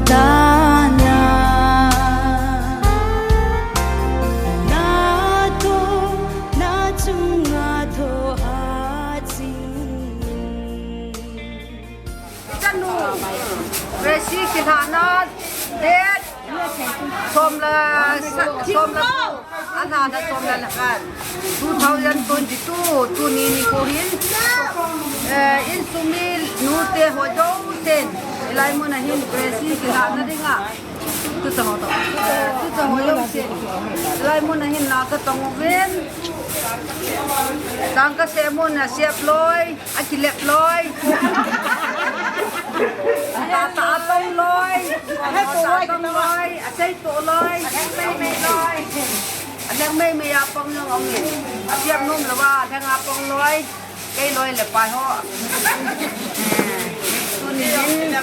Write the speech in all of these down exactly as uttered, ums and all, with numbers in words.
Dana, na to, na chunga tho a ching. Chanu, Gracie kilhahna date, som le, som le, ana na som le khat. Two thousand twenty-two, tuni nikho hin, eh, insung mi nute ho jousen, hilai mun a hin Gracie kilhahna dinga. Tu chang ho to. Tu chang ho jousen. Hilai mun a hin na katong uvin. Tangka sep mun a sep loi. Akilep loi. Atata atong loi. Atata atong loi. Asei to loi. Asei mei loi. Aleng mei mei apong jong aum in. Asiap nom lou va, aleng apong loi. Kei loi le pai ho. Tuni hin,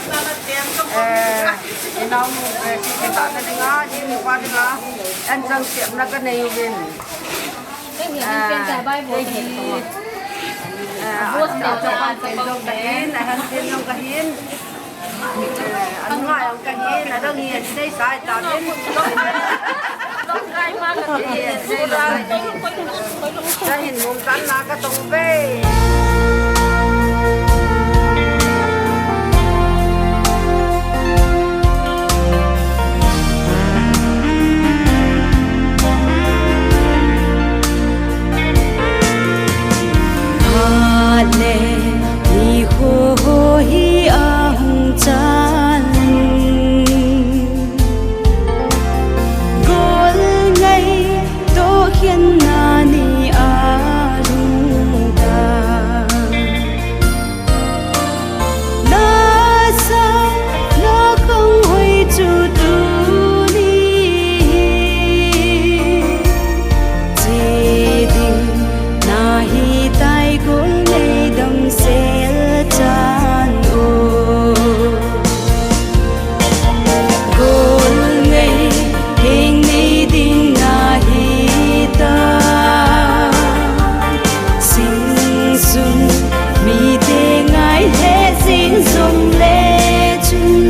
eh, inaonu, eh, Gracie kilhahna dinga, jing ni pa dinga, anchang siamna kanei uvin. Kei hi, ah, achapan pen jong kahin, ahan pen jong kahin. Eh, anunga jong kahin, adang hi, asei sai tauvin. Eh, asei lai. Kahin mong kan na katong uve. Hale, nikho ho hi ahung chan. Gol ngai to khen na ni a lung ta. Na sa, na kong hoi chu tuni. Che ding nahi tai gol nei damsel chan o. Gol ngei, heng nei ding nahi ta. Sing sun, mite ngai le sing jong le chun.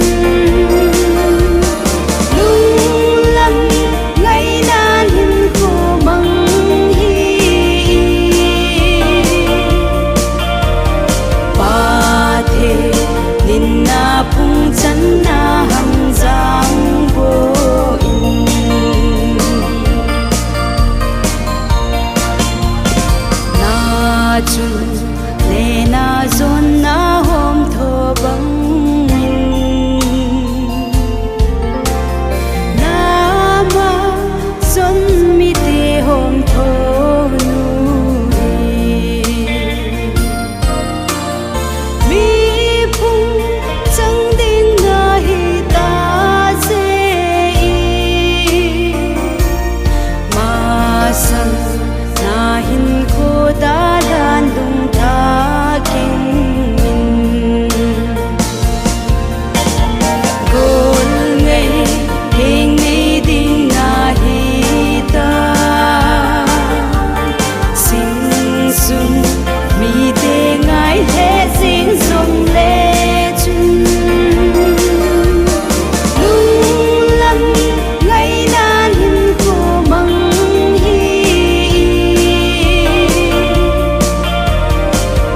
Lunglam ngaina hinkho mang hi. Pathen in na phung channa hung jang bou in. Na chun le na jon na hom tho bang in. Na ma jon mite hom tho nu hi. Mi phung chang ding nahi ta se i. Masang na hinkho dalan lung tha king in. Gol ngei, heng nei ding nahi ta. Sing sun, mite ngai le sing jong le chun. Lunglam ngaina hinkho mang hi.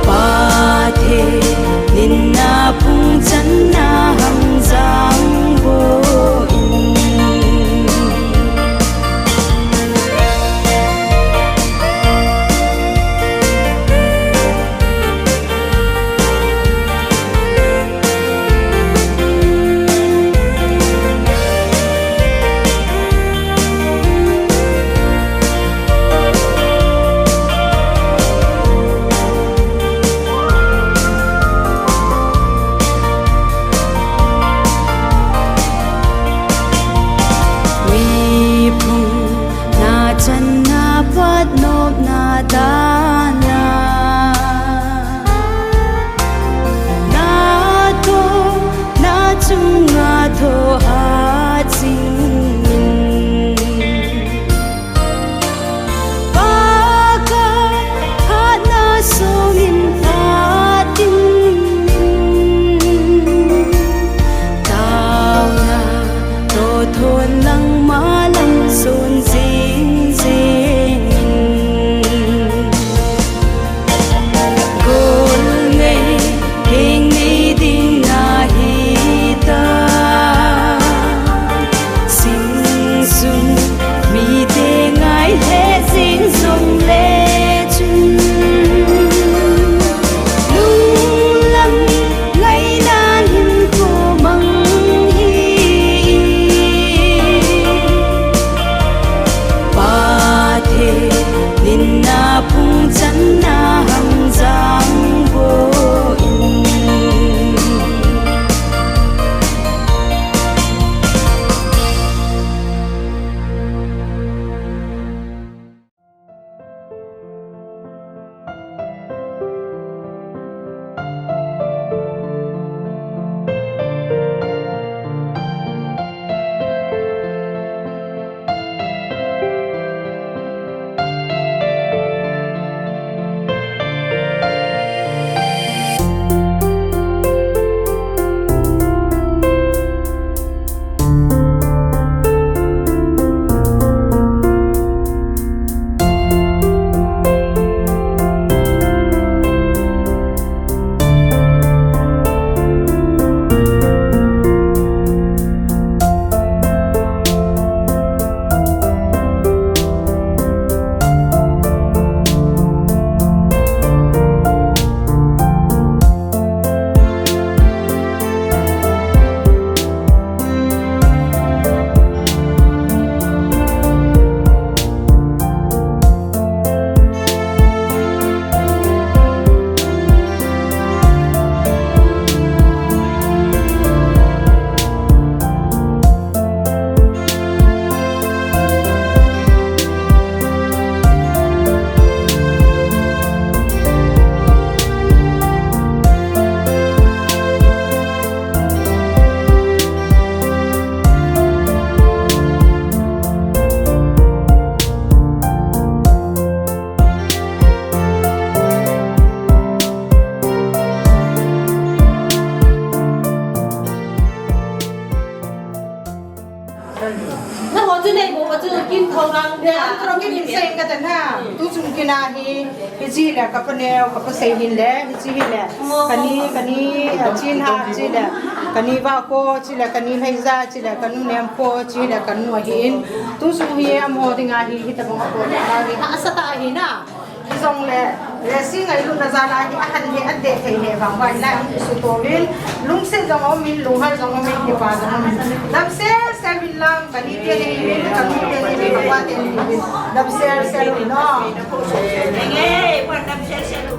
Pathen in na phung channa hung jang bou in. Mi phung na channa pat nopna dana. Na to, na chunga tho a ching in. Pakai hatna songin phatin. Tao Chu kin tho lang. Ya, tro kin in sei ka tan ha. Tu chung kin a hi, hi chi le ka pa neo, ka pa sei hin le, hi chi hin le. Ka ni, ka ni, a chin ha, chi le. Ka ni va ko, chi le, ka ni lhai za, chi le, ka nu nem ko, chi le, ka nu a hi in. Tu chung hi a mo ding a hi, hi ta bang a ko, a hi, ha sa ta hi na. Zong le, le si ngai lu na za la hi a han he a de thei he vang vai la hung su to vin, lungset zong om in, lunghal zong om in, kipa zong om in. Dam sel sel vin lang, ka ni te nei vin, ka nu te nei vin, ka pa te nei vin. Dam sel sel vin no. Nge, pa dam sel sel.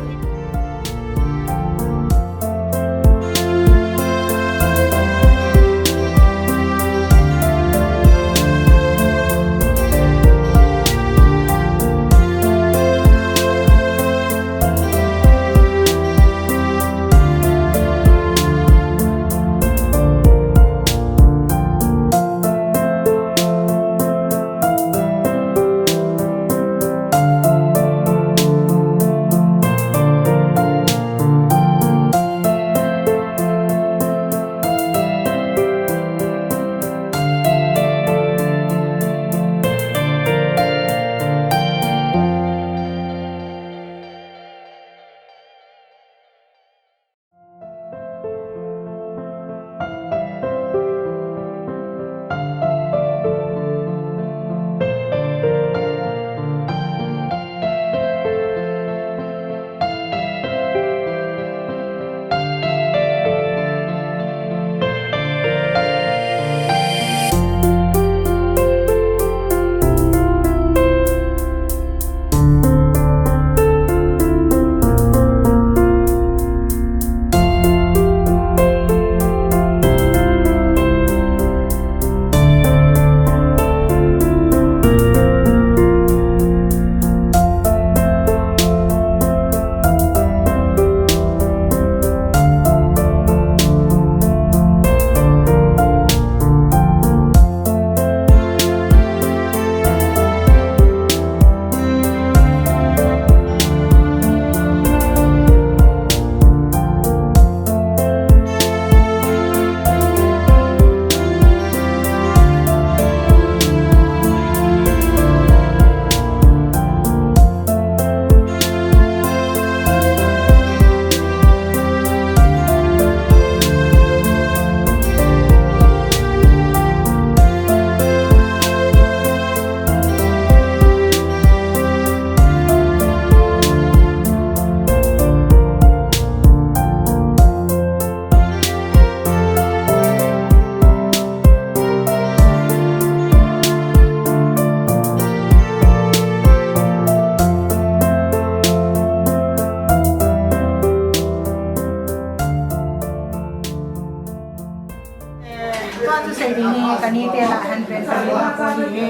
Tua chu sei ding hi, ka ni te lah a hin pen ka ni na ko hi.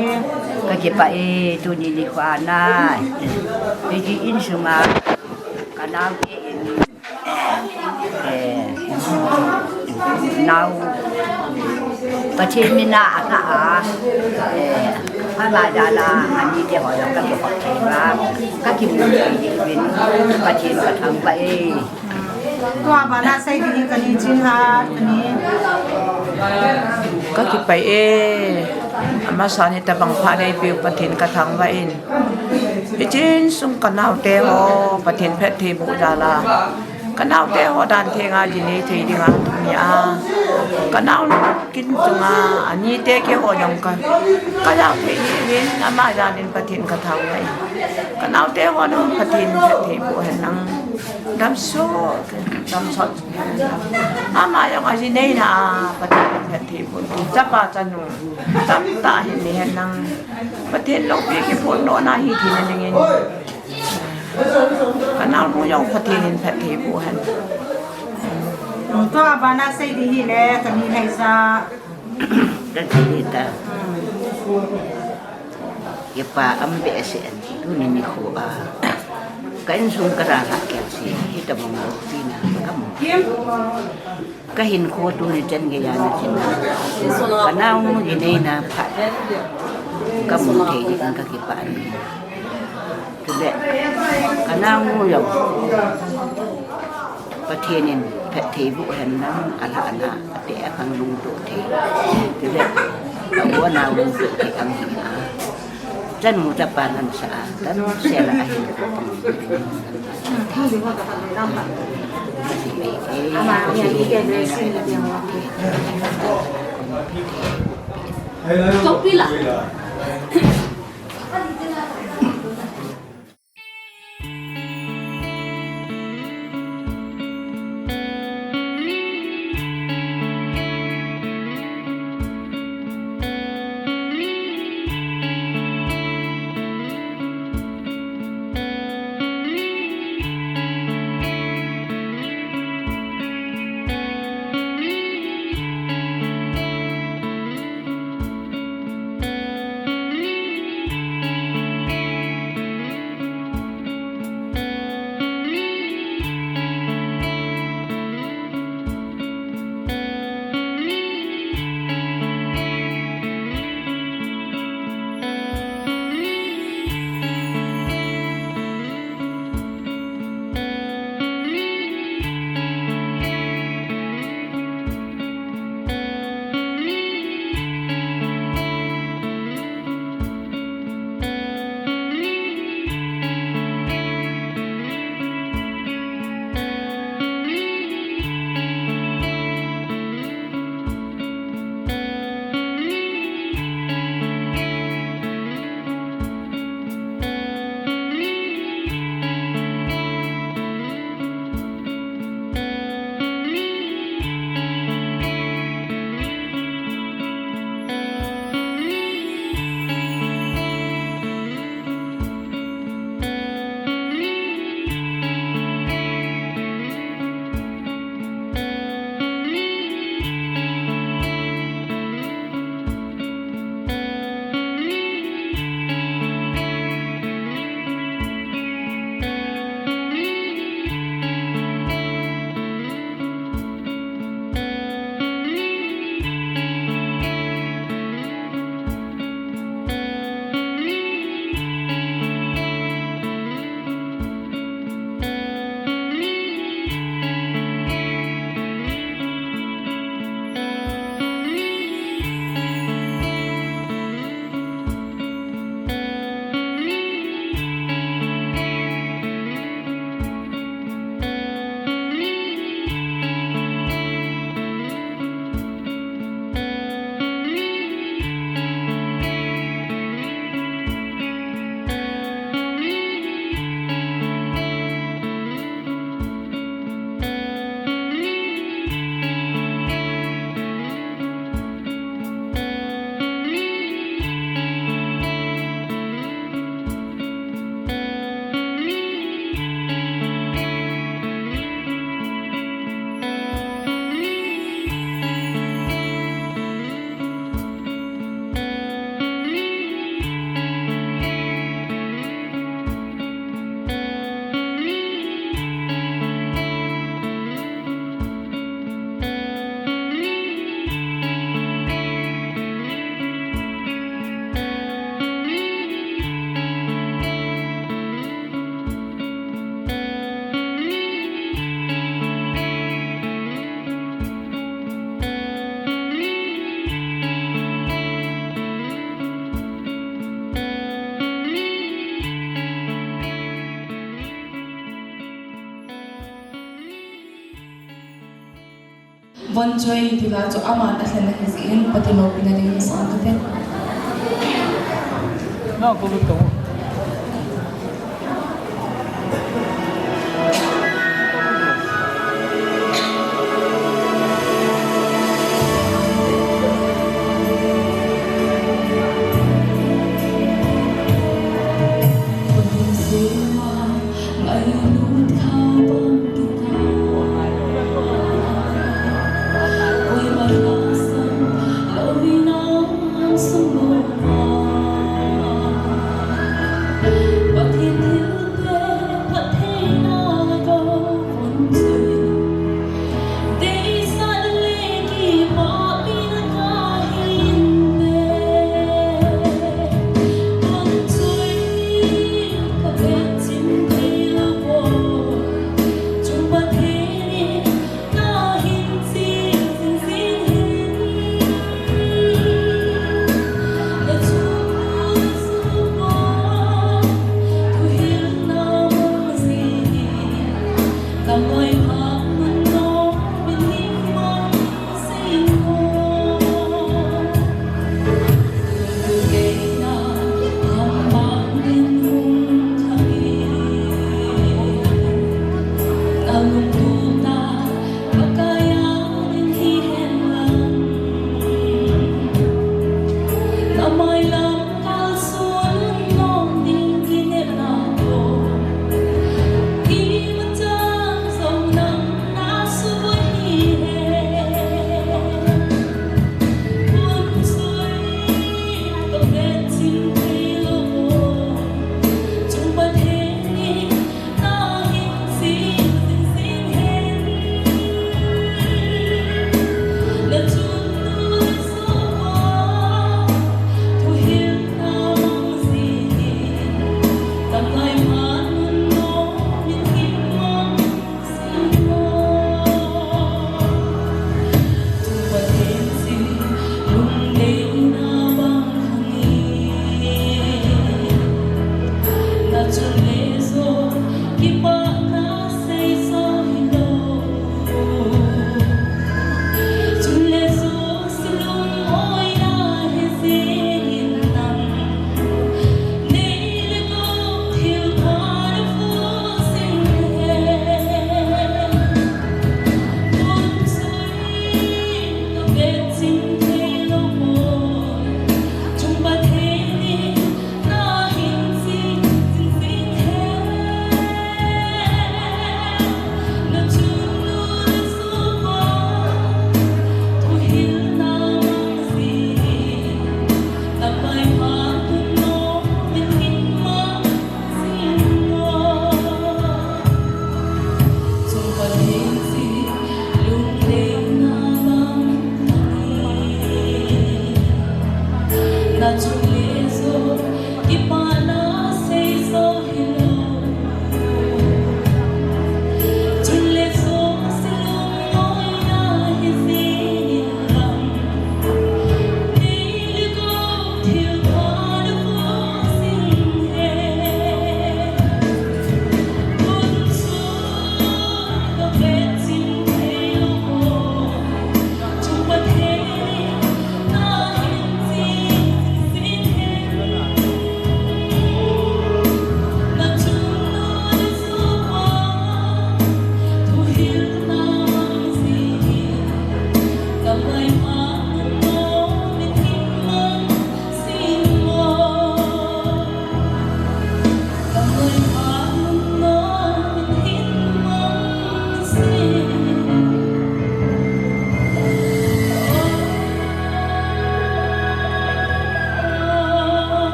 Ka kipah e, tuni nikho a na. Hiti insunga ka nau te in, eh, nau Pathen mina a na a, eh, ama jal a, ani te ho jong ka kihou thei uva, ka kimu thei ding uvin, Pathen ka thangvah e. Tua bana sei ding hi ka ni chin ha, ka ni. Ka kipah e, amasan hitabang phat eipeu Pathen ka thangvah in. Hichin sung ka naote ho, Pathen phattheiboh jal a. Ka naote ho dan thenga ji nei thei dinga tuni a. Ka naonu kin chunga, ani te keiho jong ka, ka jao thei hih in, ama jal in Pathen ka thangvah e. Ka naote ho nu Pathen phattheiboh hen lang. Damsot, damsot. Ama jong aji neina a Pathen phattheiboh. Chapa chanu tamtah hin nei hen lang. Pathen loupi kiphondohna hi thina dingin. Ka naonu jong Pathen in phattheiboh hen. Tua bana sei ding hile, ka ni lhai za. Ka thei ta. Kipah um behseh in, tuni nikho a ka insung ka dalhah kei se, hitabang loupina ka mu. Ka hinkho tuni chan geiya na chin a, ka naonu ji neina phat ka mu thei jeh in ka kipah in. Chule ka naonu jong Pathen in phattheiboh hen lang, alhahna, ateh akhang lungtoh thei. Chule ka u anao lungtoh thei ahi a. Tanu tapa nan sa a, tanu sela ahi. Tokpila. Von Joy ti la chu aman alhen ahi jeh in Pathen loupina dingin sangkate.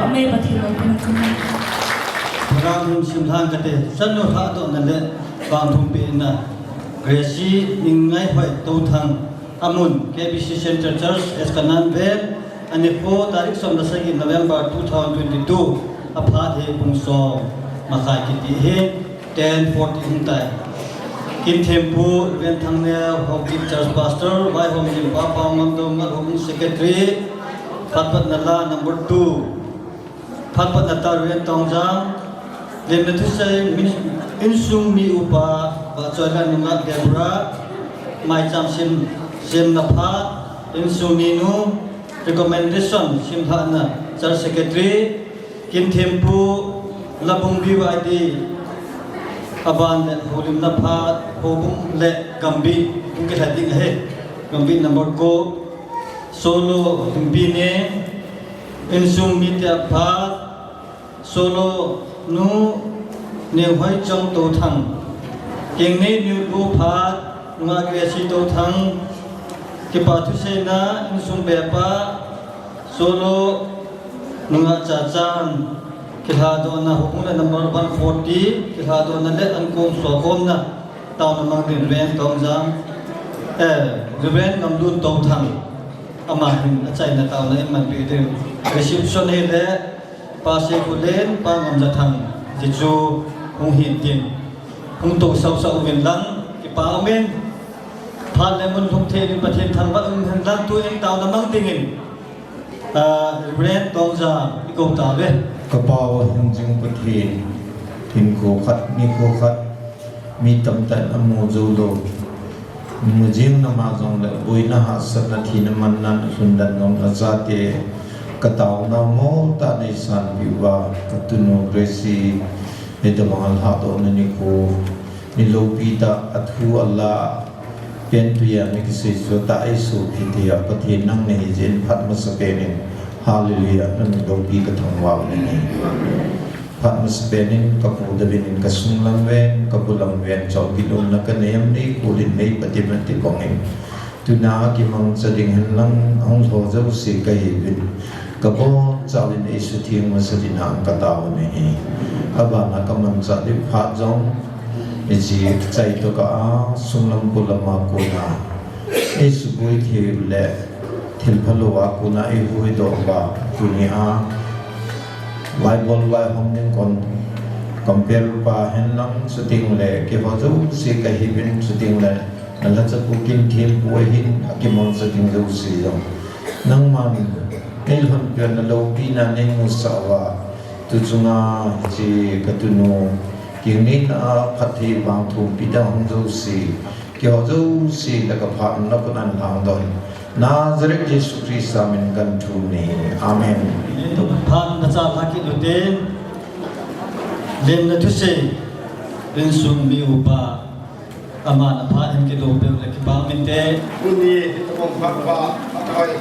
Mei Pathen loupina kamu. Program hung simlhang kate, chanu lhahdohna le vangthumpehna, Gracie Ningngaihoi Touthang, amun K B C Central Church, East Kanaan Vel, anikho tarik som le sagi November two thousand twenty-two, aphat hi pung som makhai kiti hi, ten forty hung tai. Kinthempu Reverend Thangneo, Home Church Pastor, Vaihom Lim, Pa Paongam Doungel, Home Secretary, Phatphatna La number two, Phatphatna Tah Reverend Tongjang, Lemna Thusei, Min-, insung mi upa, Vahchoilal nungah Deborah, maicham sem, semna phat, insung minu, recommendation, simlhahna, Church Secretary, Kinthempu, Labung B Y D, aban le houlimna phat, houbung le gambih, hung kilha ding ahi, gambih number ko, Solo, Humpine, insung mite aphat, Solo nu, Nehoi Chong Touthang, Kengnei nu bu phat, nungah Gracie Touthang, kipa thuseina, insung bepa, Solo, nungah Chachan, kilhadohna, houbung le number one forty, kilhadohna le ankong suakhomna, taona mang ding Reverend Tongjang, eh, Reverend Ngamlun Touthang, ama hin achaina taona in manpeh ding. Reception hi le, Pa Sekhulen, Pa Ngamjathang, ti chu hung hin tin. Hung tou sausau uvin lang, kipa umin. Phat le mun lhung thei in Pathen thangvah um hen lang tu in taona mang dingin. Ah, Reverend Tongjang, i kou tauve. Ka Pa u hing jing Pathen, hinkho khat, nikho khat, mi tamtah in amu jou lou. Mu jing nama jong le, boina hahsatna thina manna lhun dan jong nachate, ka taona mol tah in nei sanpeh uva, ka tunu Gracie, hitabang a lhadohna nikho, ni loupi tah, athu ala, pen tuia mi kisei chu tah ei sopi tia Pathen nang nahi jeh in phat masapen in. Hallelujah, na min loupi ka thangvah u nahi. Phat masapen in ka pu David in ka sunglam ven, ka bulam ven, chomkhat umna ka nei am nei kul in nei pati mati bang in. Tuna kimangcha ding hen lang hung lho jouse ka hiuvin. Ka bonchauvin ei sutheng masa ding ham ka tao nahi. Abana ka manchah ding phat jong. Hiche chai toh kah a, sunglam bulam a kona. Ei suboi thei u le, thil phalou a kona ei huhdoh uva, tunia, vaibol vaihom ding kon, compare pa hen lang chuting le, keiho jouse ka hiuvin chuting le, na lhacha pu Kinthempu ahin, akimangcha ding jouse jong. Nangman, nei lhonpina loupina nei musah uva, tu chunga hiche ka tunu, Kingnei na a phatthei vangthumpi dang hung jouse, keiho jouse le ka phat umna kon ahin lhangdoh in. Nazareth Jesu Christa min kahin thum e. Amen. Phat na cha lha kit ute. Lemna thusei, insung mi upa, aman aphat hin kidou peh le kipa um inte. Tuni hitabang phat pha, athoi.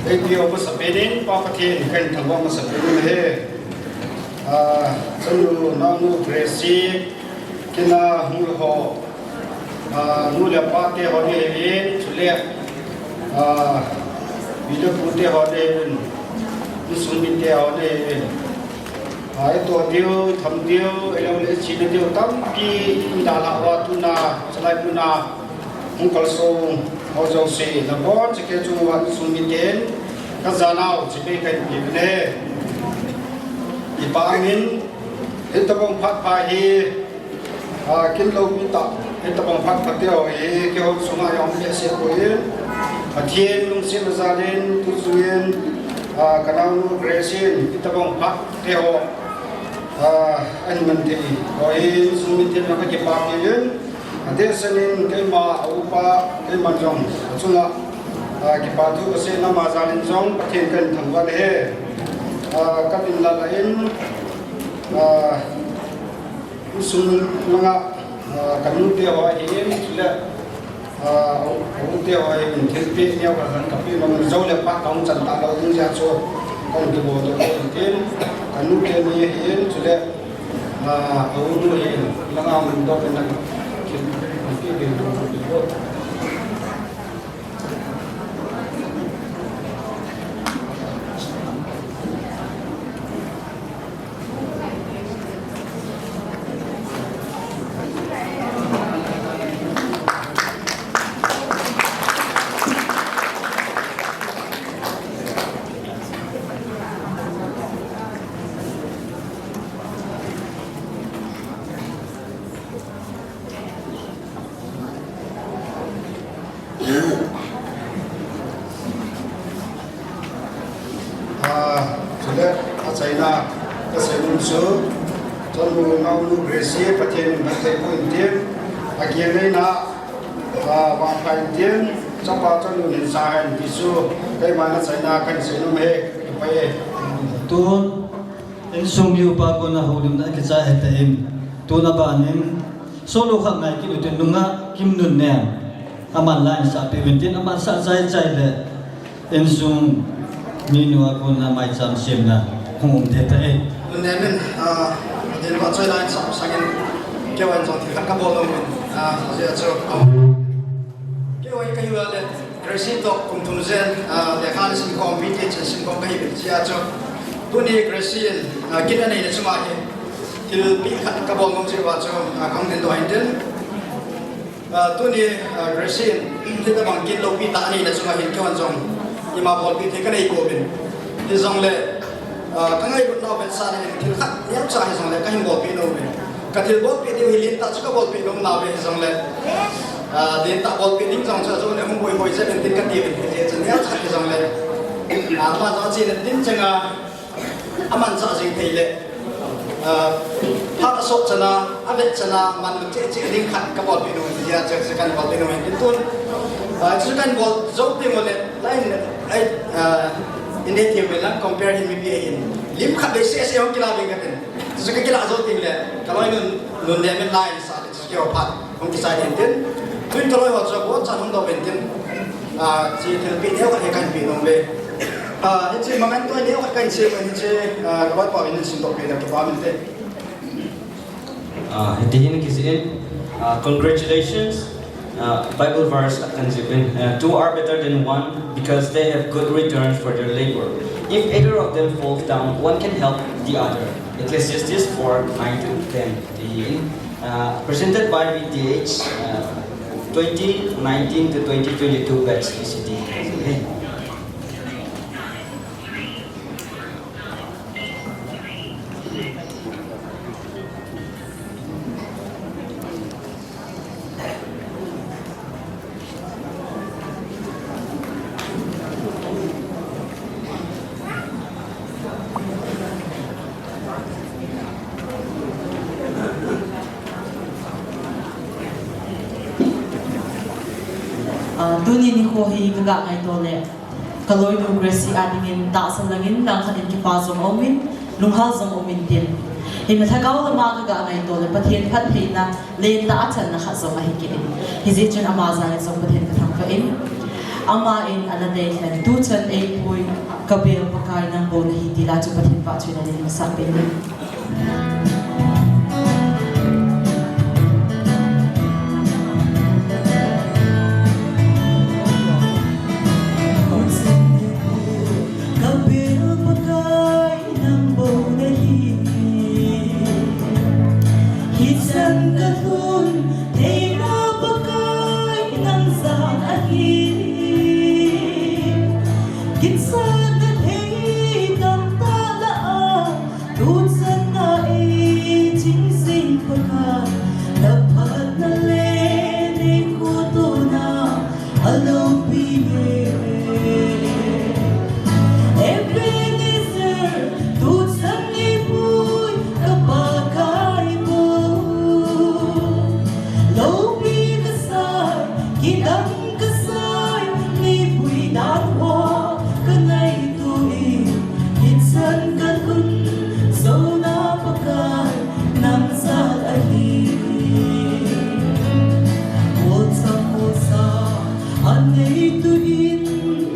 Ei peh u masapen in, Pa Pathen kahin thangvah masapen in ahi. Ah, chanu, naonu Gracie, kina hung ho, ah, nu le pa te ho nahiuvin, chule, ah, pi le pu te ho nahiuvin, insung mite ho nahiuvin. Ah, itoh diu, tham diu, ahilou le ichena diu, tampi idalhah uva tuna, chalai muna, hung kalson ho jouse, nabonchauva insung miten, ka janau, chibai kahin peh uve. Kipa umin, hitabang phat pha hi, ah, kin loupi tah, hitabang phat pha te ho hi, keiho sunga jong um behseh poi. Pathen lungsetna jal in, tu chungin, ah, ka naonu Gracie in, hitabang phat te ho, ah, ahin man thei ho hi, insung miten jong ka kipa peh in, adehset in keima a upa, keiman jong, achunga, ah, kipa thu kasei in ama jal in jong, Pathen kahin thangvah e. Ah, ka tin lala in, ah, insung langa, ah, ka nu te ho ahin, chule, ah, u, u te ho ahin, thilpeh neo khat khat ka peh nom jou le phat kahung chan talou ding jeh chun, kahung kibol doh in tin, ka nu te ni ahin, chule, ah, u nu ahin, langa mun doh in nang, thil, thilpeh ding doh. Chaina kasei nom chu, chanu naonu Gracie, Pathen in phatthei boh in tin, akiang ngaina, ah, vangpha in tin, chapa chanu hin sa hen ti chu, keima na chaina kahin sei nom e, pai e. Tun, insung mi upa kona houlimna kichai hita in, tun aban in, solo khat ngai kit utin, nungah Kimnunnem, aman line sah peh uvin tin, aman sah chai chai le, insung minu a kona maicham semna hung um thei tai. Nunnem in, ah, din ba choi line sah sangin, keiho in jong thil khat kabol nom in, ah, ajeh chu, ah, keiho kahiu le, Gracie toh kum thum jen, ah, lekha ana simkhom, B Th ana simkhom kahiuvin jeh a chu. Tuni Gracie in, ah, kit aneina chunga hi, thilpeh khat kabol nom jeh uva chu, ah, kahung dingdoh in tin. Ah, tuni, ah, Gracie in, hitabang kit loupi tah aneina chunga hin keihon jong ima bolpeh thei kanei pouvin. Hijongle, ah, kangailutnau vetsahna in thil khat neocha hijongle kahin bolpeh nom uvin. Kathil bolpeh diu hi lentah chu kabolpeh nom nauve hijongle, ah, lentah bolpeh ding jong chu ajo le hung boi hoi jep in tin kati uvin, hijeh chun neocha hijongle, ah, ama jong achen in tin chenga, amanchah jing thei le, ah, phat asot chan a, avet chan a, manlu cheh cheh ding khat kabolpeh nom in, hijeh chun kahin bolpeh nom in tin tun. Ah, chu kahin bol jou teng ule, lai in, lai, ah, in dei thei ule lang compare hin mipi ahin. Lim khat vei seh seh hung kila ding katin. Chu kakilah jou teng le, kaloinu Nunnem in line asah le, chu keiho phat hung kichai ding tin. Tun kaloi ho chu abonchan hung doh uvin tin. Ah, hiche thilpeh neo khat hi kahin peh nom uve. Ah, hiche memento neo khat kahin sem uvin hiche, ah, kaloipa in simdoh peh le kipah uvin te. Ah, hiti hin kijih in, ah, congratulations, ah, Bible verse khat kahin jih in, ah, two are better than one because they have good returns for their labor. If either of them falls down, one can help the other. Ecclesiastes four, nine to ten. Hiti hin, ah, presented by B T H, ah, twenty nineteen to twenty twenty-two batch E C D. Ah, tuni nikho hi kaga ngaito le, kaloinu Gracie a dingin tahsa langin langkhat in kipah jong aumin, lunghal jong aumin tin. Hinla lhagao lama kaga ngaito le, Pathen phattheina lentah a channa khat jong ahi kit in. Hijeh chun ama jal in jong Pathen kathangvah in. Ama in ana deilhen, tuchan eipui, kabel Pakai nang bou nahi ti la chu Pathen vahchoina dingin masang peh in. Kabel Pakai nang bou nahi. Hichan kalhun theina Pakai nang jal ahi. Kichana thei tamtah lah a, tuchan a eiching jing Pakai, naphatna le neikhohna aloupi e. Ebenezer, tuchan eipui ka Pakai bou. Loupi kasai, kidang kasai, neipui dan ho kangaito in, hichan kalhun jona Pakai nang jal ahi. Kolchak kolsa aneitu in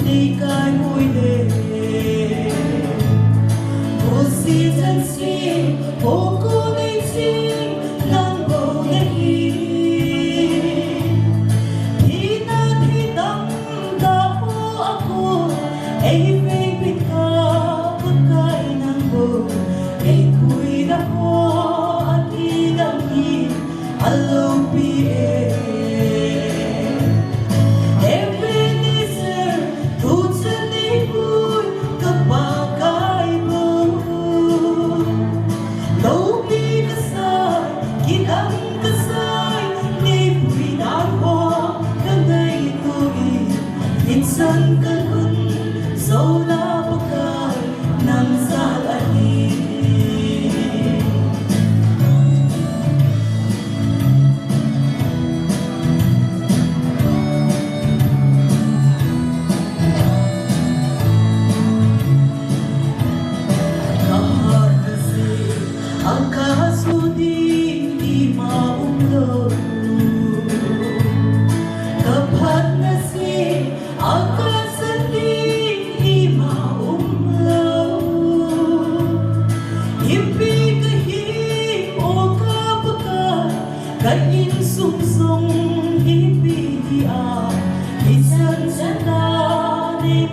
neikai hoi le, kolse chanse, kolkol neiching nang bou nahi. Thina thei tamtah ho a kon, eivei peh ka Pakai nang bou, eikhuida ho akidang hi aloupi e. Ebenezer, tuchan eipui ka Pakai bou. Loupi kasai, kidang kasai, neipui dan ho kangaito in, hichan kalhun jona Pakai nang jal ahi.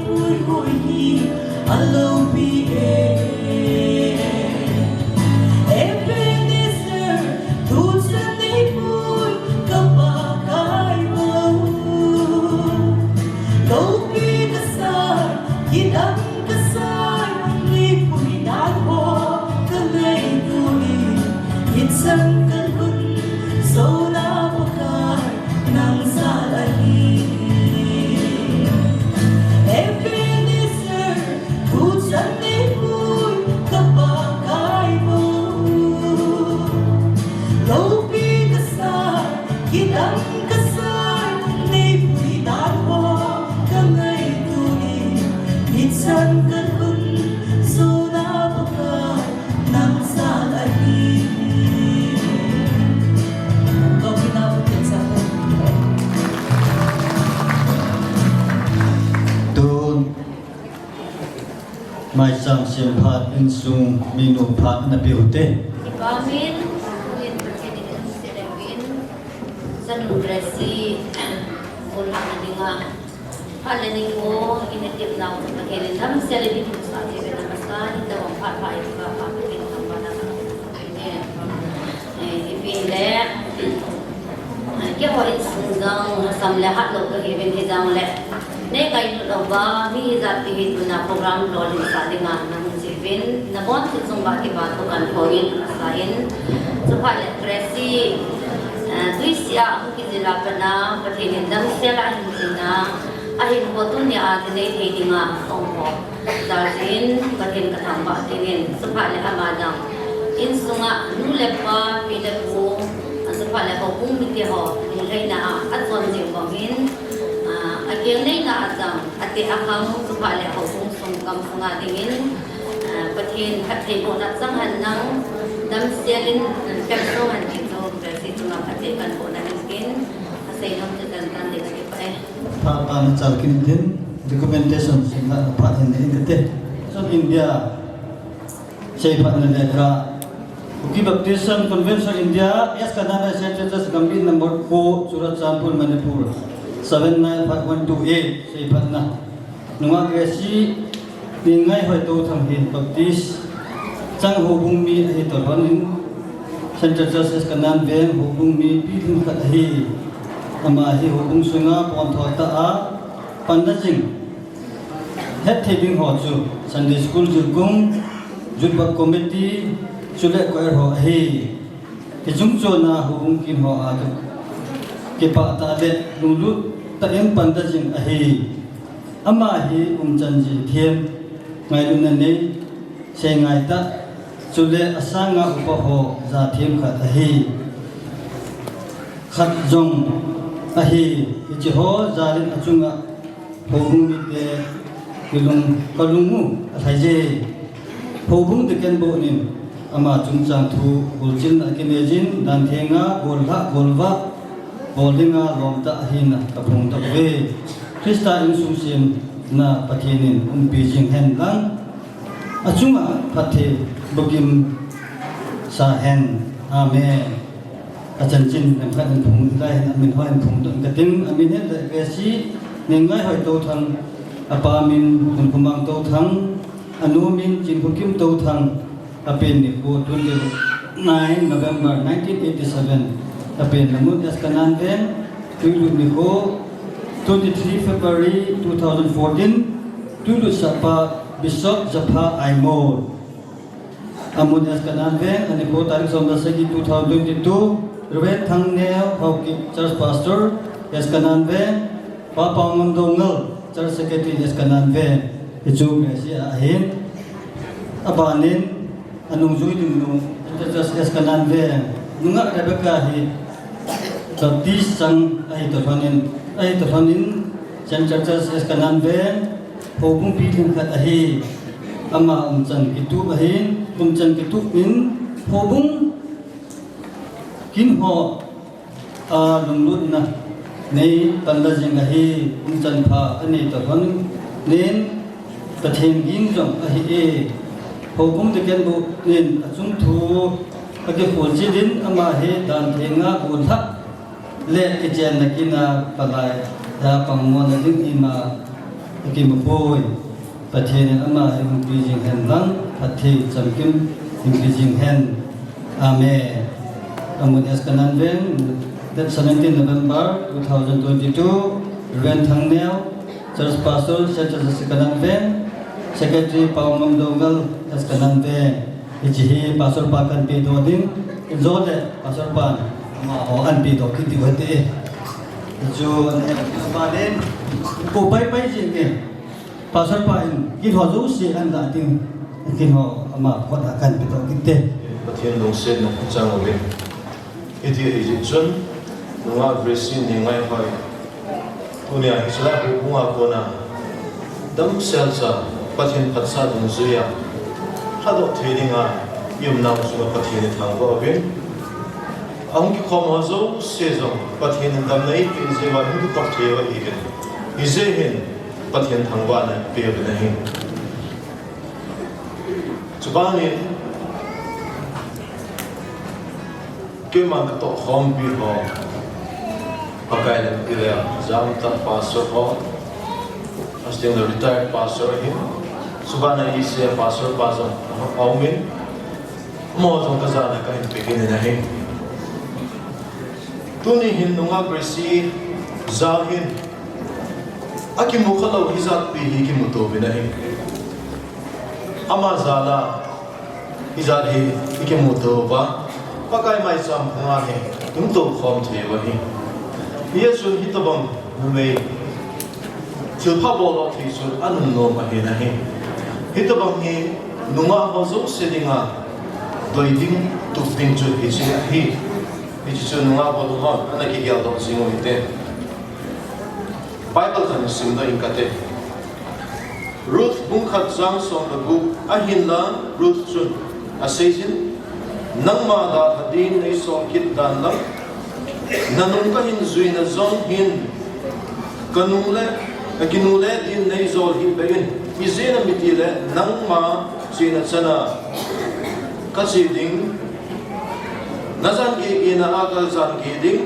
Hui hui hi alopi e. Ebenezer, tuchan neipui ka Pakai mo. Lopi kasai, kidang kasai, neipui dan ho ka ngaito in, ichan kakhun, sona Pakai nang jal ahi. Ebenezer, tuchan neipui ka Pakai mo. Lopi kasai, kidang kasai, neipui dan ho ka ngaito in, ichan kakhun, sona Pakai nang jal ahi. Lopi na Pathen jal ahi. Tun, maicham sem phat, insung minu phat ana pe u hite. Kipa min, tunin Pathen in selepin, chanu Gracie, golhahna dinga, phat le nikho, ina tepnau chu Pathen in damsel in eipusah thei uvin amasa, hitobang phat pha eipeh uva Pathen thangvahna kape e. Eh, ipi hile, eh, keiho insung jong lhasam le hatlou kahiuvin hijongle, nei ngailut louva, mi hijat pi hi tuna program lolhinsah dinga nahung cheuvin, nabonchauva chunga kipa thu kahin phong in, amasa in, chuphat le Gracie, eh, tuisih a hung kijil a pat a, Pathen in damsel a ahin jil a, ahinkho tunia dinei thei dinga kahung ho jal jeh in Pathen kathangvah kit in, chuphat le ama jong insunga nu le pa, pi le pu, chuphat le houbung mite ho lunglhaina a achon jing bang in, a, akeng neina a jong, ateh akhang, chuphat le houbung sung gamsung a dingin, a, Pathen phattheibohna chang hen lang, damsel in, a, kalsong hen ti chu, Gracie chunga phatthei kahin boh nahin tin, asei nom chu chan tan ding ahi. Pha pa nachal kit in tin, recommendation sim na pha hin in kate. Chun India, seiphatna lekha, Kuki Baptist Convention India, S Kanana Central Church, Gambih number four, Churachandpur, Manipur, seven nine five one two eight, seiphatna. Nungah Gracie, Neingaihoi Touthang hi Baptist chang houbung mi ahi toh lhonin, Central Church S Kanan Veng houbung mi pilhing khat ahi. Ama hi houbung sunga pontho tah a panna jing, hetthei ding ho chu Sunday School jilkung, Youth Work Committee, chule choir ho ahi. Kichung chona houbung kin ho a kipah tah le lunglut tah in panna jing ahi. Ama hi umchan ji them, ngailutna nei, seingai tah, chule asanga upa ho ja them khat ahi. Khat jong ahi, hiche ho jal in achunga houbung mite kilung, kalung u alhai je. Houbung deacon boh nin ama chungchang thu golchilna akinei jin, dan thenga gollhah golvah bol dinga lom tah ahina kaphong tauve. Christa insung semna Pathen in umpi jing hen lang, achunga phatthei bukim sa hen. Amen. Achanchin lemkhat in phung, lai hin amin ho in phung tun kating, amin hin le Gracie Neingaihoi Touthang, apa min Hunkhomang Touthang, anu min Chinkhokim Touthang, apen nikho twenty-nine November nineteen eighty-seven, apenna mun S Kanan Veng, tuilut nikho twenty-three February two thousand fourteen, tuilutsahpa Bishop Japha Aimol. Amun S Kanan Veng, anikho tarik som le sagi two thousand twenty-two, Reverend Thangneo Haokip, Church Pastor, S Kanan Veng, Pa Paongamdongal, Church Secretary, S Kanan Veng, hichu Gracie ahin. Abanin, anungjui dingnu, Church S Kanan Veng, nungah Rebecca hi Baptist chang ahi toh lhonin, ahi toh lhonin, Central Church S Kanan Veng, houbung pilhing khat ahi. Ama umchan kitup ahin, umchan kitup in, houbung kin ho a lunglutna nei panna jing ahi, umchan pha anei toh lhonin, Pathen ging jong ahi e. Houbung deacon boh nin achung thu akikhol jilin, ama hi dan thenga gollhah le kichenna kina palai a pangmona ding ima Kimapoi, Pathen in ama hi umpi jing hen lang, phatthei chamkim umpi jing hen. Amen. Amun S. Kanan Veng, date seventeen November two thousand twenty-two, Reverend Thangneo, Church Pastor, Saint Joseph Kanan Veng, Secretary Paungam Doungel, S. Kanan Veng. Hiche hi Pastor pa kahin pedoh ding, ijole Pastor pan amaho ahin pedoh kit diu ahi. Chu ahin pedoh pa din, ko pai pai jing e. Pastor pa in kit ho jouse ahin la ding, kit ho ama khut a kahin pedoh kit e. Pathen lungsetna chang uve. Hiti ahi jeh chun, nungah Grace Nengaihoi, tunia hiche lai houbung a kona damsel cha Pathen phatsah dungjuia lhadoh thei dinga i umnau chunga Pathen ithangvah uvin, ahung kikhom ho jouse jong Pathen in damna eipeh jeh uva hung kikhop thei u ahiuvin, hijeh hin Pathen thangvahna pe uvin ahi. Chubanin, keiman katoh khompi ho, Pakai lampi le jam tah pastor ho, asiteng le retired pastor ahin, chubanah E C A pastor pa jong aumin, amaho jong kajana kahin pe kit in ahi. Tuni hin nungah Grace jal hin, akimu khalou hijat pi hi kimuto uvin ahi. Ama jal a, hijat hi ikimuto uva, Pakai maicham phunga hi imuto khom thei u ahi. Hijeh chun hitobang numei thilpha bol thei chu anunnom ahi nahi. Hitobang hi nungah ho jouse dinga doi ding, tup ding chu hiche ahi. Hiche chu nungah ho nungah ana kigeldoh jing u hite. Bible khat simdoh ing kate. Ruth bung khat chang som le gup, ahinla Ruth chun aseijin, nangma dalha din neisol kit dan lang, nanung kahin juina jong hin, kanung le, kakinung le din neijol hih beh in, ijeh inem itile nangma chena chana kache ding, najan geh geh na a kajan geh ding,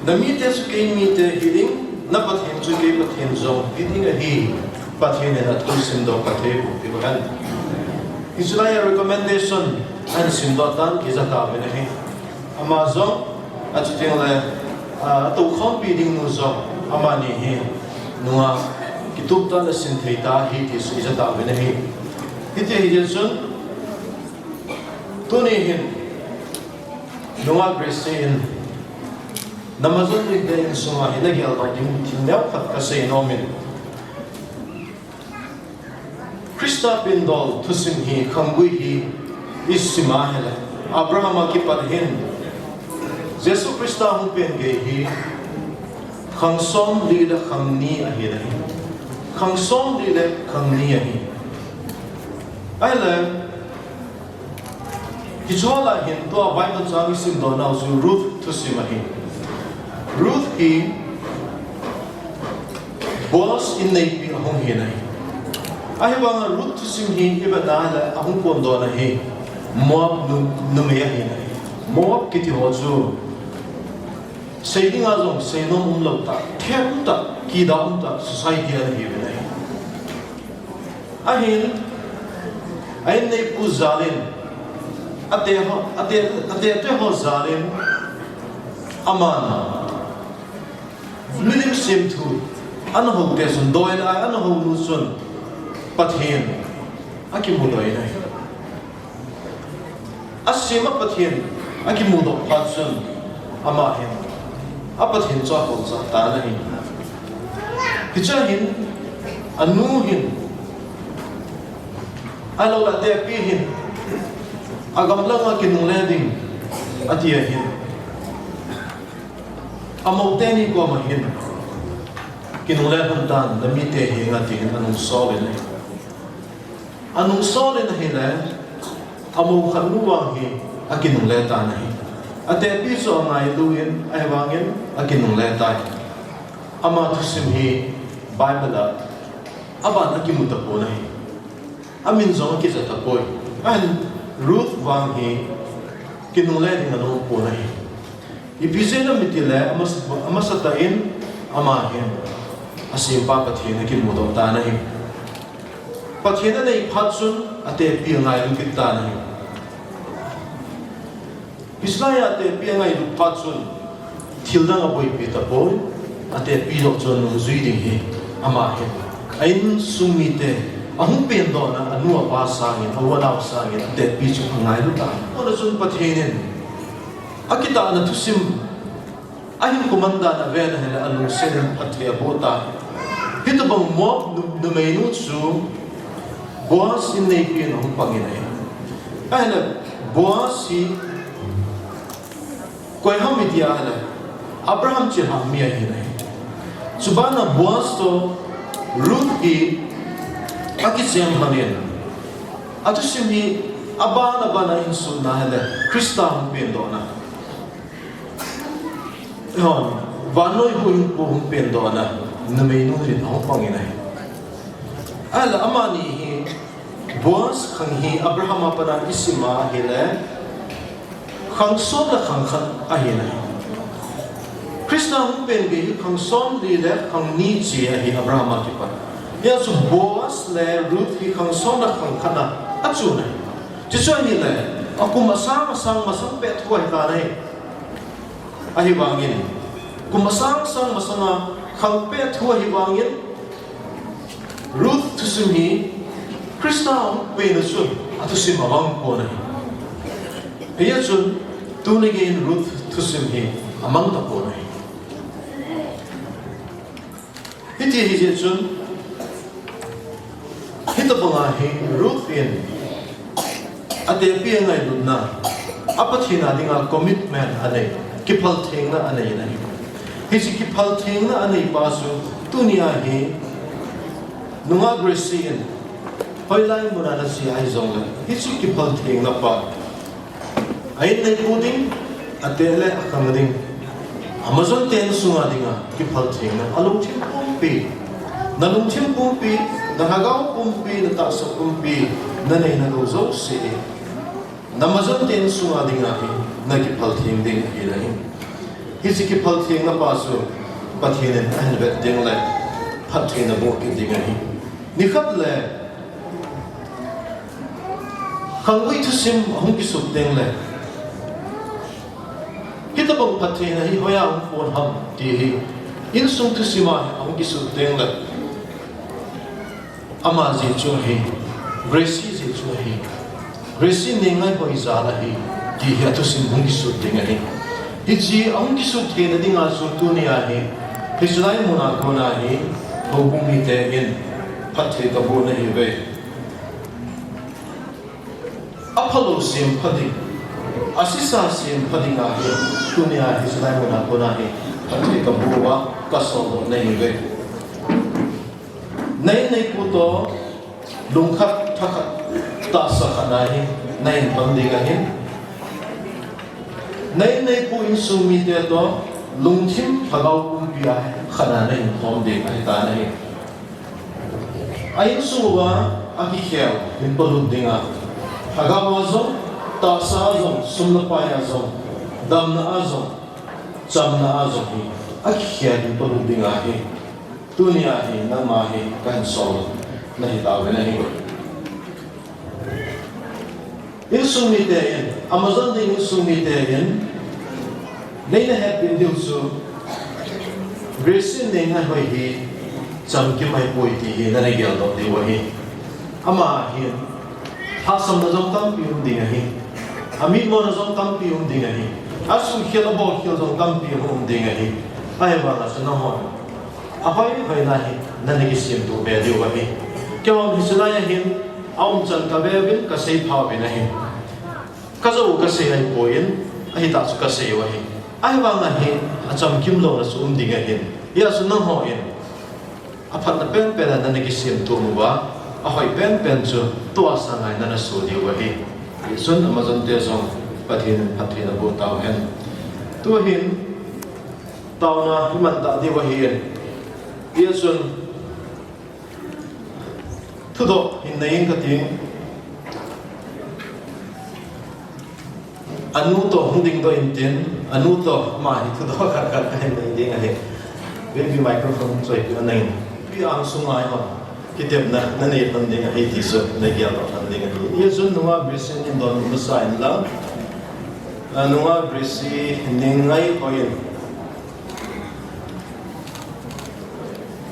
namite chu kei mite hiding, na Pathen chu kei Pathen jong hiding ahi. Pathen in athu simdoh phatthei boh piu hen. Hiche lai a recommendation ahin simdoh tan kija tauvin ahi. Ama jong, achuti le, a, atoukhompi ding nu jong, amani hi nungah kitup tah in asim thei ta ahi ti chu ija tauvin ahi. Hiti ahi jeh chun, tuni hin, nungah Grace in, Namajon mite insunga hin nageldoh ding thil neokhat kasei nomin. Christa pindol thusim hi khanggui hi isim a ahile, Abraham a kipat hin, Jesu Christa hung pen gei hi, khang somli le khang ni ahi nahi. Khang somli le khang ni ahi. Ahile, Hiche lai hin tua Bible chang isimdoh nau chu Ruth thusim ahi. Ruth hi Boaz inneipi ahung hi nahi. Ahivanga Ruth thusim hi ivet na le ahung phondoh na hi Moab nu, numei ahi nahi. Moab kiti ho chu seidinga jong seinom umlou tah, them tah, kida um tah, society ana hi nahi. Ahin, a inneipu jalin, ate ho, ate, ate, ate ho jalin, aman milim semthu ana hou te chun, doi le ai ana hou nu chun, Pathen akimudoh in ahi. Asem a Pathen akimudoh phat chun, ama hin a Pathen chu akolsah tan ahi. Hichea hin, anu hin, ahilouleh atepi hin, agamlanga kinungle ding, ati ahin. Amou teni koma hin, kinungle lhon tan, namite henga ti hin anungsol in ahi. Anungsol in ahile, amou khat nu vang hi akinungle tan ahi. Atepi chu angailu in, ahivangin akinungle tai. Ama thusim hi Bible a aban akimu tapon ahi. Amin jong akija tapoi. Ahin Ruth vang hi kinungle ding anom pon ahi. Ipi jeh inem itile, amasa, amasatah in ama hin Asempa Pathen akimudoh tan ahi. Pathen anei phat chun atepi angailu kit tan ahi. Israel atepi angailu phat chun thildang aboipi tapoi, atepi joh chu anungjui ding hi ama ahi. A insung mite ahung pendohna, anu apa sangin, a u anao sangin atepi chu angailu tan. Hijeh chun Pathen in akitahna thusim ahin kuman dan aven ahile alungset in phatthei aboh tai. Hitobang Moab nu-, numeinu chu Boaz in neipi in ahung pangin ahi. Ahile Boaz hi koi ham iti ahile Abraham chilhah mi ahi nai. Chubana Boaz toh Ruth hi akichem lhonin, athusim hi aban aban a ihin sutna ahile Christa hung pendohna. Hon, vannoi huhhingpu hung pendohna numeinu hin ahung pangin ahi. Ahile amani hi Boaz khang hi Abraham a pat a isim a ahile khang som le khang khat ahi nai. Christa hung pen gei hi khang som li le khang ni che ahi Abraham a kipat. Hijeh chun Boaz le Ruth hi khang som le khang khat a achu nai. Chuchu ahile akum asang asang masang pet thu ahi tan ahi. Ahivangin kum asang sang masang a khang pet thu ahivangin Ruth thusim hi Christa hung pen a chun athusim amang pon ahi. Hijeh chun tuni geiyin Ruth thusim hi amang tapon ahi. Hiti ahijeh chun hitobanga hi Ruth in atepi angailutna, a Pathen a dinga commitment anei, kiphalthengna anei ahi. Hiche kiphalthengna anei pa chu tunia hi nungah Gracie in hoilai muna nache ahijongle hiche kiphalthengna pa a inneipu ding, ateh le akhang ding, amajonte insunga dinga kiphalthengna, alungthim pumpi, nalungthim pumpi, nalhagao pumpi, natahsa pumpi, nanei nagou jouse, namajonte insunga dinga hi nakiphaltheng ding ahi nai. Hiche kiphalthengna pa chu Pathen in ahin vet ding le phattheina boh kit ding ahi. Nikhat le khangvui thusim ahung kisut tengle hitobang phattheina hi hoiya ahung pon ham ti hi insung thusim a ahung kisut tengle ama jeh chu ahi, Gracie jeh chu ahi, Gracie neingaihoi jal ahi ti hi athusim hung kisut ding ahi. Hiche ahung kisut theina dinga chu tunia hi hiche lai muna kona hi houbung mite in phatthei kaboh nahiuve. Aphalou sempha ding, asesa sempha dinga hi tunia hiche lai muna kona hi phatthei kaboh uva kasol nahiuve. Na inneipu toh lungkhat thakhat tahsa khat a hi nahin pan ding ahin, na inneipu insung mite toh lungthim lhagao pumpi a khat a nahin khom ding ahitan ahi. A insung uva akikhel hin polut dinga, lhagao a jong, tahsa a jong, sum le pai a jong, damna a jong, chamna a jong hi akikhel hin polut dinga hi tunia hi nangma hi kahin sol nahi tauvin ahi. Insung mite in, amajon ding insung mite in neina hetpeh diu chu Gracie neingaihoi hi chamkim ahipoi ti hi nana geldoh diu ahi. Ama hin lhahsamna jong tampi um ding ahi. Amitmona jong tampi um ding ahi. Asuhkhel abolkhel jong tampi um ding ahi. Ahivanga chu nahon ahoi hoina hi nana kisemtoh be diu ahi. Keihon hiche lai a hin aumchan kaveuvin, kaseiphah uvin ahi. Kajou kasei ahipoi, ahitah chu kasei u ahi. Ahivanga hi achamkim louna chu um ding ahin. Hijeh chun nanghon aphatna penpen a nana kisemtoh uva, ahoi penpen chu tua sanga nana soh diu ahi. Hijeh chun amajonte jong Pathen in phatthei naboh tauhen. Tuhin taona iman tah diu ahin. Hijeh chun thudoh hin nei inge kating. Anu toh hung dingdoh intin, anu toh ama hi thudoh khat khat kahin nei ding ahi. Baby microphone choi pi anai. Pi ang sungai ho. Kitepna nanei lhon ding ahi ti chu nagel lhon ding ahi. Hijeh chun nunga Gracie in donbut masa in lang. Ah, nunga Gracie Neingaihoi in.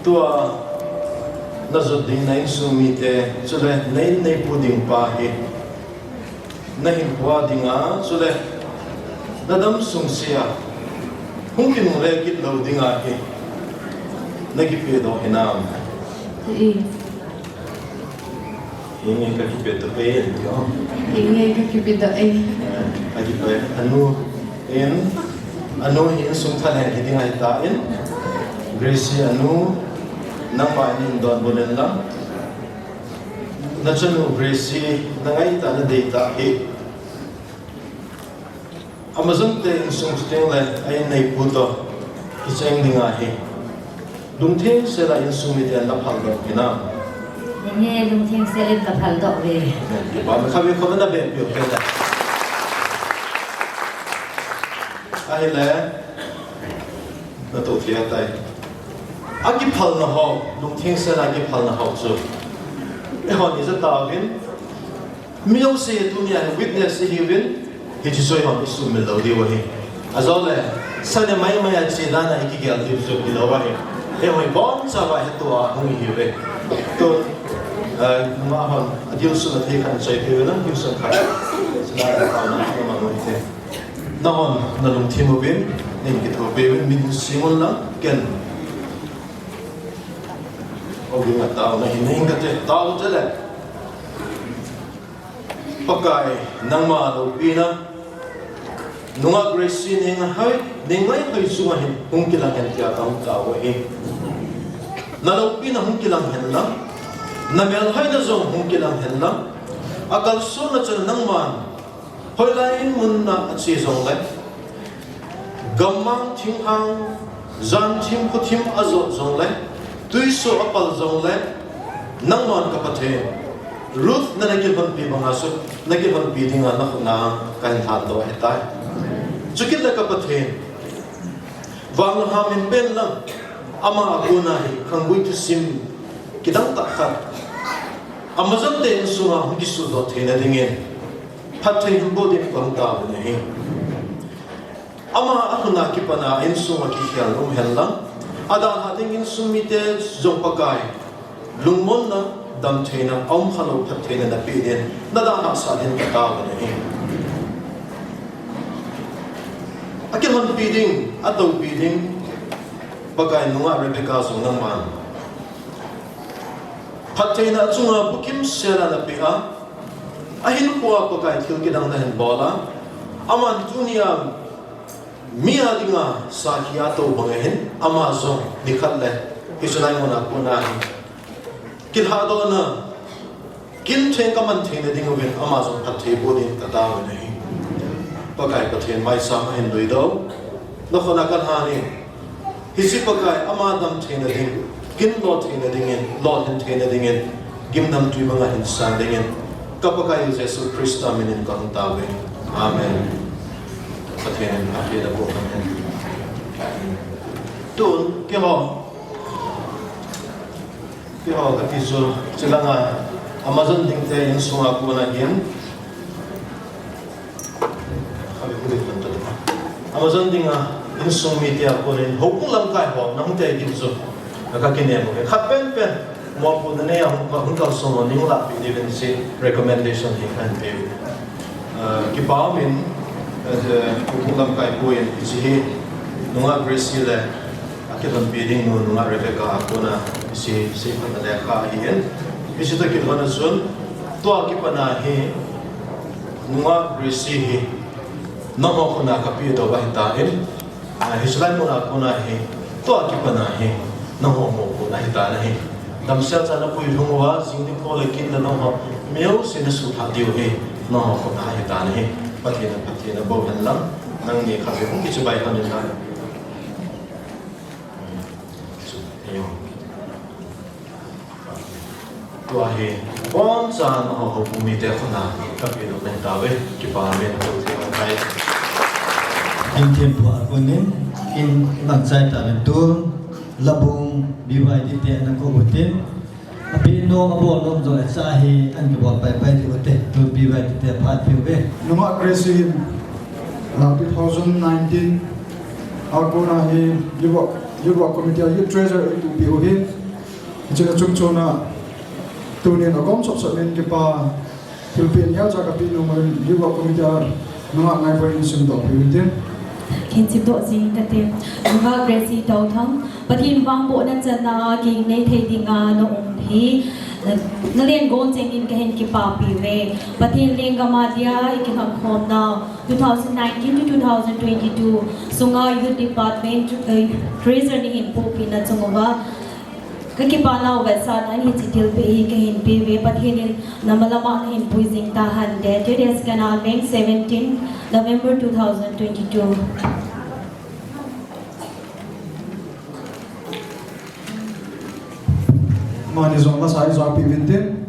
Tua najot ding na insung mite, chule na in neipu ding pa hi. Nahinkhoa dinga, chule nadam sung sea hung kinungle kit lou dinga hi. Nakipedoh hinam? Ei. Hinge kakipedoh e, ti o. Hinge kakipedoh e. Akipe, anu, in, anu hi insung thalheng hi ding ahitan. Gracie anu, nangma in donbut in lang. Nachanu Gracie, nangaitah nadei tah hi. Amazon te insung chuteng le, a in neipu toh, kicheng ding ahi. Lungtheng sela insung miten naphal doh hinam? Hinge lungtheng selin kaphal doh ve. Kipa, khatvei khut nabeh piu hite. Ahile, natoh thei tai. Akiphalna ho, lungtheng sela akiphalna ho chu. Eihon ija tauvin. Mi jouse tunia hi witness ihiuvin, hiche chu eihon isumil lou diu ahi. Ajole, sane maimai a che dan a ikigel diu chu hilou ahi. Eihon ibonchauva hetua hung ihiuve. Tun, eh, nungah hon, adilsun athei khat choi peh uvin lang, dilsun khat. Sila na kau na, na ma mo ite. Nahon, nalungthim uvin, neikithopi uvin, min sing un lang, ken. Ogin a taona hi, neikate, tao tele. Pakai, nangma loupina, nunga Gracie Neingaihoi, Neingaihoi chunga hin hung kilang hen tia kahung tao ahi. Naloupina hung kilang hen lang, namelhoina jong hung kilang hen lang, akalsonna chun nangman, hoilai in mun a ache jongle, gammang thinghang, jan thim, kho thim ajot jongle, twisoh apal jongle, nangman ka Pathen, Ruth nana kilhonpi banga chu, nakilhonpi dinga nakhut na kahin lhan doh ahitai. Chukit le ka Pathen, vang lham in pen lang, ama a kona hi, khanggui thusim, kidang tah khat. Amazon te insunga hung kisuhdoh theina dingin, phatthei hin boh ding kahung taovin ahi. Ama a lhun a kipana insunga kikhel um hen lang, adalhah ding insung mite jong Pakai, lungmonna, damtheina, aum khalou phattheina napeh din, nadalhah sah din kataovin ahi. Akilhonpi ding, atoupi ding, Pakai nunga Rebecca jong nangman. Phattheina achunga bukim sela napeh a, ahinkhoa Pakai thil kidang nahin bol a, aman tunia mi a dinga sakhi atou bang ahin, ama jong nikhat le, hiche lai mun a kona hi. Kilhadohna, kin theng kaman theina dinguvin ama jong phatthei boh din kataovin ahi. Pakai Pathen maicham ahin luidoh, nakhut a kalhan in, hiche Pakai ama damtheina ding, kin lolhin theina dingin, lolhin theina dingin, gimnamtui banga hin sang dingin, ka Pakai Jesu Christa minin kahung taove. Amen. Pathen in aphatthei boh hen. Tun, keiho. Keiho kati chu, chulanga, Amazon dingte insunga kona hin. Amazon dinga, insung mite a konin, houbung lamkai ho, nahung tei ding chu, kakinem uve. Khat penpen, mopohna nei a hung, hung kalson ho, neihin lahpeh diuvin hiche recommendation hi kahin peh uve. Ah, kipa umin, ah, houbung lamkai puin, hiche hi, nunga Gracie le, akilhonpi ding nu, nunga Rebecca a kona, hiche, hiche kona lekha ahin. Hiche toh kilhon a chun, tua kipana hi, nunga Gracie hi, nangho khut a kapeh doh ahitan, ah, hiche lai mun a kona hi, tua kipana hi, nangho mopohna ahitan ahi. Damsel chan a puilhung uva, jing nikho le kin le nangho, mi jouse nasuhthah diu hi, nangho khut a ahitan ahi. Pathen in phatthei naboh hen lang, nangni khatvei hung kichibai lhon in lang. Tua hi, abonchan nangho houbung mite khut a kapeh doh ahitai, kipa umin, tou thei ahitai. In thempu a konin, in nangchai tauvin tun, Labung B Y D te ana ko utin. Api nom abol nom jong le cha hi an kibol pai pai diu te. Tu B Y D te phat piu ve. Nungah Grace hin, la two thousand nineteen a kona hi Youth Work, Youth Work Committee a Youth Treasurer i tupi u hi. Hiche a chungchon a tunin agom sop sop in kipa thilpeh neocha kape nom in Youth Work Committee a nungah Ngaiboi in simdoh peh u hitin. Kin simdoh jing kate. Nungah Grace Touthang, Pathen vangbohna channa kinei thei dinga na um hi, na, na lenggong chengin kahin kipapi uve. Pathen lenggam a dia i kilhangkhomna two thousand nineteen to two thousand twenty-two sunga Youth Department, eh, Treasurer nahin pohpeh na chung uva, ka kipana u vetsahnan hiche thilpeh hi kahin pe uve. Pathen in na malama nahin pui jing tahen te. Today is Canal Bank, seventeen November two thousand twenty-two. Mani jong la sai jao peh uvin tin.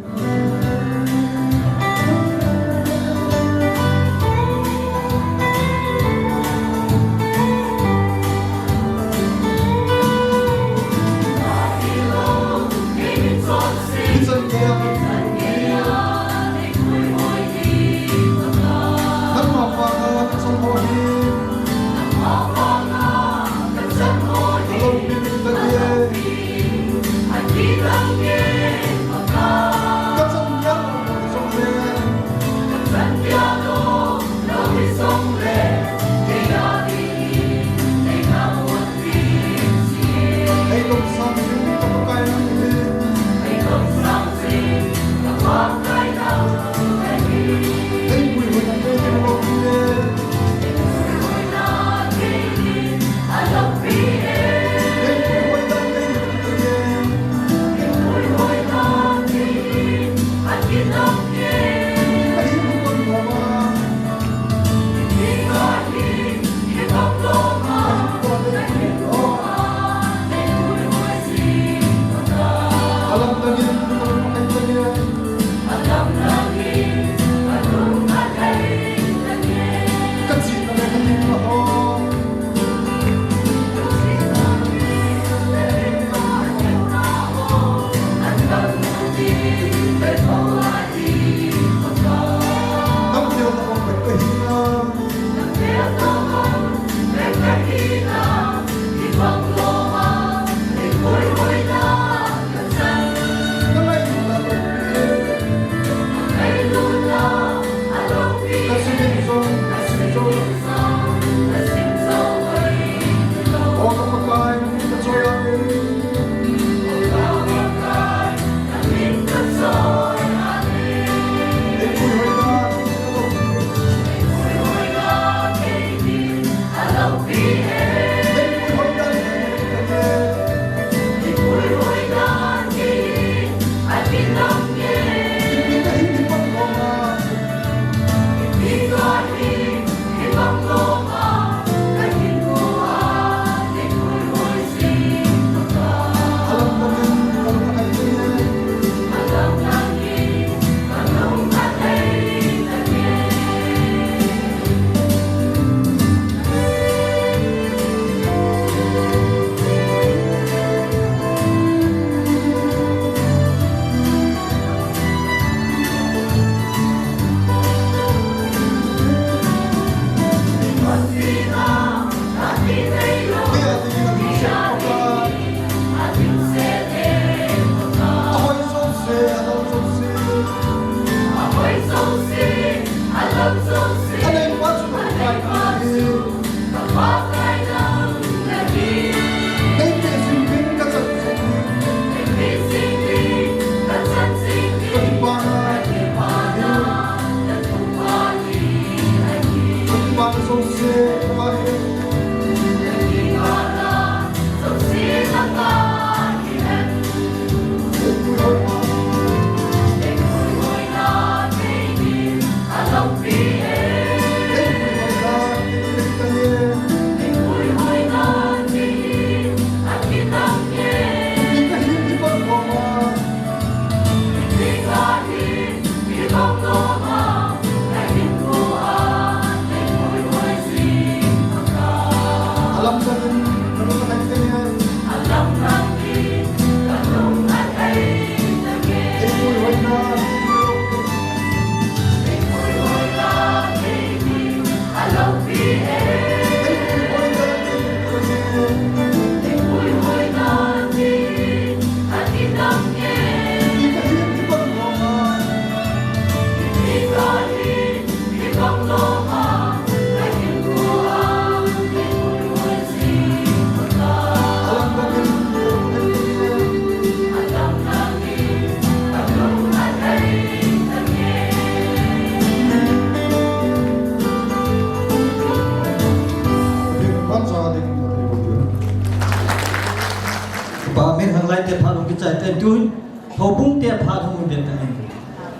Hung det ta in.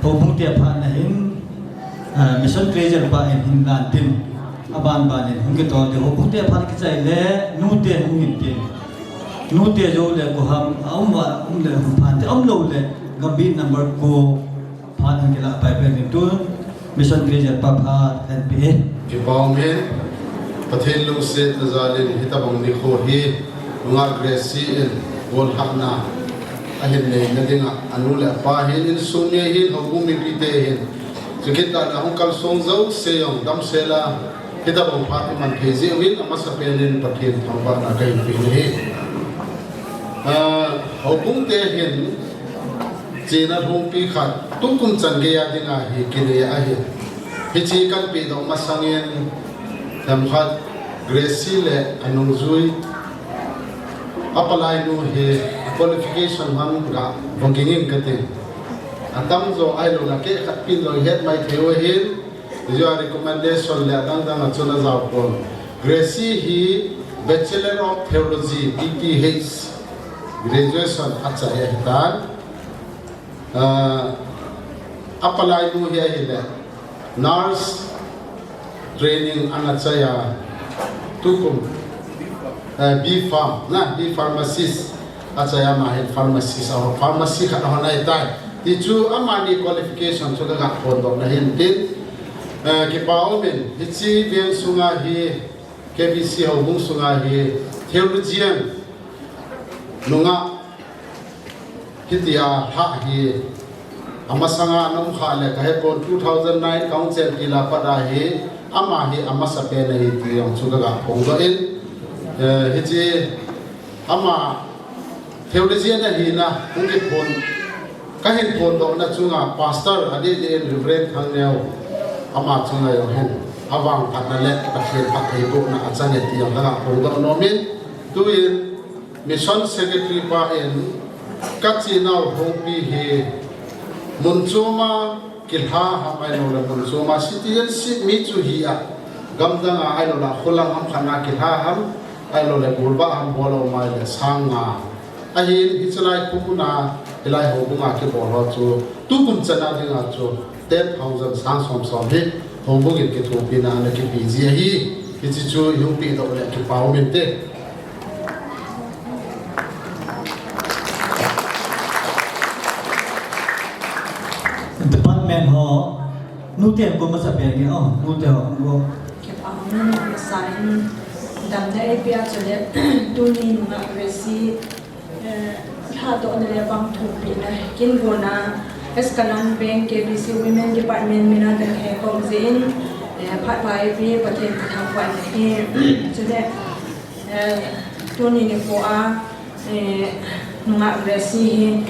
Houbung te phat na hin, ah, Mission Treasure pa in hin lan tin. Aban ban in hung kitol te. Houbung te phat kichai le, nu te hung hin tin. Nu te jou le ko ham, a um va, um le hung phan te, um lou le, Gambih number ko, phat hung kila pai pen in tun. Mission Treasure pa phat kan pe. Kipa um e, Pathen lungsetna jal in hitabang nikho hi, nungah Gracie in, gollhahna, ahin neina dinga, anu le apa hin, insung mi hin, houbung mipi te hin, chukit tah le hung kalsong jouse jong damsel a, hitabang phat iman thei jeh uvin, amasapen in Pathen thangvahna kahin pe ahi. Ah, houbung te hin, Chena lhungpi khat, tukum chan geiya dinga hi kinei ahi. Hiche kan pedoh masangin, themkhat Gracie le anungjui, apalainu hi qualification man ga vaging in kati. Atamjo ahilou le kei khat pin jong het mai thei u ahin, Your recommendation le adang dang a chun ajao pon. Gracie hi Bachelor of Theology, B T H, graduation achai ahitan. Ah, apalainu hi ahile, nurse training ana chai a, tukum, eh, B Pharm, na, B Pharmacist. Achai a ama hin pharmacy sa ho, pharmacy khat ahon ahitai. Ti chu amani qualification chu kaga phondoh na hin tin, eh, kipa um in, hiche veng sunga hi, K B C houbung sunga hi, theologian nungah, hitia lhah hi, amasanga ana um kha le kahe pon, two thousand nine council tila pat a hi, ama hi amasapen ahi ti jong chu kaga phongdoh in, eh, hiche ama theologian ahina, hung kiphon, kahin phondohna chunga, Pastor adeh deh in Reverend Thangneo, ama chunga jong hin, avangphatna le Pathen phattheibohna achang e ti jong kaga phongdoh nom in, tuin, Mission Secretary pa in, kachenau lhungpi hi, mun choma kilha ham ahilou le mun choma citizenship mi chu hi a, gamdang a ahilou le khulang ham khat na kilha ham, ahilou le golvah ham bol a um ahile sang nga. Ahin hiche lai khopuna, hilai houbunga kibol ho chu, tukum chana dinga chu, ten thousand sang som som hi, houbung in kithopina ana kipe ji ahi, hiche chu ihung pedoh le kipa um inte. Department ho, nute ko masapen nge, oh, nute ho, ko. Kipa um in, masain, damna eipea chule, tuni nungah Gracie, eh, lhadohna le vangthumpehna, kin gona, Eskalan Bank K B C Women Department mina kahin khom jin, eh, phat pha eipe, Pathen kathangvah in ahi, chule, Eh, tuni nikho a, eh, nungah Gracie hi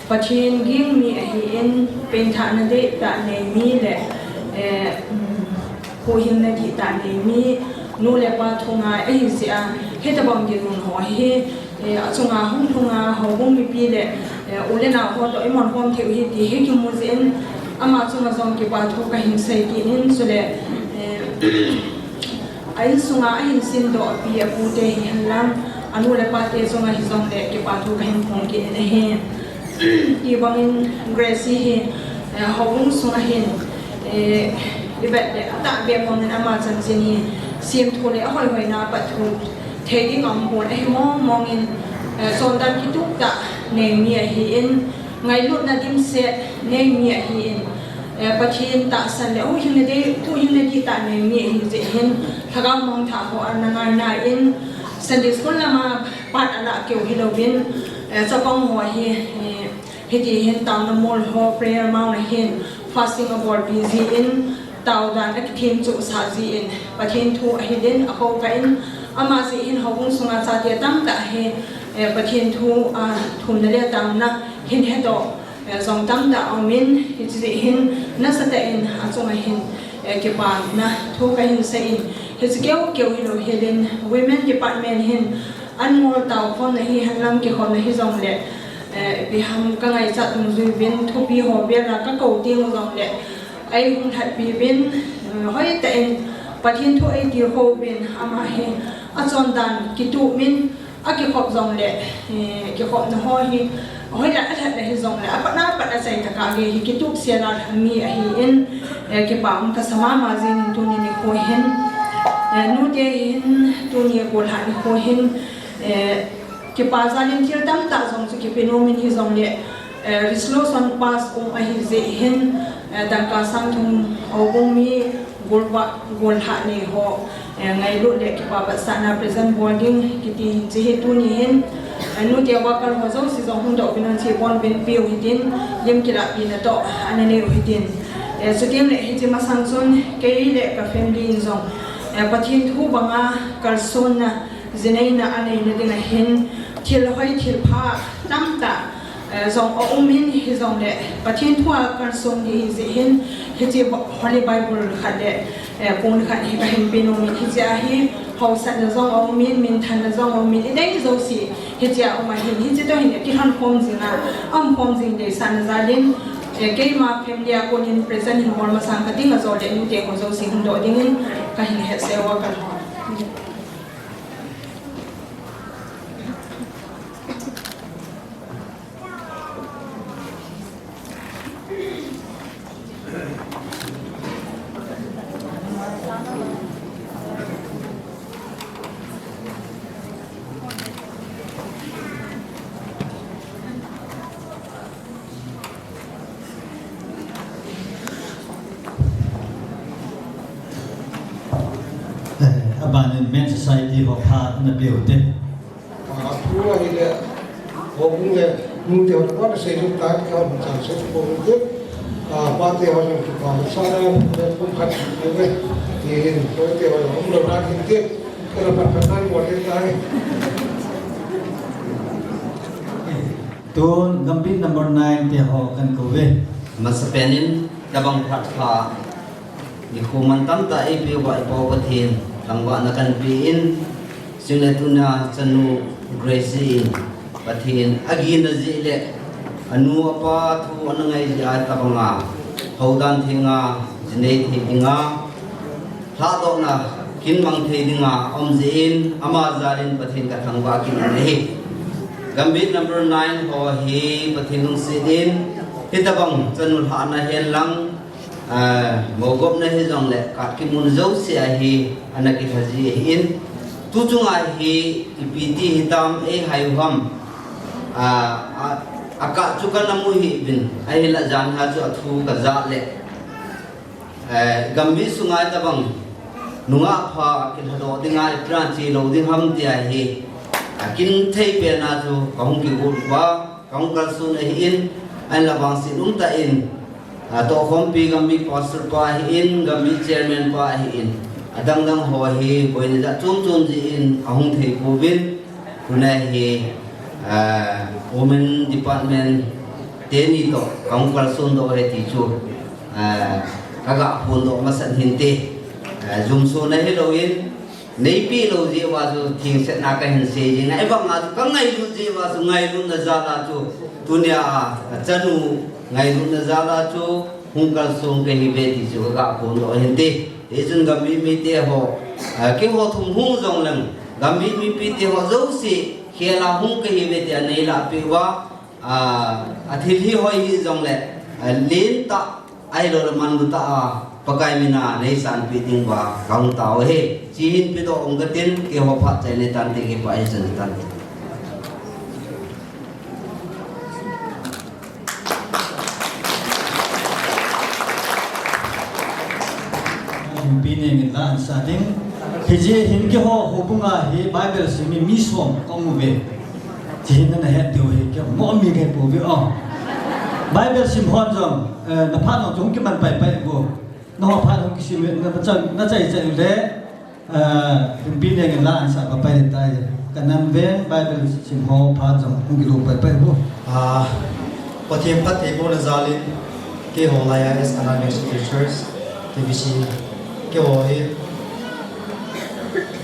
Pathen ging mi ahin, pengthahna deitah nei mi le, eh, um, huhhingna dihtah nei mi, nu le pa thu ngai ahi jeh a, hitabang dinmun ho hi, eh, achunga hung lhunga houbung mipi le, eh, u le nao ho toh imon khom thei u ahi ti hi kimu jeh in, ama chunga jong kipa thu kahin sei kit in, chule, eh, A insunga ahin simdoh api apu te hihen lang, anu le pa te chunga hijongle kipa thu kahin phong kit in ahi. Hibangin Gracie hi, eh, houbung sunga hin, eh, ivet le atahbeh mongin ama chanchin hi semthu le ahoihoina apat thu thei ding aum pon ahi mong mongin, eh, chondan kitup tah nei mi ahin, ngailutna dimset nei mi ahin, eh, Pathen tahsan le huhhingna dei, huhhingna dihtah nei mi ahi jeh hin, lhagao mangthah ho ana ngaina in, Sunday school lama pat alah keu hilouvin, eh, chapang ho hi, eh, hiti hin taona mol ho prayer mount a hin fasting abolpi jin, taodan akithem chuhsah jin, Pathen thu ahil in, akhoukha in, ama jeh hin houbung sunga chate tamtah hi, eh, Pathen thu, ah, thumna le taona hin hedoh, eh, jong tamtah aumin, hiche jeh hin nasatah in achunga hin, eh, kipana thu kahin seiyin, hiche keu keu hilou helin, Women Department hin anmol taokhomna hihen lang kikhopna hijongle, eh, ipi ham kangaichat dungjuiyin thupi ho bela kakou teng jongle, eihung lhatpiuvin, eh, hoitah in Pathen thu eitilkhouvin, ama hi achondan kitup in, akikhop jongle, eh, kikhopna ho hi, Hoilai a lhep le hijongle, apatna pat a chai tah a age hi kitup sel a lhang mi ahin, eh, kipa um kasa mama jing in tuni nikho hin, eh, nute hin, tuni golhah nikho hin, eh, kipa jal in thil tamtah jong chu kipe nom in hijongle, eh, resolution pass um ahi jeh hin, eh, dangka sang thum houbung mi golvah, golhah nei ho, eh, ngailut le kipa vetsahna present bol ding kiti hiche hi tuni hin, eh, nute worker ho jouse jong hung doh uvin, hiche bol uvin piu hitin, lim kilahpina toh ana nei u hitin. Eh, chuteng le hiche masang chun kei le ka family in jong, eh, Pathen thu banga kalsonna, jineina aneina dinga hin thil hoi thil pha tamtah, eh, jong aum in hijongle Pathen thu a kalson ding ahi jeh hin hiche Holy Bible khat le, eh, pon khat hi kahin pe nom in hiche a hi haosatna jong aum in, minthanna jong aum in, idei jouse hiche a um ahin hiche toh hin kilhon khom jing a, aum khom jing deisahna jal in, eh, keima family a kon in present hin bol masang kating a jo le nute ho jouse hung doh ding in kahin hetsah uva kalhon. Eh, abanin Men Society ho pha na pe u te. Ah, thu ahile, houbung le nute ho pha na sei jong ta, ka hon chan sei ko u te. Ah, pate ho jong kipa sa na, le pum khat ni ve. Tin, ko te ho jong lo na kin te. Ka la pat pat na ko te tai. Tun Gambih number nine te ho kan kou ve. Masapen in tabang phat pha nikho mantam tah eipeuva i Pau Pathen thangvahna kan pe in, chule tuna chanu Grace in Pathen agina jeh le anu apa thu ana ngai jeh a tabanga houdan thenga jinei thei dinga lhadohna kin mang thei dinga um jeh in ama jal in Pathen ka thangvah kit in ahi. Gambih number nine ho hi Pathen lungset in hitabang chanu lhahna hen lang, ah, mogopna hijongle kat kimun jouse a hi ana kilha ji ahin. Tu chunga hi ipi ti hitam eihai u ham. Ah, a, a kah chu kana mu hih uvin. Ahinla jan ha chu athu ka ja le Eh, Gambih sunga tabang nungah pha kilhadoh dinga ipi a che lou ding ham tia hi, ah, kin thei pen a chu ka hung kigot uva, ka hung kalson ahin, ahinla vangset umtah in, ah, tohkhompi Gambih pastor pa ahin, Gambih chairman pa ahin, adang dang ho hi boina jat chom chom jeh in ahung thei pouvin, tuna hi, ah, women department teni toh ka hung kalson doh ahi ti chu, ah, ka ga phondoh masat hinte. Ah, jumsona hilou in, neipi lou jeh uva chu thengsetna kahin sei jing a, ahivanga chu ka ngailut jeh uva chu ngailutna jal a chu tunia, ah, chanu ngailutna jal a chu hung kalson kahi uve ti chu ka ga phondoh hinte. Hichun Gambih mite ho, ah, keiho thum hung jong leng Gambih mipite ho jouse khel a hung kahi uve tia nei lahpeh uva, ah, athil hi hoi hih jongle, ah, lentah ahilou le manlu tah a Pakai mina nei sanpeh ding uva ka hung tao ahi. Hiche hin pedoh ong katin, keiho phat chai nei tante, kipah e chun tan. Pi ne ngin la an sa ding. Hiche hin keiho houbung a hi Bible sim mi, mi som ka um uve. Hiche hin na het diu hi kei mo mi kahi pouve o. Bible sim hon jong, eh, na phat jong chung kiman pai pai uvo. Na ho phat jong kisim na chai, na chai chai le. Ah, Pi ne ngin la an sa pa pai tai. Ka nam ven Bible sim ho phat jong hung kilou pai pai uvo. Ah, Pathen phattheibohna jal in keiho lai a as Anna Ministry Church, K B C, keiho hi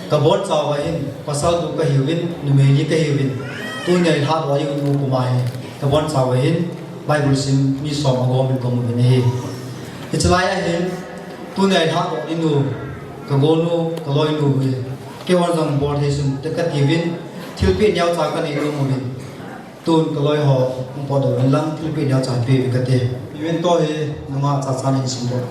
ka bonchauva hin pasal gup kahiuvin, numei li kahiuvin, tunia i lhadoh ding u kum a hi ka bonchauva hin Bible sim mi som agom in ka um uvin ahi. Hiche lai a hin tunia i lhadoh ding u ka gonu, ka loinu hi, keihon jong bol thei sun te kati uvin, thilpeh neocha kanei nom uvin. Tun kaloi ho, hung potdoh uvin lang, thilpeh neocha peh uvin kate. Uvin toh hi, nungah chacha nin simdoh.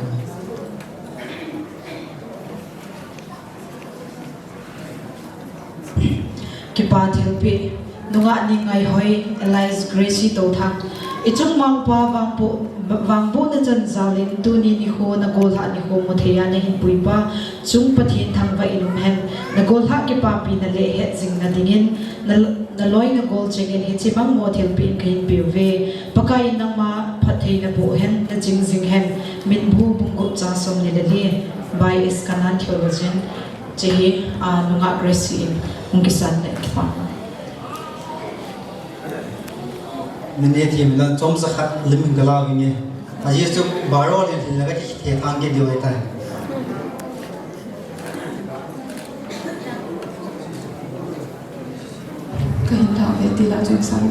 Kipa thilpeh, nungah Ningaihoi, alias Gracie Touthang. Ichung mangpa vangboh, vangbohna chanjal in tuni nikho nagolhah nikho muthei a nahin puipa chung Pathen thangvah in umhen. Nagolhah kipapina le hetjingna dingin na, naloi nagol chengin hiche bang mo thilpeh in kahin peuve. Pakai in nangma phattheina boh hen, naching jing hen. Minbu bung gup chang somni le li. By S Kanan Theologian. Chehi, a, nungah Gracie in hung kisan le kipa. Minute hi minute chomcha khat lim hin gala vinge. Ajeh chu baro le hin laga ki the thang ke diu tai. Kahin thah ve ti la chun sang.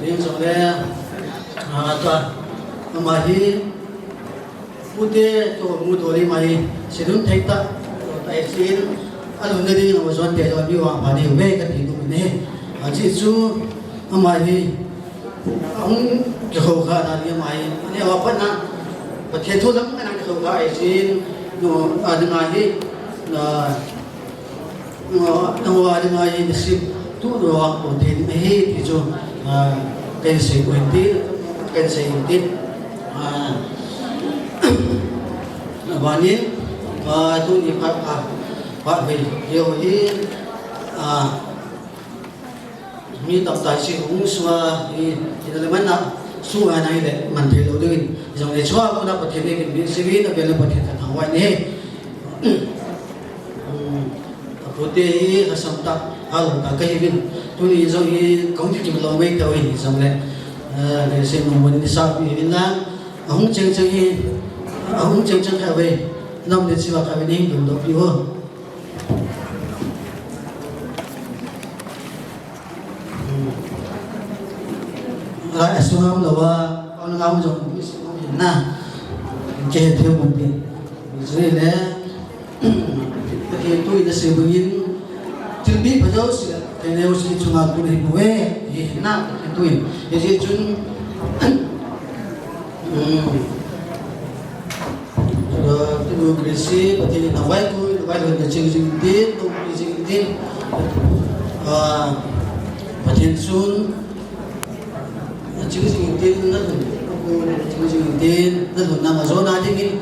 Tin jong le, a, ta, ama hi, pute to mu to le ama hi, sidun thei ta, to ta e sin, a lun na ding, a jon te jon mi vang pha ding ve ka ti nu ne. A chi chu, ama hi, Ahung kikhou kha na ni ama hi, ani awa pat na, Pathen thu lam ana kikhou kha ahi jin, no, a dinga hi, na, no, no, a dinga hi, na sim, tu no, a ko te ni hi, ti chu, a, kan sei ko hin ti, kan sei hin ti, a, na ba ni, a, tu ni pha, pha, pha ve, yo hi, a, Mi tamtah chu hung sunga, hi, hi le man na, sunga na hi le, man thei lou ding. Jong le chua ko na Pathen ni kin bin si bin, a bel le Pathen ka thangvah ni. Hmm, a pute hi, ka sam ta, ha lo ta ka hi bin. Tuni jong hi, kong ki kim lou mai ta hi jong le. Eh, le se mo mo ni sa pi bin na. A hung cheng cheng hi, a hung cheng cheng kha ve. Nam le chiwa kha ve ni, dum do pi ho. Lai a sung a um lou a, a nung a um jong, mi sung a um hin na. Ke he theu mun pi. Israel le, ke tu in a se bungin, thil bi pa jo si, ke neo si chunga kun hi bu e, hi na, ke tu in. Ye ye chun, hmm. Aa, tinu Grace, Pathen in navai ku, navai ku na ching jing tin, tu jing tin. Aa, Pathen sun, ching jing tin, na lun, ku na ching jing tin, na lun na ma jo na ding in.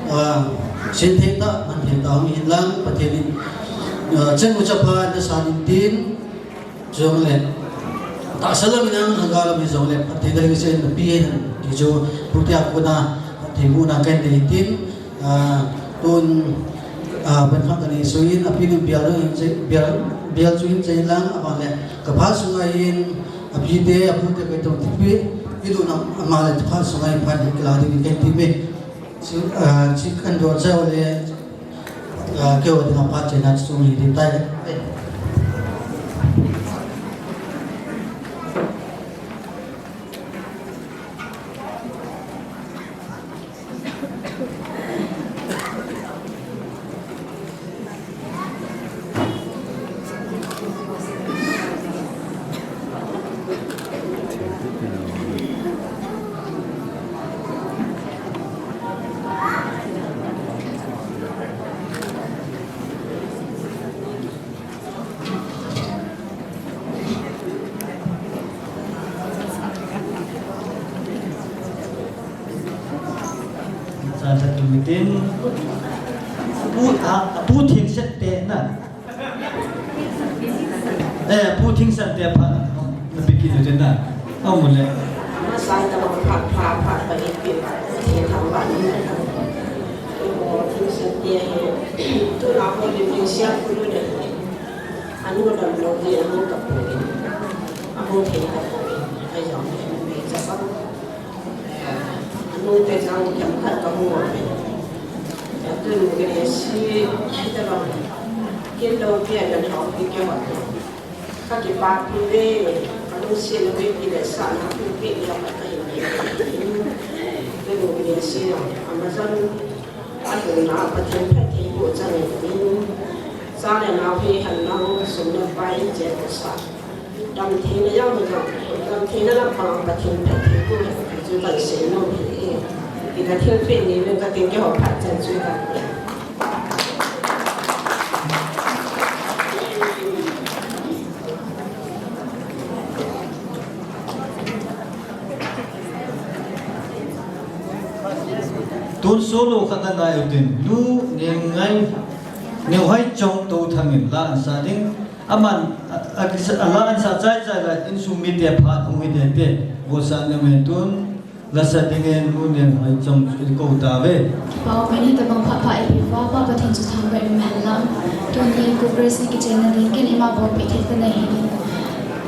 Aa, sin thei ta, man thei ta, hung hin lang, Pathen in, aa, chen mu cha pha, na sa ding tin. Jong le, tahsa lam in ang, lhagao lam in jong le, Pathen ding se na pi hen, ti chu, pu tia ko na, Pathen mu na kan dei tin, ah, tun, ah, ban khang kan i suin, a pi nu bial, bial, bial chu hin chai lang, a ban le, ka pha sunga hin, a pi te, a pu te, ka tong ti pi, pi tu na, a ma le, pha sunga hin, pha ding kila ding kan ti me. Chu, ah, chu kan dol chau le, ah, keu dinga phat chena chu mi ding tai. Sa sa tu mitin. Pu, a, pu thing set te na. Eh, pu thing san te pha na, na pi ki na. Au mu le. Ma sai ta ba pha, pha, pha, pha, ni pi, ni thang ba ni. Mo thing san te he. Tu na ko ni pi sia ku lu de. Anu dam lo ni, anu ka pu ni. Anu thei ka pu ni. Ai jong ni, ni sa ba. Anu te jang kiam khat ka mu a. Tun Grace, hita lo. Kin lo pia na thau pi ke wa. Ka kipa pi ve, ka lungset na ve pi le sa na pi pi le ka pi ve. Ni se, amazan, atuna Pathen phattheiboh chang in, cha le nao hi henlang, sum le pai in chengkhohsah. Damtheina jong hi jong, damtheina lampang Pathen phattheiboh hen ti chu kahin seinom ahi. Ti kathilpeh ni uvin kating, keiho phat chan chu kahin pe. Tun solo khat na ngai utin, Nu Neng ngai, Neu Haichong Touthang in la ansa ding. Aman, a, a, a la ansa chai chai la, insung mite phat hung hi tete. Bolsah nom e tun, lasa dingin Nu Neng Haichong chu i kou tauve. Pau, mani tabang pha pha i pi pha pha Pathen chu thangvah in umhen lang. Tuni Congress ni kichenna ding kin ima bolpeh thei kana hi.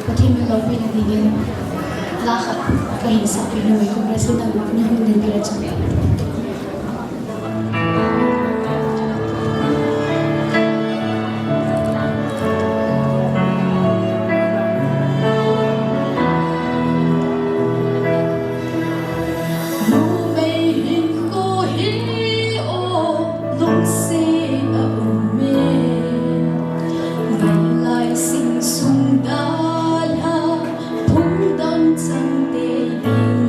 Pathen min loupina dingin la khat kahin sahpeh nom e, Congress ni nang ni hung ding kila chu. Numei hinkho hi o lungset a um e, ngai lai sing sung dai a phung dang chang tei ding.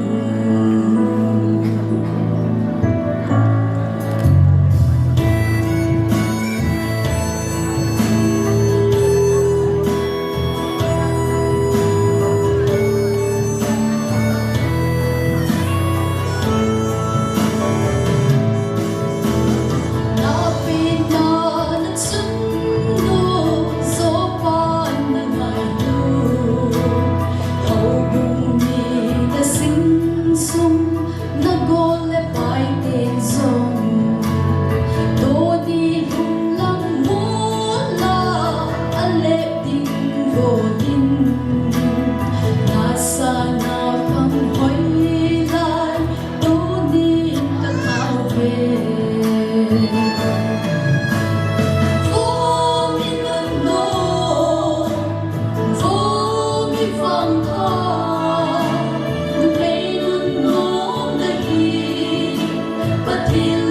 Tunin ka thau ve. Vo mi nunnom, vo mi vangpha, numei nunnom nahi, Pathen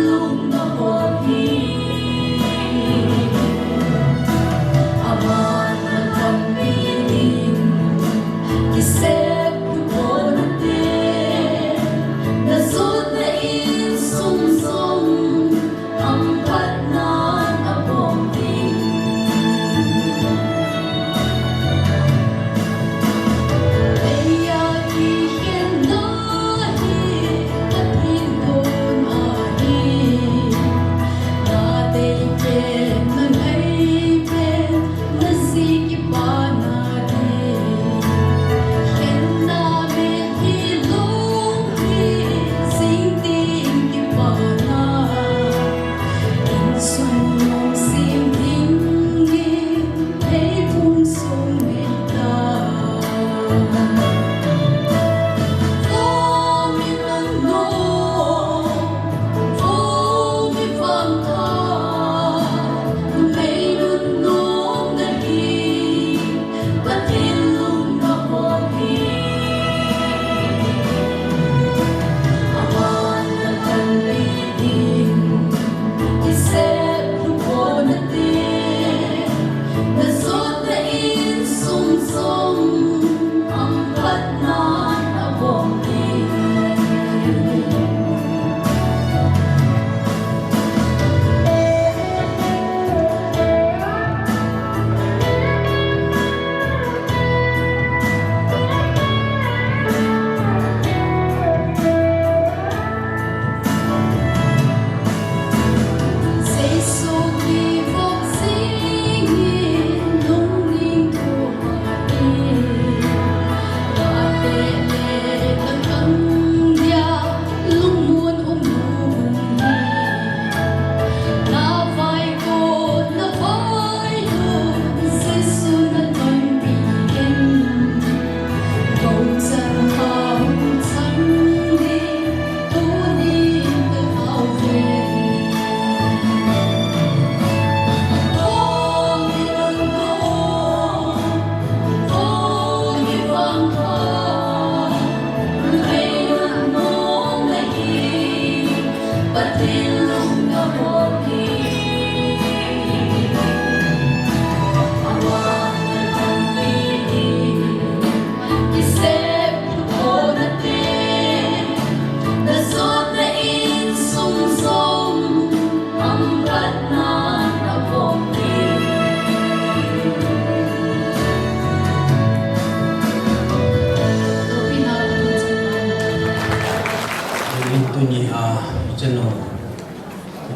Ni a, chanu,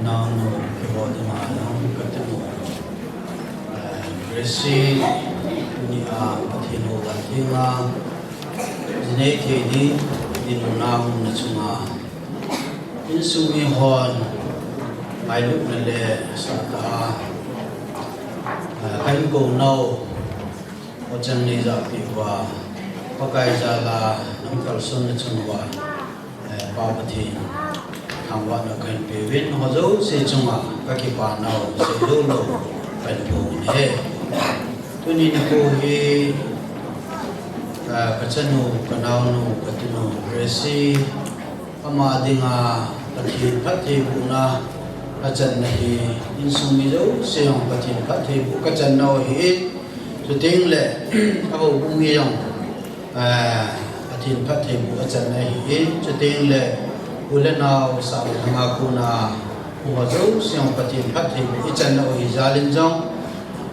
naonu, kiho ding a, nang ka chanu. Eh, Gracie, ni a, Pathen ho dan ding a, jinei thei ni, ni nu nang na chunga. Insung mi hon, ngailutna le, sa ta a, eh, kan ko nau, Hochan nei japi uva, Pakai jal a nang kalson na chun uva, eh, Pa Pathen thangvahna kahin peuvin, ho jouse chunga kakipa nau seilou lou kahin phong uve. Tuni nikho hi, eh, ka chanu, ka naonu, ka tinu, Gracie, Ama dinga Pathen phattheibohna achanna hi, insung mi jouse jong Pathen phattheiboh kachanna ahi. Chuteng le, a houbung mi jong, eh, Pathen phattheiboh achanna ahi. Chuteng le, u le nao, sah le lhanga kona, u ho jouse jong Pathen phattheiboh ichanna ahi jal in jong,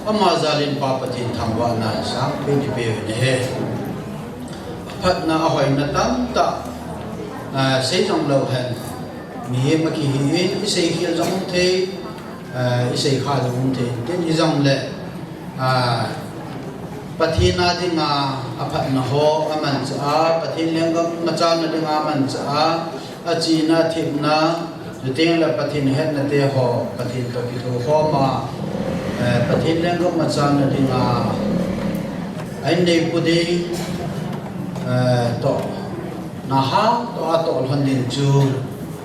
ama jal in Pa Pathen thangvahna sangpen ipeh uve he. Aphatna ahoina tamtah, ah, sei jong lou hen. Mihem akihi in, isei khel jong um thei, ah, isei kha jong um thei. Tin hijong le, ah, Pathen a dinga aphatna ho amanchah a, Pathen lenggam machalna dinga amanchah a, achena, athemna, chuteng le Pathen hetna te ho, Pathen toh kithokhom a, eh, Pathen lenggam machalna dinga, ahin neipo ding, eh, toh, naha toh atoh lhon ding chu,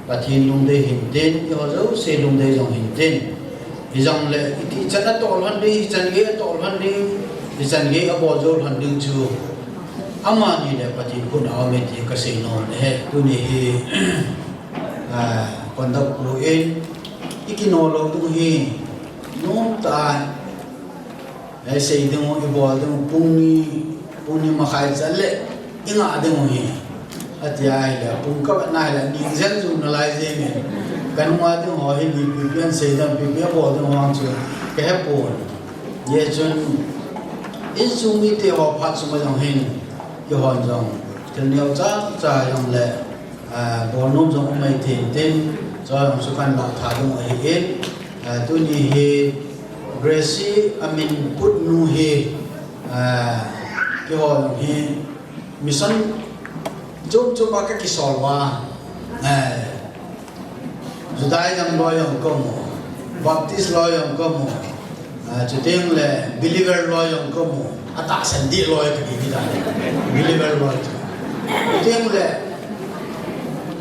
Pathen lungdei hintin, eiho jouse lungdei jong hintin. Hijong le, iti chan atoh lhon ding, hichan gei atoh lhon ding, hichan gei abol jou lhon ding chu, amani le Pathen khut a um e ti kasei nom e. Tuni hi, ah, conduct pu in, ikino lou ding hi, nom tah a, eh, sei ding u, ibol ding u, pung ni, pung ni makhai chan le, ingah ding u hi. Ati ahile, pung kah na hile, ni jen ju nalai jeng e. Kanung a ding ho hi, ni pipi ahin sei ding, pipi abol ding ho chu, kahe pon. Hijeh chun, insung mite ho phat sung a jong hin, eihon jong, thil neo chacha jong le, ah, bol nom jong um mai thei tin, chujong chu kahin lah tha ding ahi in, ah, tuni hi Gracie amin put nu hi, ah, keiho jong hi mission chom chom a kakisol uva, ah, Judaism loi jong kamu, Baptist loi jong kamu, ah, chuteng le Believer loi jong kamu, atahsan deh loi kati ding ahi. Believer loi chu. Chuteng le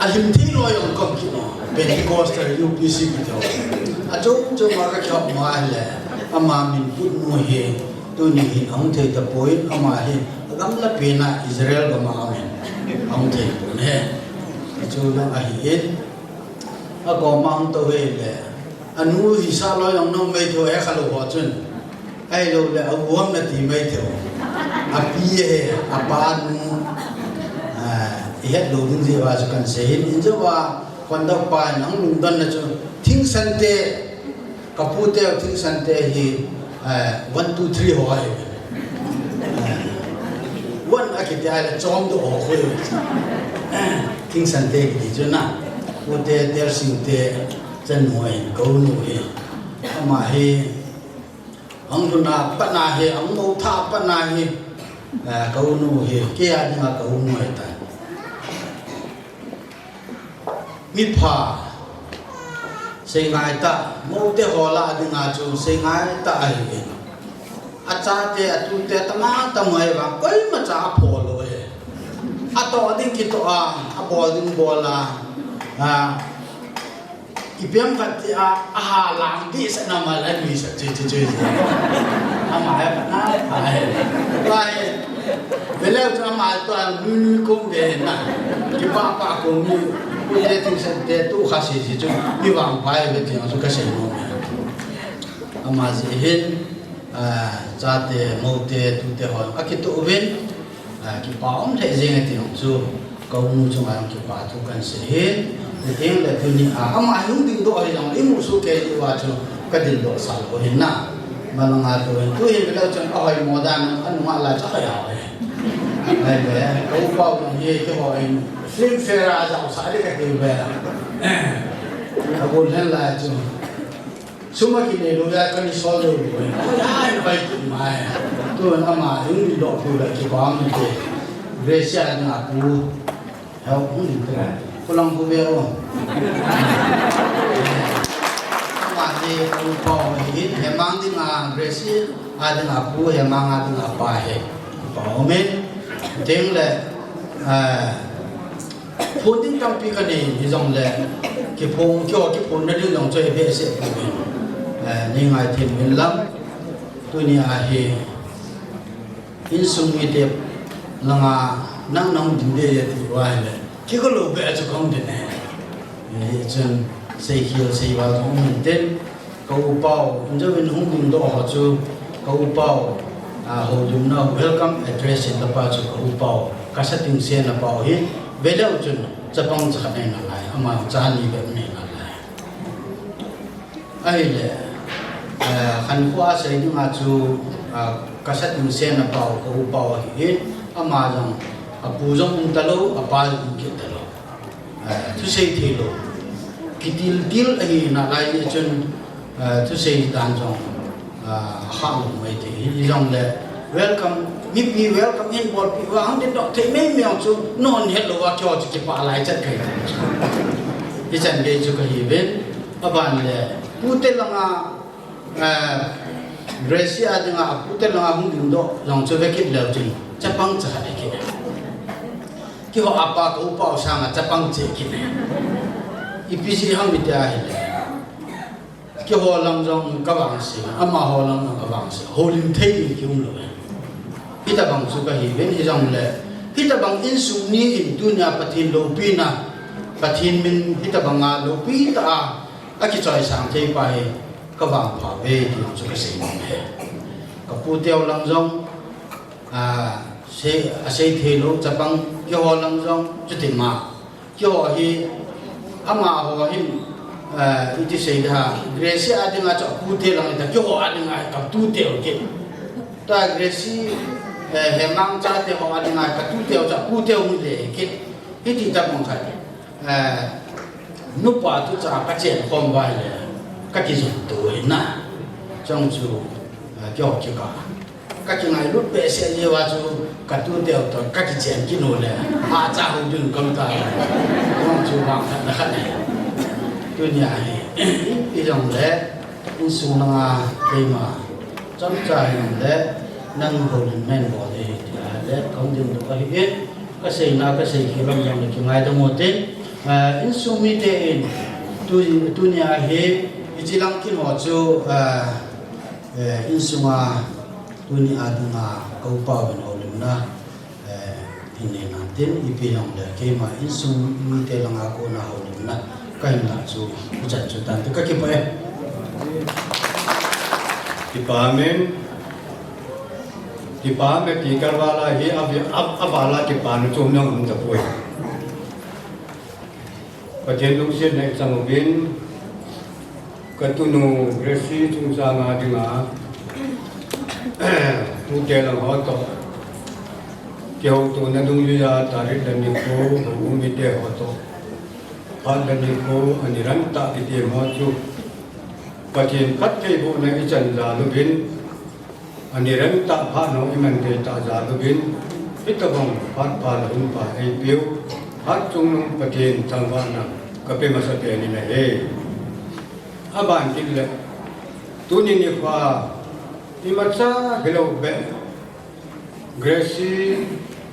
alimthei loi jong kamu kit nom. Pentecostal, U P C kiti ho. Achom chom a kakihop ma ahile, ama min put nu hi, tuni hin ahung thei tapon, ama hi agamla pen a Israel gam a aum in, ahung thei pon ahi. Hichu jong ahi in. Akoma hung tou hile, anu hisah loi jong nom mai thei u, hekha lou ho chun. Ahilou le, a u ham nati mai thei u. Api ahi, apa nu. Ah, ihet lou ding jeh uva chu kahin sei hin, injo a, conduct pa in ahung lungdon na chu, Thingsante, kapu te Thingsante hi, eh, one, two, three ho ahi. Eh, one akiti ahile chomdoh ho khu. Eh, Thingsante kiti chu na. Pu te, Tersing te, chanu ahin, ka u nu hi. Ama hi, ahung lhun a pat na hi, ahung mou tha a pat na hi, eh, ka u nu hi, kei a dinga ka u nu ahitai. Mipha, seingai tah, moute ho lah a dinga chu seingai tah ahi in. Achate, atute, atama, atama ahi vang, koimacha apho lou ahi. Atoh ding kitoh a, abol ding bol a, a, ipi ham khat ti a, aha lang dehset na mal anuisat chu, chu, chu, chu. Ama ahi, ama ahi. Ahi. Veleu chu ama toh a lui lui kong de na. Kipah pah kong ni. Koi le Thingsante tu kha sese chu. Mi vangpha ahi ve ti jong chu kasei nom e. Ama jeh hin, ah, chate, moute, tute ho akitoh uvin, ah, kipa um lheh jeng e ti jong chu. Ka u nu chunga jong kipa thu kahin sei hin, chuteng le tuni a, ama hi hung dingdoh hijong, imu soh kei uva chu kadildoh sah lou hin na. Malanga tou hin, tuhin veleu chun ahoimo dan, anunga lai chu ahoi a hoi. Ahile, ka u Pau jong hi keiho in film fare a jaosah ding kati uve. Ka bol hen lai chu. Sum a kinei lou a kana sol lou lou. Ai, bai tu mai. Tun ama in doh tu la kibang te. Gracia na pu. Help hung in te. Ko lang ko ve o. Ama te ko pa o hin, Hemang ding a Gracia, a ding a pu, Hemang a ding a pa he. Pa o men. Teng le, ah, phone ding tampi ka nei, hijongle, kiphone, keiho kiphone na ding jong chu behseh poi. Eh, nei ngaithem in lang, tuni a hi, insung mite langa nang nahung ding ding e ti uva ahile, kei ka lou beh a chu kahung ding e. Eh, hichun, seikhel, seival kahung hin tin, ka u Pau, injovin hung dingdoh ho chu, ka u Pau, ah, houlimna welcome address in lapa chu ka u Pau, ka sa ting sen lapa hi, veleu chun, chapang cha khat nei nalai, ama cha ni bep nei nalai. Ahile, eh, khankho a sei dinga chu, ah, ka sa ting sen lapa ka u Pau ahi, ama jong, apu jong um talou, apa jong um kit talou. Eh, thusei thei lou. Kitil til ahi nalai chun, eh, thusei dan jong, eh, akha lou mai thei. Hijongle, welcome, mipi welcome in bolpi uva, hung dingdoh thei mai mai chu, nahung het lou uva keiho chu kipah lai chat kahi. Hichan gei chu kahi uvin, aban le, pute langa, Eh, Gracia dinga, apute langa hung dingdoh jong chu vekit leu chun, chapang cha khat kit. Keiho apa ka u Pau sanga chapang cha kit. Ipi jeh ham iti ahile, keiho lang jong ka vangse, amaho lang jong ka vangse, houlim thei ding kium lou. Hitabang chu kahi uvin, hijongle, hitabang insung ni in tunia Pathen loupina, Pathen min hitabanga loupi tah a, akichoisang thei pa hi, ka vangpha uve ti chu kasei nom e. Ka puteu lang jong, ah, sei, asei thei lou, chapang keiho lang jong, chuti ma. Keiho hi, amaho hin, ah, iti sei da, Gracia a dinga chu apute lang ta, keiho a dinga ka tuteu kit. Ta Gracia, eh, Hemang chate ho a dinga ka tuteu chu aputeu hung le kit. Hiti tabang khat. Eh, nupa tu cha ka chen khom uva le, ka kijun tu hi na. Chong chu, eh, keiho kikah. Ka kingailut behseh jeh uva chu, ka tuteu toh, ka kichen kit u le. Acha hung ding kam ta. Chong chu vang khat na khat ne. Tunia hi, ijongle, insung langa, keima. Chomcha hijongle, nang houlimna in bol e, tia le, kahung dingdoh ahi in. Ka seina, ka seikhel lam jong le kingaidam u tin, ah, insung mite in tu, tunia hi, hiche lang kin ho chu, ah, eh, insunga tunia dinga ka u Pau in houlimna, eh, hin nei nan tin, ipi jong le keima insung mite langa kona houlimna kahin lah chu, hichan chu tante, kakipah e. Kipah men. Kipah me ti kal vala hi a, a, avala kipah nu chom jong um tapoi. Pathen lungsetna i chang uvin, ka tunu Gracie chungchanga dinga, tute lang ho toh, kihoutona dungjuiya tarik le nikho, houlim mite ho toh, phat le nikho, ani rantah kitem ho chu, Pathen phattheibohna i chan jal uvin, ani rantah phat ho i man thei tah jal uvin, hitobang phat pha le hun pha eipeu, hatchungnung Pathen thangvahna ka pe masa pen in ahi. Aban kit le, tuni nikho, imacha hilou beh, Gracie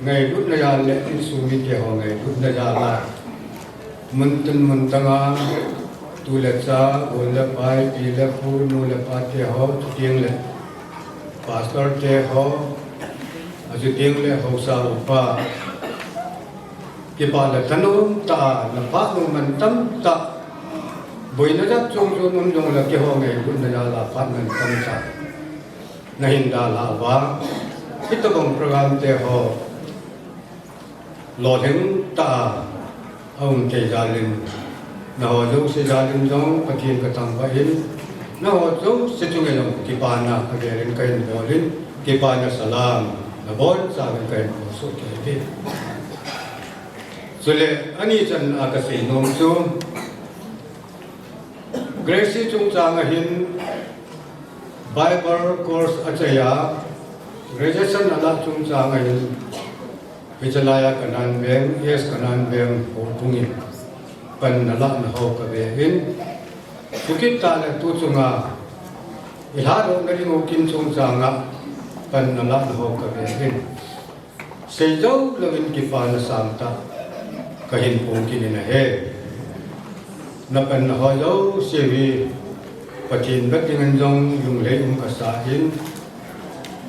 ngailutna jal le insung mite ho ngailutna jal a, mun tun mun tanga, tu le cha, u le pai, pi le pu, nu le pa te ho, chuteng le pastor te ho, achuteng le haosa upa, kipah le thanom tah a, na phat u man tamtah, boina jat chom chom um jongle keiho ngailutna jal a phat man tamtah na hin dalha uva, hitobang program te ho lolhing tah a um thei jal in, nangho jouse jal in jong Pathen ka thangvah in, nangho jouse chunga jong kipana ka gel in ka hin bol in, kipana salam. Nabonchauvin kahin phongdoh kit e. Chule, ani channa kasei nom chu, Grace chungchang ahin Bible course achai a, graduation alah chungchang ahin, hiche laiya Canaan Veng, yes, Canaan Veng houbung in panna lahna ho kave in, chukit tah le tu chunga ilhadohna ding u kin chungchang a panna lahna ho kave in, seijou louvin kipana sangtah kahin phongdoh kit in ahi. Napanna ho jouse hi Pathen bep dingin jong lunglhai um kasa in,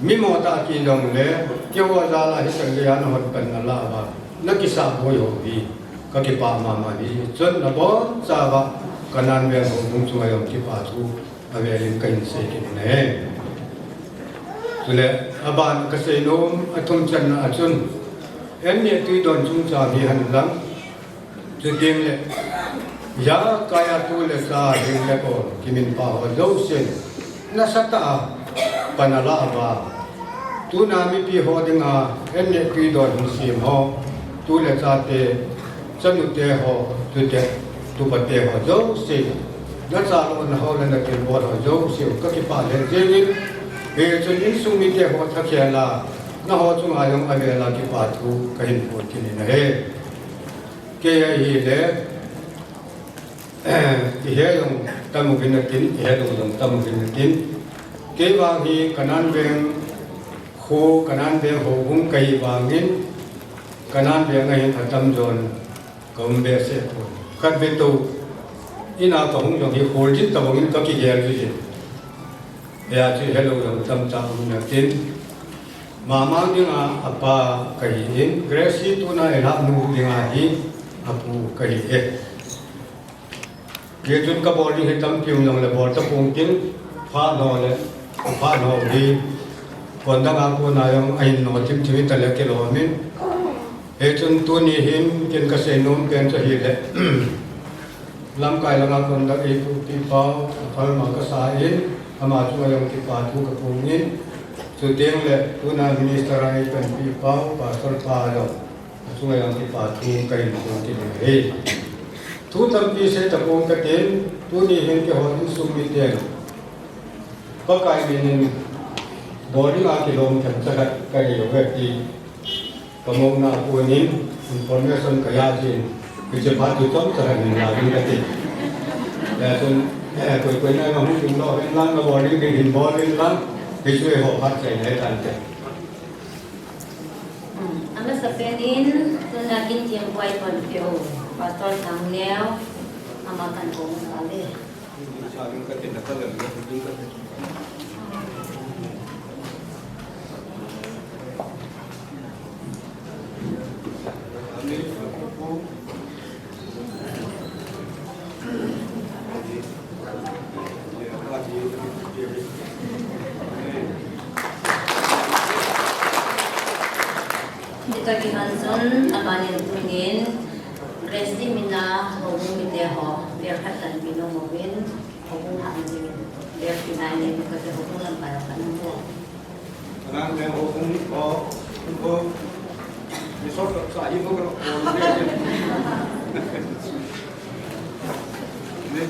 mi mo tah kijongle, keiho jal a hichan geiya nahon panna lah uva nakisah boi ho hi kakipah mama in, chun nabonchauva Canaan Veng houbung chunga jong kipa thu avelin kahin sei kit in ahi. Chule, aban kasei nom, athum channa a chun, an neh tui don chungchang hi henlang, chutengle, ijakai a tu le cha, hing le gol kiminpa ho jousen nasatah a panna lah uva, tuna mipi ho dinga an neh tui don hung sem ho, tu le chate, chanute ho, tute, tupate ho jouse, nachalona ho le natilbol ho jouse kakipah lheh jengin, hichun insung mite ho thakhel a nangho chunga jong avel a kipa thu kahin phongdoh kit in ahi. Kei ahile, ihe jong tam uvin natin, ihelou jong tam uvin natin, kei vang hi Canaan Veng kho, Canaan Veng houbung kahi vangin, Canaan Veng a hin atamjon kaum behseh pon. Khatvei tou, in a kahung jong hi kholjin tabang in kakigel jin. Hia chu helou jong tamtah um natin, mama dinga apa kahin, Grace tuna ilhahnu dinga hi apu kahi e. Hichun kabol ding hi tampi um jongle bol tapong tin, phat no le, phat no hi, kondang a kona jong ahin no thimthim in tale kilom in. Hichun tuni hin ken kasei nom pen chu ahile, lamkai langa kondang eipuipi pau, aphalma kasa in, ama chunga jong kipa thu kaphong in, chutengle tuna minister a eipanpi pau, pastor pa jong, achunga jong kipa thu kahin phongdoh kit in ahi. Thu tampi sei tapong katin, tuni hin keiho insung miten Pakai minin bol dinga kilom themcha khat kanei uve ti kamona a konin information kaja jin, hiche phat chu chomcha khat hin la ding kati. Hijeh chun, eh, koi koi na hung ding lou hen lang, nabol ding ding hin bol in lang, hichu eiho phatchaina hitante. Amasapen in, tuna kin thempu a eipanpiu Pastor Thangneo, ama kahin kou tauve. Hitia kihin chun, abanin tunin, Grace mina houbung mite ho, bel khat tanpi nom uvin, houbung hahna dingin, bel khat nei nei, kati houbung lamkai ho khat nei nei. Nang le houbung ho, ho, ni sot sa hi mo ko. Ni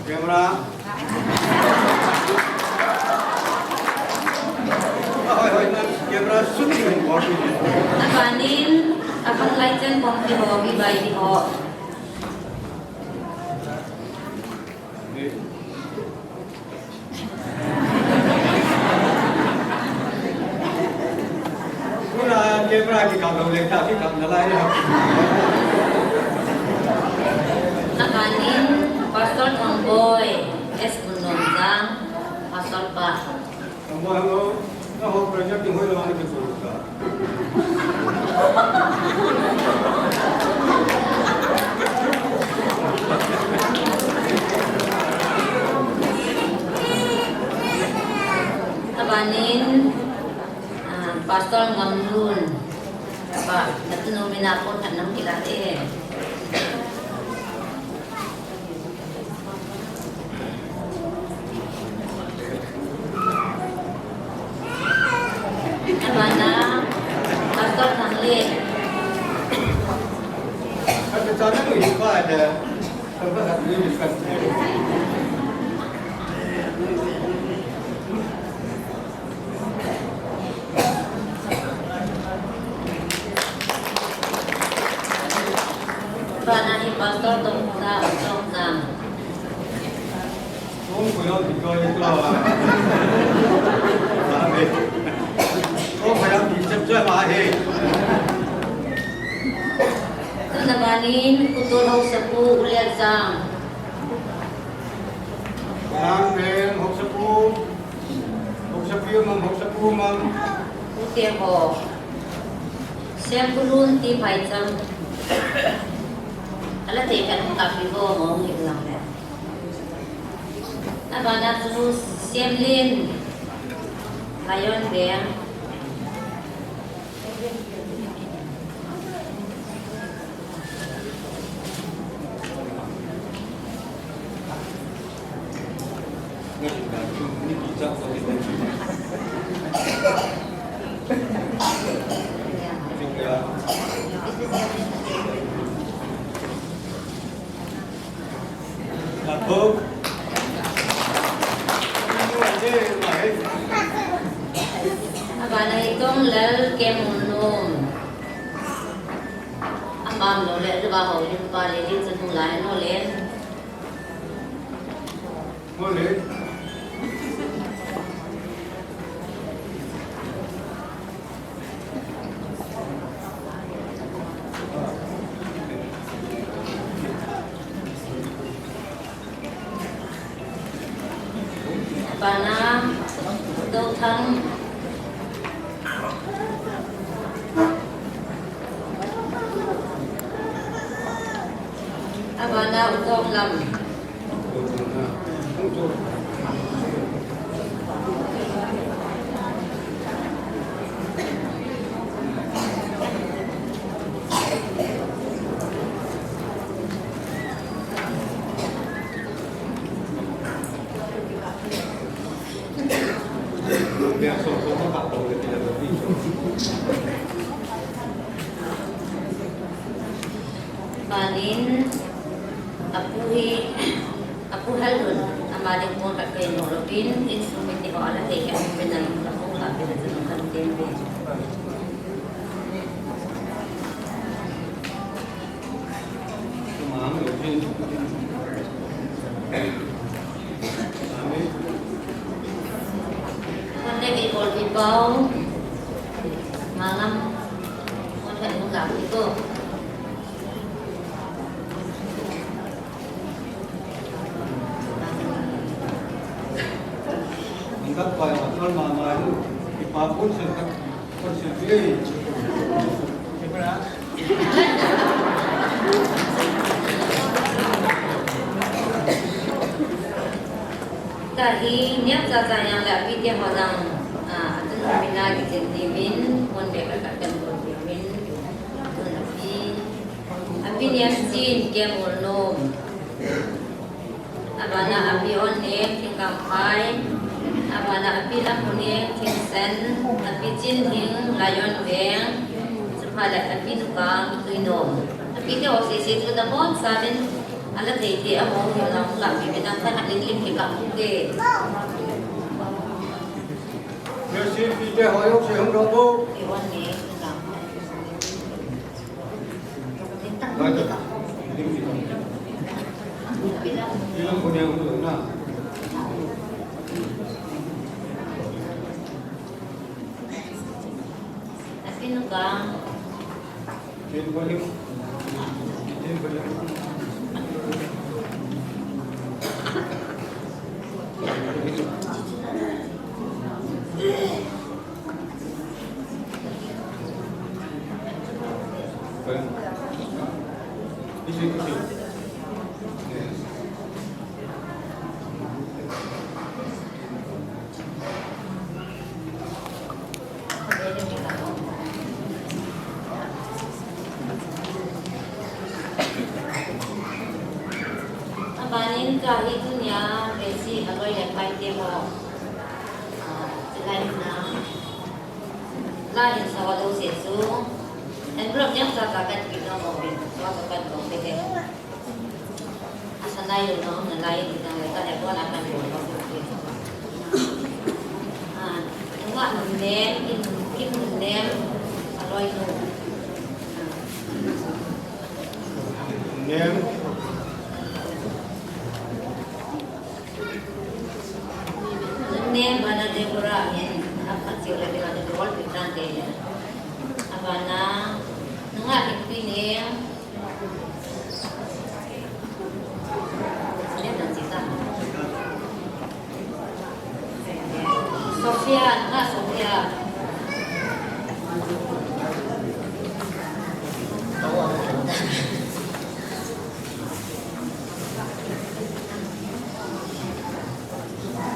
Camera. Hoi, hoi, na camera shoot important. Abanin, abang light and pump di ho, bi bai di ho. Tuna camera kikap lou le ta kikap nalai le. Abanin, Pastor Thongboi, S Bunlomjang, Pastor pa. Thongboi, hello. Naho project ding hoi lou na kitu ka. Abanin, ah, Pastor Ngamlun, apa, natunu mina pon khat nam kila e. Abanin, Bana hi Pastor Tongsa Tongsa. Tuna banin Kutol Haosapu Ulianchang. Banin Haosapu, Haosapu Mang, Haosapu Mang. Ute ho. Siam Kulun ti Phaicham. Ala te kan ka pi ho mo ni lang le. Abana chu Siamlin, Lion Veng. Abana hi Tonglal Kemulnom. Amam lo le, le ba ho, le ba le, le chu lai no le. No le. Bana, Dothang. Abana, Utonglam. Banin, apu hi, apu Halun, ama ding pon khat kei no lopin, insung mite ho ala thei kei, pen na lung la pon la pen na chun kan ten pe. Kon le kei bol pi pau. Malam. Kon le kei bol pi pau. Ang kapal, ang kapal, mama, ipa pun sa Kahi niam chacha yang le api te ho jang, ah, atun mina kichen ti min, kon be ka ka kan kon ti min, atun api, api niam chin Kemulnom. Abana api Honneng, Thingkangphai. Abana api Lamhuneng, Thingsen. Api Chinhing, Lion Veng. Chuphat le api Nukang, Tuinom. Api te ho sese chu na bon sa min. Ala thei te a hong ho na hong lam pi pi na khan a ling ling ke ka hong ke. Mercy, pi te ho yo se hong ro bo. Ke wan ne, Thingkangphai. Abanin kahi tunia, Besi aloi le pai te ho. Ah, silai na. La hin sa wa do se su. Envelope yang sa sa kan pi no mo bin. Wa sa kan ko pe ke. Nalai lou, nalai, nalai, ka le ko la ka le ko. Ah, nungah Nunnem, Kin, Kinnunnem, aloi nu. Nunnem. Nunnem, bana Deborah, hin, apa sih lagi bana Deborah, Peter, dia. Abana, nungah Kinpinem. Sophia, nga Sophia.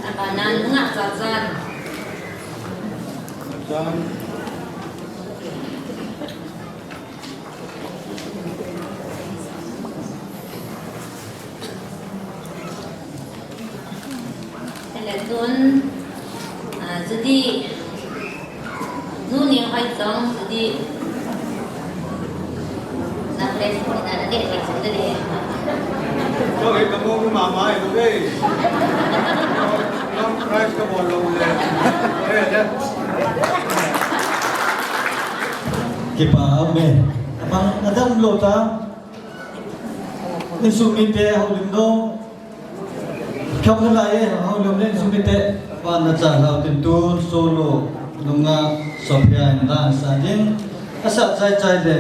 Abana nga Zazan. Zazan. Hele tun, ah, Judy, nu ni hoi chong, Judy. Na place ko na, na date place ko na. Ko he ka mo ma ma e, ko he. Long price ka bol lo le. Kipa, amen. Abang, adam lo ta. Insung mite houlim lou. Kham na lai e, houlim le insung mite. Pan na cha lau tin tu solo nunga Sophia in dan sa ding. Asa chai chai le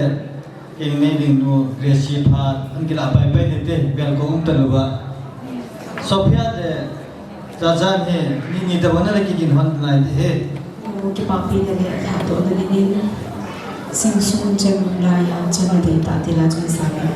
king nei ding nu Gracie phat an kila pai pai te te bel ko um ta lou ba. Sophia le Zazan hi, ni, ni ta wana le kikin hon lai te he. O, kipapi na le, ya to na le nin. Sing sung chen lai ya, chen na de ta te la chen sa le.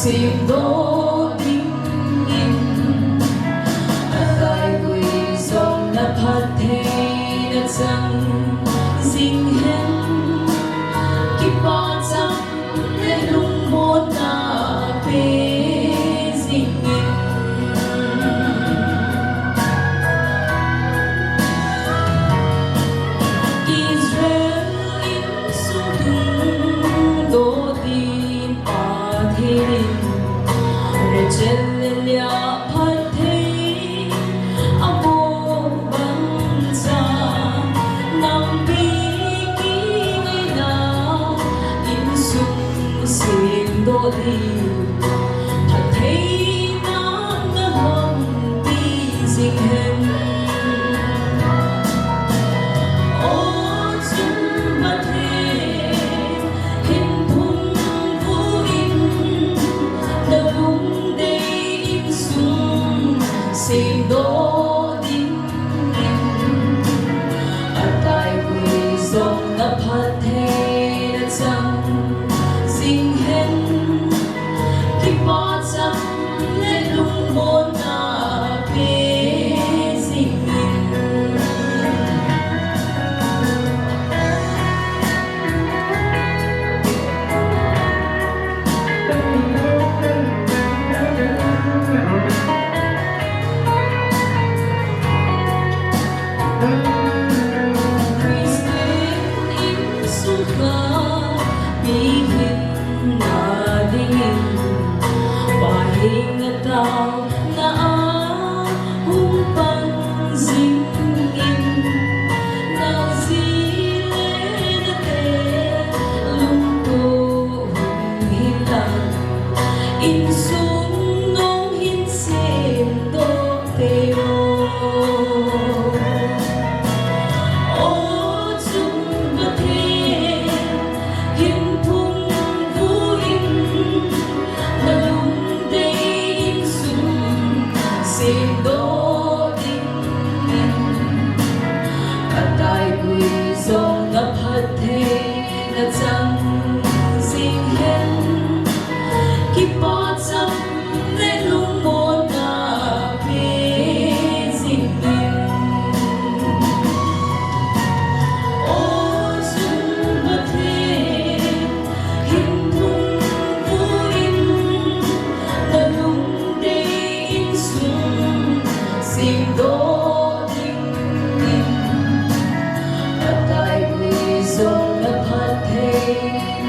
Semdoh dingin, a taigui jong na phattheina chang jing hen, kipah chang le lungmonna pe jing in. Israel insung tungdoh din Pathen in Rachel le Leah phatthei aboh bang chan, nampi kingaina insung semdoh din phattheina na lhompi jing hen. O chun Pathen, hin phung vuh in, na lungdei insung semdoh dingin, a taigui jong na phattheina chang jing hen, kipah chang le lungmonna pe jing in. Christian insung khat mi hinna dingin, Pa henga taona a hung pang jing in, na ji le na te lungtup hung hitan, insung nong hin semdoh tei o.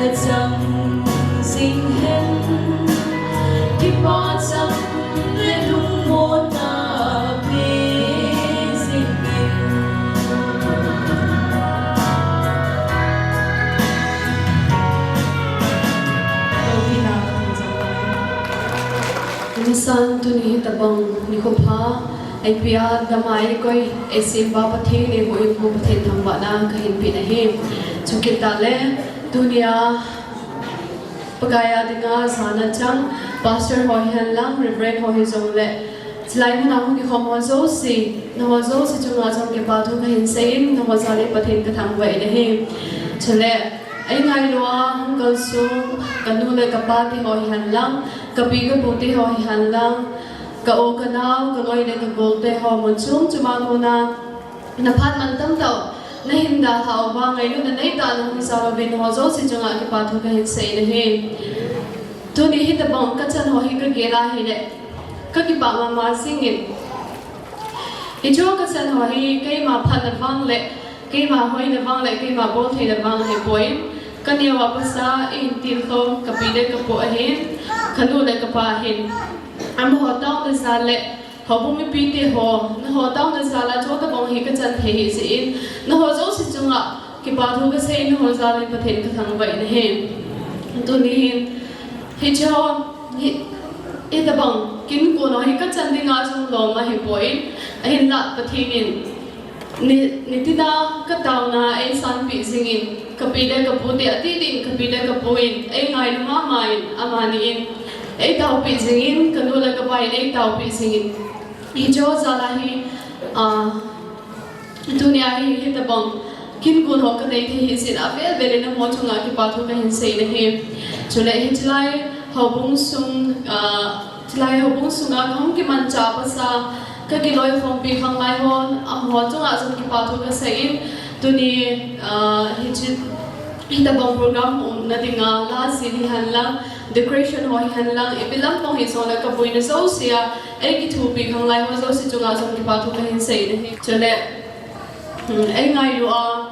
Chang jing hen, kipa chang le lungmonna pe jing in. Tuni san tuni hitabang nikho pha, eipia dama eikoi, eisempa Pathen, eihuhhingpu Pathen thangvahna kahin pe ahi. Chukit tah le, tunia Pakai a dinga jana chang, Pastor ho hihen lang, Reverend ho hijongle, chulai muna hung kikhom ho jouse, nangho jouse chunga jong kipa thu kahin seiyin, nangho jal in Pathen kathangvah in ahi. Chule, eingailu a hung kalsong, kanu le kapa te ho hihen lang, kapi kapu te ho hihen lang, ka u kanao, kaloi le kagol te ho mun chom choma kona, naphat mantam tah u, nahin dalhah uva ngailutna neitah a nahung jal uvin nangho jouse chunga kipa thu kahin seiyin ahi. Tuni hitabang kachan ho hi kagel a ahile, kakipah mama jingin. Hiche kachan ho hi keima phatna vang le, keima hoina vang le, keima boltheina vang ahipoi. Kaneo a pasa, eihin tilkhou, kapi le kapu ahin, kanu le kapa ahin. Amaho taona jal le, houbung mipi te ho, nangho taona jal a hitabang hi kachan thei ahi jeh in, nangho jouse chunga kipa thu kaseiyin, nangho jal in Pathen kathangvah in ahi. Tuni hin, hiche ho, hi, hitabang kin kon ho hi kachan dinga jong lom ahipoi, ahinla Pathen in Ni, nitina kataona eisanpeh jingin, kapi le kapu te adih dih in, kapi le kapu in eingailu mama in, amani in eitaopeh jingin, kanu le kapa in eitaopeh jingin. Hiche jal a hi, ah, tunia hi, hitabang kin kon ho kanei thei ahi jeh in avel vel in nangho chunga kipa thu kahin seiyin ahi. Chule hiche lai houbung sung, ah, Chulai houbung sunga kahung kimanchah pasa, kakiloikhompi khanglai ho, amaho chunga jong kipa thu kaseiyin, tuni, ah, hiche, hitabang program umna dinga, la jin hihen lang, decoration ho hihen lang, ipi lampang hijongle kaboina jouse a, eikithopi khanglai ho jouse chunga jong kipa thu kahin seiyin ahi. Chule, hmm, eingailu a,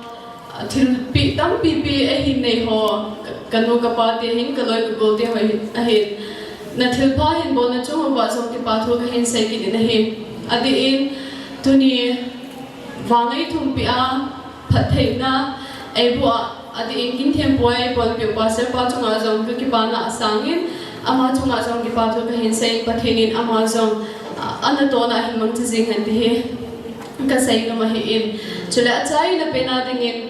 Thilpeh tampi pi eihin nei ho, ka, kanu kapa te hin, kaloi kagol te ho hin, ahin. Nathilpha hin bolna chung uva jong kipa thu kahin sei kit in ahi. Adih in, tuni vang eithumpi a, phattheina eiboh a, adih in Kinthempu a eibonpiu Pastor pa chunga jong kakipana asangin, ama chunga jong kipa thu kahin sei, Pathen in ama jong, a, anatohna ahin mangcha jing hen ti hi kasei nom ahin. Chule achaina pen a dingin,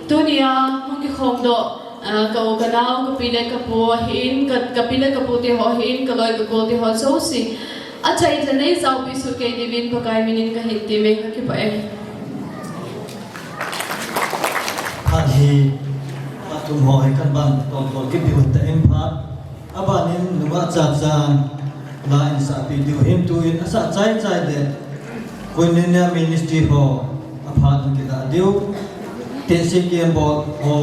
tunia hung kikhomdoh, ah, ka u kanao, kapi le kapu ahin, ka, kapi le kapu te ho ahin, kaloi kagol te ho jouse, achaina nei jaopeh soh kei diuvin Pakai minin kahin temme, kakipah e. Phat hi, phat thum ho hi kaban toltol kit diu ahitai phat. Abanin nungah chacha la insahpeh diu hin, tuin asah chai chai le Koinonia Ministry ho aphat hung kilah diu. Tehse kibol ho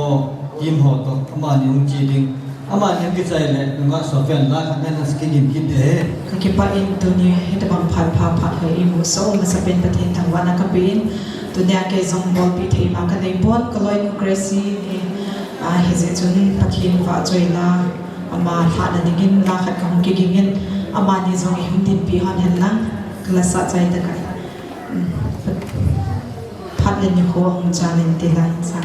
team ho toh amani hung che ding. Amani hung kichai le nungah sofen la khat nen askigin kit de. Kakipah in tuni hitabang phat pha phat hi imusoh masapen Pathen thangvahna kapen. Tunia kei jong bolpi thei ma kanei pon, kaloi nu Gracie ni, ah, hijeh chun Pathen vahchoi la. Ama lhahna dingin la khat kahung kigingin, amani jong ihung dinpi hon hen lang, kala sah chai tah a. Phat le nikho hung chan in ti lai sa.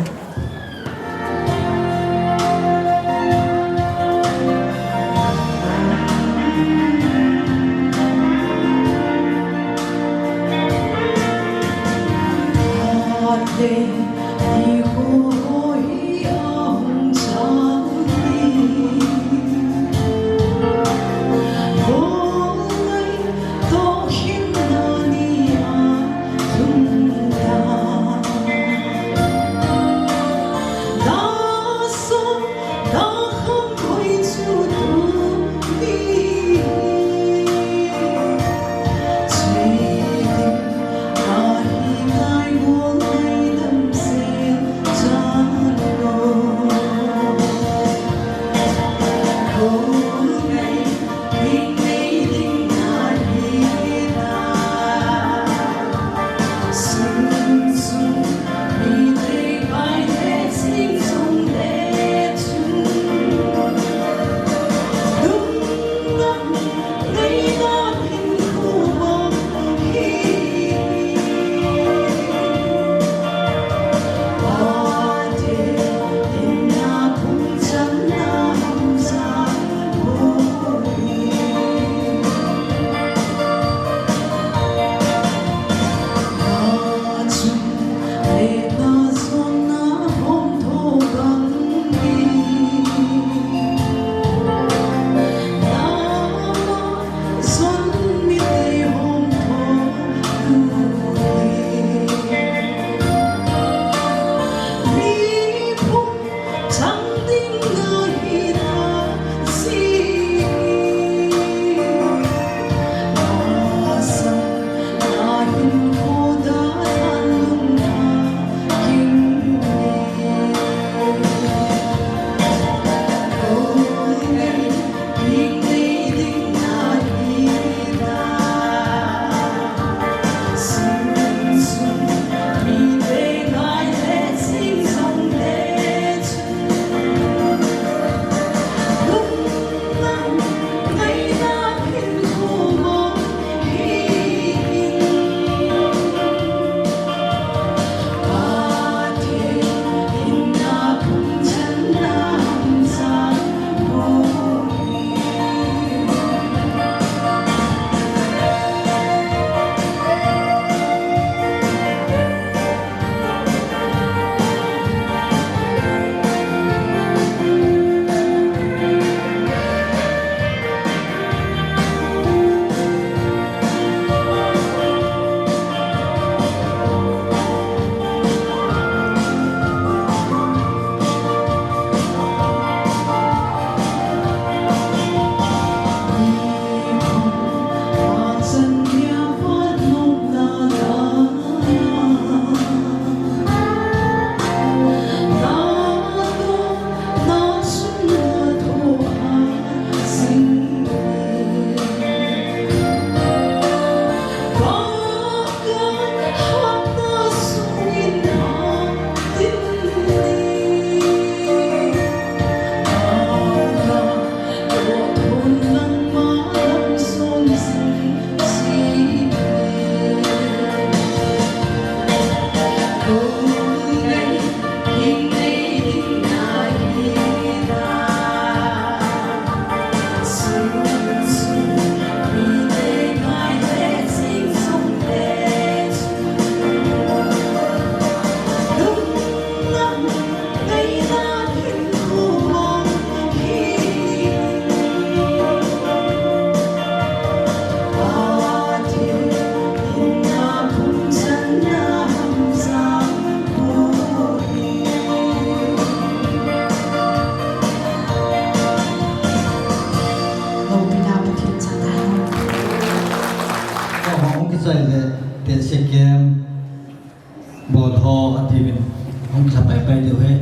Aw, ati uvin, hung thapai pai diu ahi.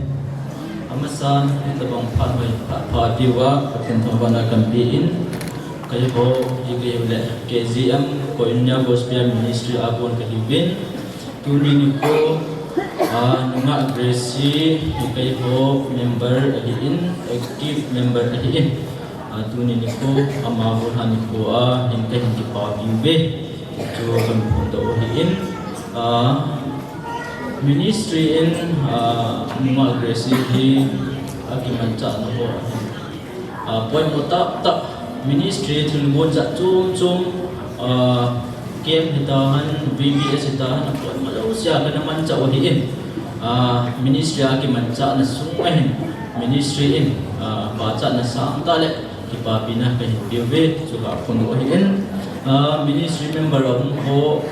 Amasan, hitabang phat hoi, phat pha diuva, Pathen thangvahna kahin pe in, keiho, hi keiho le, K G M, Koinonia Gospel Ministry a kon kahiuvin, tuni nikho, ah, Nungah Gracie, hi keiho member ahin, active member ahin, ah, tuni nikho, ama golhang nikho a, hin kahin kipapi uve, chu kahin phongdoh u ahin, ah, Ministry in, ah, Nungah Gracie hi akimanchahna ho ahin. Ah, poimo tahtah ministry thilgon jat chom chom, ah, camp hitahen, V B S hitahen, apoimo jouse a kana manchah u ahin. Ah, ministry a kimanchahna sung ahin, ministry in, ah, pachatna sangtah le kipapina kahin peuve, chu kahin phongdoh u ahin. Ah, ministry member ahung ho,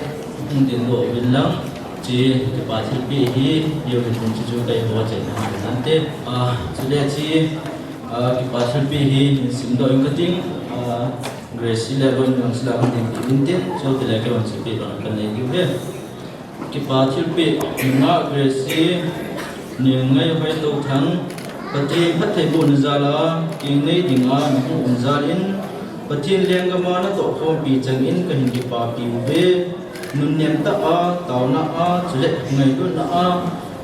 hung dingdoh uvin lang, hiche kipa thilpeh hi, hiu hitin hiche chu keiho achaina ahi nante. Ah, chule hiche, ah, kipa thilpeh hi, hin simdoh inge kating, ah, Gracie le Ron lang sila hung ding kit intin, chutile keihon thilpeh bang kanei diu ahi. Kipa thilpeh, Nungah Gracie, Nilngaihoi Touthang, Pathen phatthei bohna jal a, kinei dinga nahung um jal in, Pathen lenggam a natoh khompi chang in kahin kipapi uve, nunnem tah a, taona a, chule ngailutna a,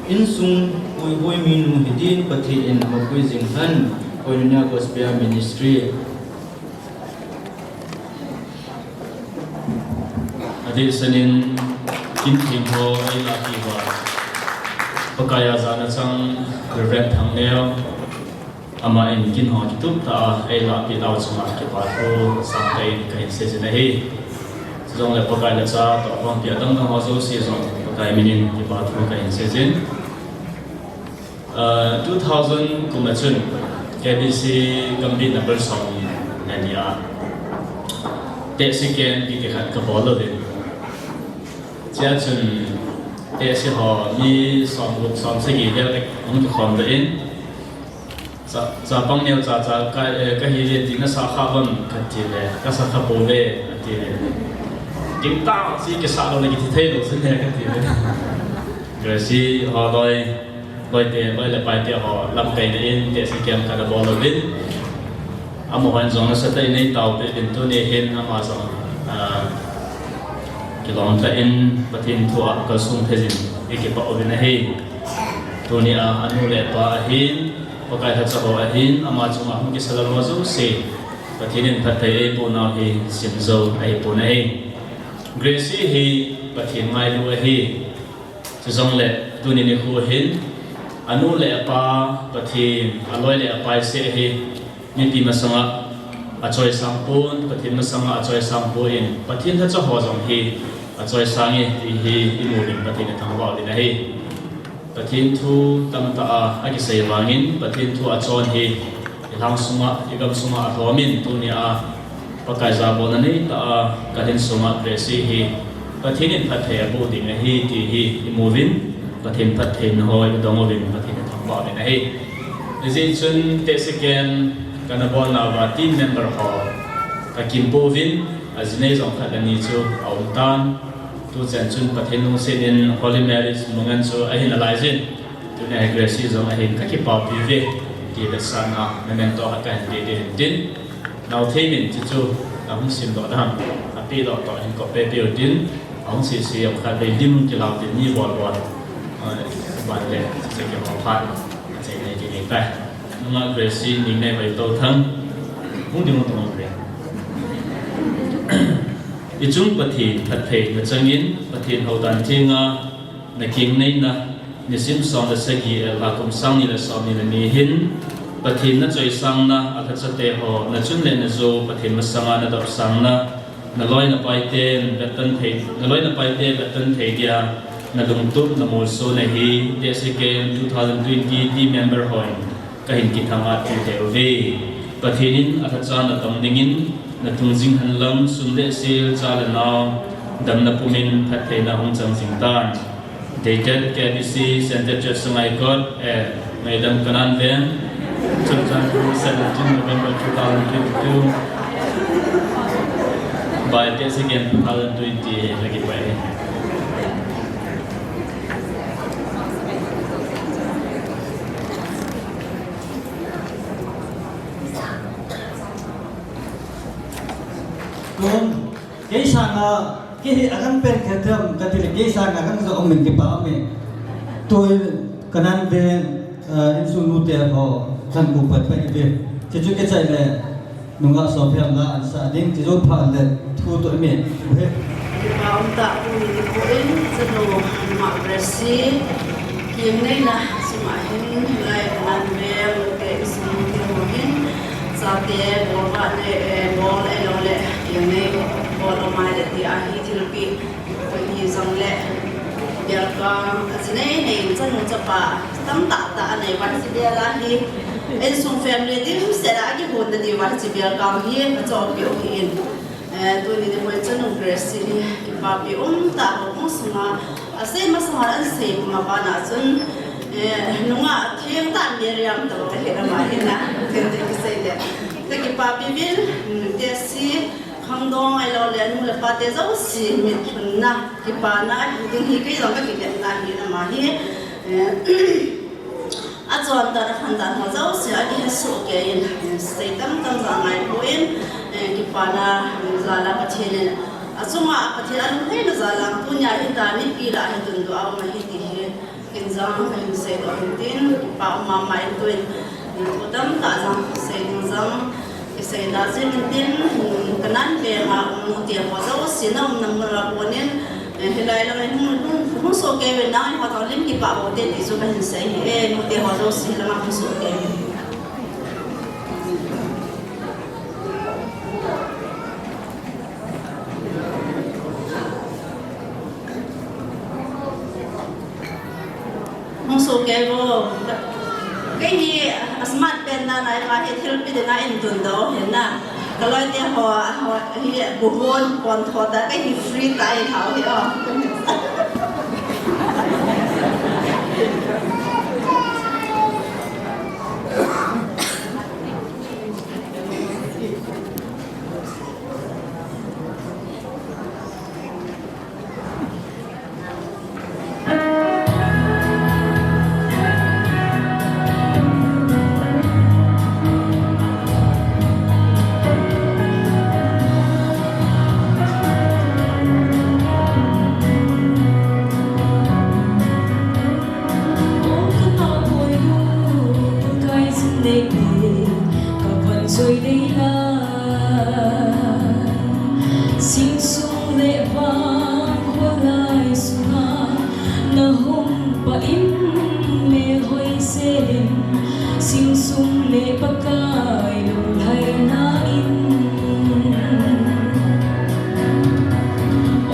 insung puihoi minu hidin Pathen in amapui jing hen, Koinonia Gospel Ministry. Adeh senin, kin theng ho eilahpeh uva, Pakai a jana chang Reverend Thangneo, aman kin ho kitup tah a eilahpeh nau chunga kipa thu sangtah in kahin seijin ahi. Chujongle Pakai lhacha toh khompi adang dang ho jouse jong Pakai minin kipa thu kahin seijin. Ah, two thousand kum a chun K B C gambih number som le ni a tehse camp kiti khat kabol uvin. Chea chun tehse ho mi som gup som sagi vel hung kikhom doh in. Cha, chapang neocha cha ka, eh, kahi le ti nasah kha uvem kati le, kasah kha pouve ati le. Gingtah chu kisah lou le kithi thei lou chu le kati le. Gracie ho loi, loite, loi le paite ho lamkaina in tehse camp kana bol uvin. Amahon jong nasatah in eitaopeh uvin tuni hin ama jong, ah, kilom tah in Pathen thu a kalsong thei jin eikipah uvin ahi. Tuni a anu le apa ahin, Pakai lhacha ho ahin, ama chunga hung kisalal ho jouse, Pathen in phatthei eiboh nau hi simjou ahipon ahi. Gracie hi Pathen ngailu ahi. Chujongle tuni nikho hin, anu le apa, Pathen, aloi le apai seh hi, mipi masanga achoisang pon, Pathen masanga achoisang pon, Pathen lhacha ho jong hi achoisang e ti hi imu uvin Pathen ithangvah uvin ahi. Pathen thu tamtah a akisei vangin, Pathen thu achon hi ilhang sunga, igam sunga alhomin, tuni a Pakai jabolna neitah a ka insunga Gracie hi Pathen in phatthei aboh ding ahi ti hi imu uvin, Pathen phattheina ho idong uvin, Pathen ithangvah uvin ahi. Hijeh chun tehse camp kana bolnauva team member ho kakimpou vin, ajinei jong khat le ni chu aumtan. Tuchan chun Pathen lungset in Holy Mary Mungan chu ahin alaijin. Tunia hi Gracie jong ahin kakipapi uve ti vetsahna memento khat kahin pe ding ahin tin. Naotheimin chuchu ahung simdoh dan, apedoh toh hin kop peh peh utin, ahung sese jong khat vei lim kilau tin ni bol bol. Ban le, chuche kihou phat, achai nei kinei tai. Nungah Gracie Ningnei Hoitouthang, hung ding hung tong uve. Ichung Pathen phattheina changin, Pathen houdan thenga, nakinneina, nisim som le sagi, eh, lha kum sang ni le som ni le ni hin, Pathen nachoisangna, alhachate ho, nachun le najou, Pathen masanga nadopsangna, naloi napaite vetton thei, naloi napaite vetton thei dia, nalungtup, namolsona hi, tehse camp two thousand twenty team member hon kahin kithangvah thei uve. Pathen in alhacha natong dingin, natung jing henlang, sum le sil, cha le nao, damna pumin phattheina hung chang jing tan. Dated K B C Center Church Sangaikot, eh, Meidam Kanan Veng, Churachandpur, seventeen November two thousand twenty-two, by tehse camp two thousand twenty, lagi pai. Sanga, kei hi agang pen khat ham, kati le kei sanga agang jo um in kipa um e. Tui kanan ven, eh, insung nute ho, kan ku pat pat ite. Chuchu kichai le, nunga sophiam la an sa ding, chuchu pha le, thu to me. Kipa um tah tuni nikho in, chanu nungah Gracie, Kiang neina sunga hin, hilai kanan ven, nute insung nute ho hin, chate, bol vah le, eh, bol ahilou le, kiang nei, bol amai le ti ahi thilpeh, koi hi jong le, bial kang, aji nei nei, chanu chapa, tamtah tah anei uva hiche bial a hi, insung family dimset a akihon na diuva hiche bial kang hi, kachohpeh u ahin. Eh, tuni nikho in chanu Gracie hi, kipapi um tah ho, hung sunga, asei masanga, asei puma bana chun, eh, nungah theng tah Miriam toh, kahe ama hin na, thil te kisei le. Te kipapi vil, mm, Tessie, Khangdong ahilou le, nu le pa te jouse, mitlhunna, kipana, hiding hi kei jong kakiletna ahin ama hi, eh, Achon dan, akhan dan ho jouse akihe soh kei in, sei tam tam jong angai poi, eh, kipana jal a Pathen in, achunga Pathen alungheina jal a tunia hitia mipi lah a hi tundoh a um ahi ti hi, ken jong kahin seidoh in tin, kipa um mama in tuin, eh, thu tamtah jong sei ding jong, Kisei da jing in tin, kanan venga um nute ho jouse na umna mun a konin, eh, hilai lang in hung, hung, hung soh kei uvin nangho jong lim kipah boh ute ti chu kahin sei ahi, eh, nute ho jouse lang a hung soh kei uvin. Hung soh kei uvin. Kei hi a smart pen dan a, ama hi thilpeh ding a eintun doh ahin na. Kaloi te ho, ho hi buhon pon tho ta, kei hi free tah a eihao hi o. Sing sung le vang kholai sunga na hung pah in, me hoi selin, sing sung le Pakai lunglhaina in.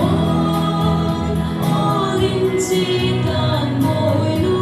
Ol, ol in che tan boi nu.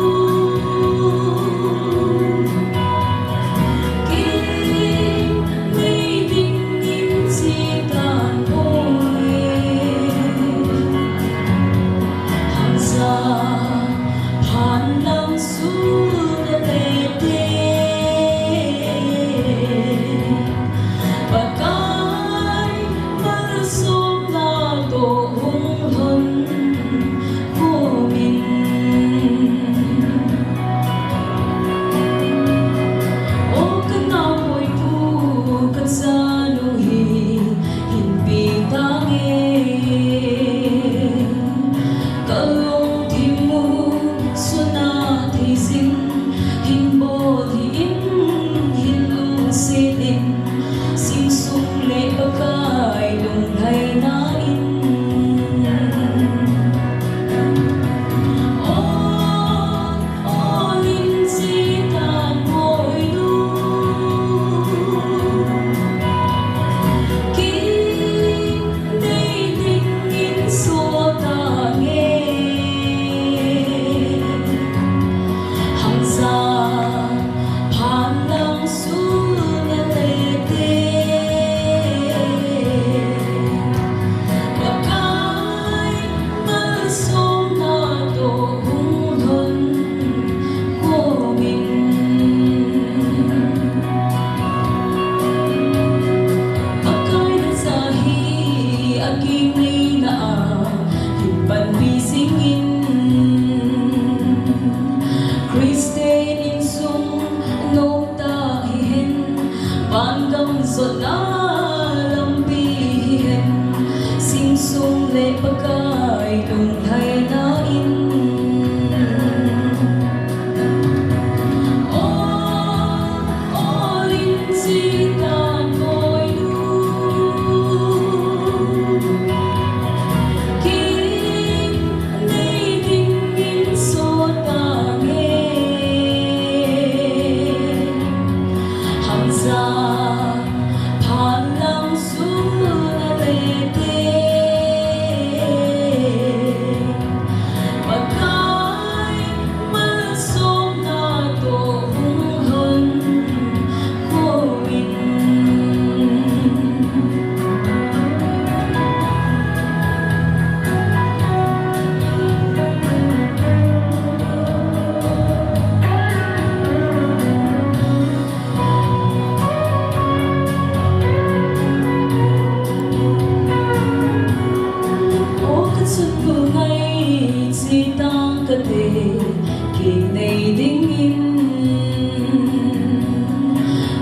Kei nei dingin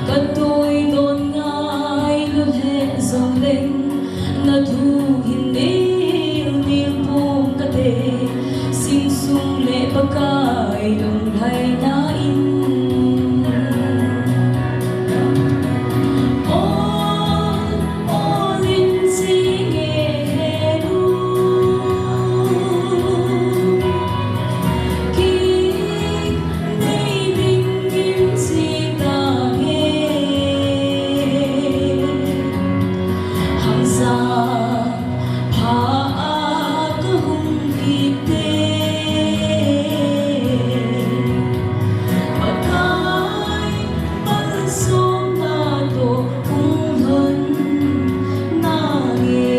ka toi don ngai lou lheh jongleng, na thu hin nil nil pum kate, sing sung le Pakai lunglhaina in. Ol, ol in sing e he nu. Kei nei dingin sing tange. Hangsa pha a ka hung kit e. Pakai malsomna toh hung lhon nange.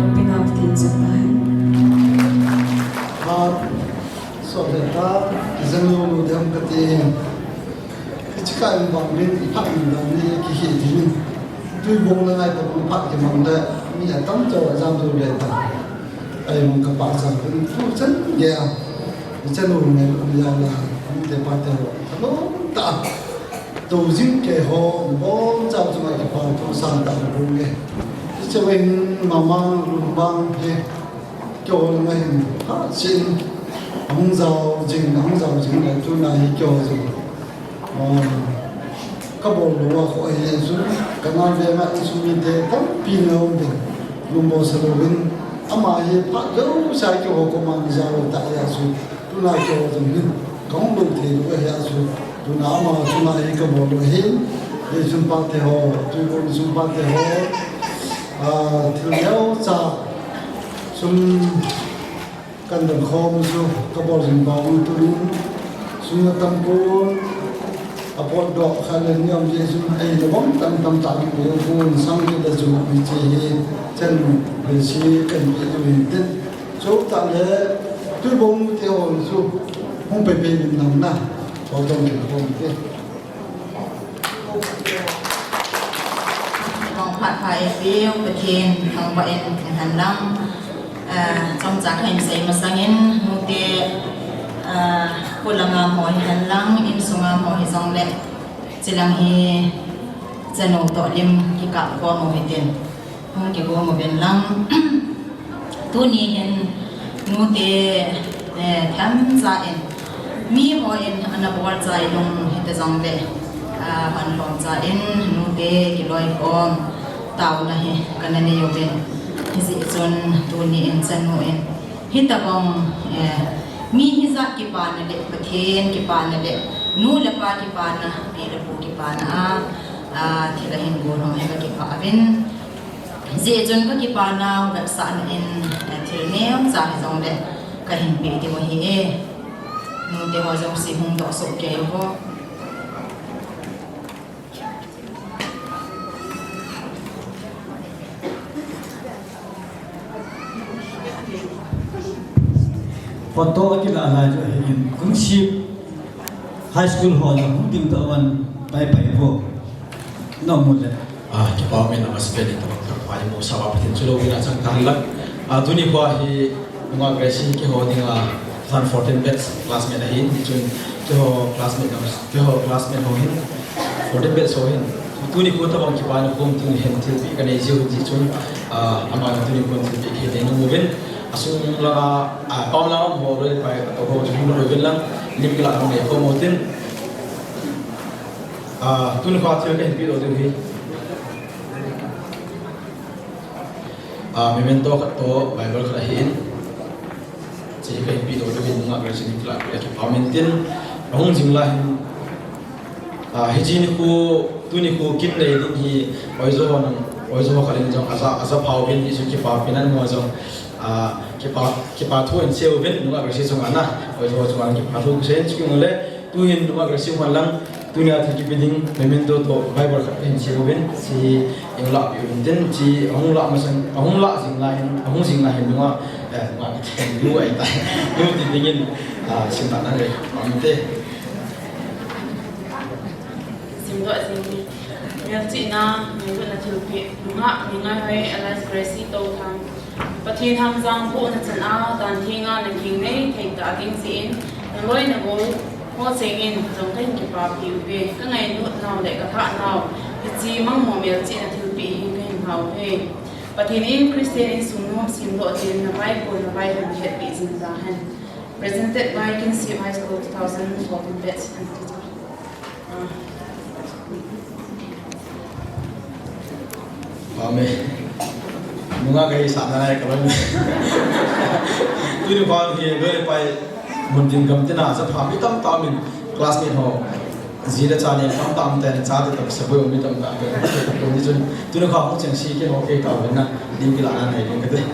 Open up the inside. Phat, sot le ta, kijang lou lou dem kati. Hiche ka in bang min, i phat min dan ni kihi ding. Tuibong le Ngaithabong phat kimang le, mi atam chau ajam jou le ta. Ahi mong ka pachat uvin, tu chan gei a. Chan u ngai u ya la, mite pate ho. Thalom tah. Tou jing keiho, nabonchau chunga kipa thu sangtah nabol nge. Hiche vang mama lumbang he. Keiho ngai hin, ha, sin. Ahung jao jing, ahung jao jing le, tuna hi keiho jing. Ah, ka bol lou a kho ahi jeh chun, ka nal veng a insung mite tampi na um uvin, lungmong sa louvin, ama hi phat jouse a keiho koma nei jao ta ahi jeh chun, tuna keiho jong hin ka hung lou thei lou ahi jeh chun, tuna ama chunga hi ka bol lou ahi, hijeh chun pate ho, Tuibong insung pate ho, ah, thil neocha, sum, Kan dang khom chu ka bol jing bang tunin, sum atam pon, apot doh khat le ni um jeh chun, eina bang tam tam tah in pon, sang le ju mi che hi, chen be si kan pe ju hin tin. Chutah le, Tuibong te ho chu, hung pe pe min nang na, ho tong kin khom te. Mong phat pha eipeu Pathen thangvah in hen lang. Ah, chomcha kahin sei masang in, nute, ah, khulanga ho hi hen lang, insunga ho hi jong le, chilang hi chanu toh lim kikap khom u hitin. Hung kigong uvin lang. Tuni hin nute, eh, themcha in, mi hon ana bol chai lung hita jong le, ah, hon lom cha in nute kiloikhom taona hi kana nei uvin. Hijeh chun tuni in chanu in hitabang, eh, mi hijat kipana le Pathen kipana le nu le pa kipana, pi le pu kipana a, ah, thil ahin bol ho hi kakipah uvin. Hijeh chun kakipa nau vetsahna in, eh, thil neocha hijong le kahin pe diu ahi e. Nute ho jouse hung doh soh kei uvo. Photo akilah lai chu ahin, Kongsi High School ho jong hung ding tah uvin, pai pai uvo. Na mu le. Ah, kipa um in, amasapen in tabang tah pai mo sa va Pathen chu lou ina chang tahen lang. Ah, tuni kho hi nunga Grace hi keiho dinga two thousand fourteen batch classmate ahin, hichun keiho classmate, keiho classmate ho hin, fourteen batch ho hin. Tuni kho tabang kipana khom tuni hin thilpeh kanei jiu hichun, ah, ama tuni kho thilpeh kanei nom uvin. Asung langa, ah, pam langa ho loi pai, to ho jing loi uvin lang, lim kila hung nei khom utin. Ah, tun kha thil kahin peh lou diu hi. Ah, memento khat toh Bible khat ahin. Hiche hi kahin peh lou diu hin nunga Grace in kila, kila kipa um in tin. Ahung jing lai hin. Ah, hiche nikho, tuni kho kin nei ding hi, oijo ho nang, oijo ho khat in jong aja, aja pha uvin, hichu kipa pen in mo jong, ah, kipa, kipa thu in sei uvin, nunga Grace chunga na, oijo ho chunga kipa thu sei in, chuki mu le, Tuhin nunga Grace hung hen lang, tunia thil kipe ding, memento toh Bible khat kahin sei uvin, hiche hi eihin lahpeh uvin tin, hiche ahung lah masang, ahung lah jing lai hin, ahung jing lai hin nunga, eh, nunga kati, nu ahi tai, nu ti dingin, ah, simtah na le, pam te. Simdoh jing. Melchihna, ngailutna thilpeh, nungah, mi ngaihoi, Alice Gracie Touthang. Pathen hamjang bohna chan a, dan thenga na ging nei thei ta ding jeh in, na loi na gol ho cheng in, jong kahin kipapi uve, ka ngailut nau le ka thah nau, hiche mangmo melchihna thilpeh hi kahin hau uve. Pathen in Christian insung nom semdoh din, na Bible, na Bible hetpeh jing tahen. Presented by Kinsip High School two thousand fourteen batch and teacher. Amen. Nungah kahisah nalai kaloi. Tuni phat hi loi le pai mun tin gam tina sa pha mi tamtah min classmate ho. Ji le cha ne tamtah ten cha te tam sa boi mi tamtah. Tuni chun tuni kha hung cheng si ke ho ke ta wen na ding kila na nei ding kate.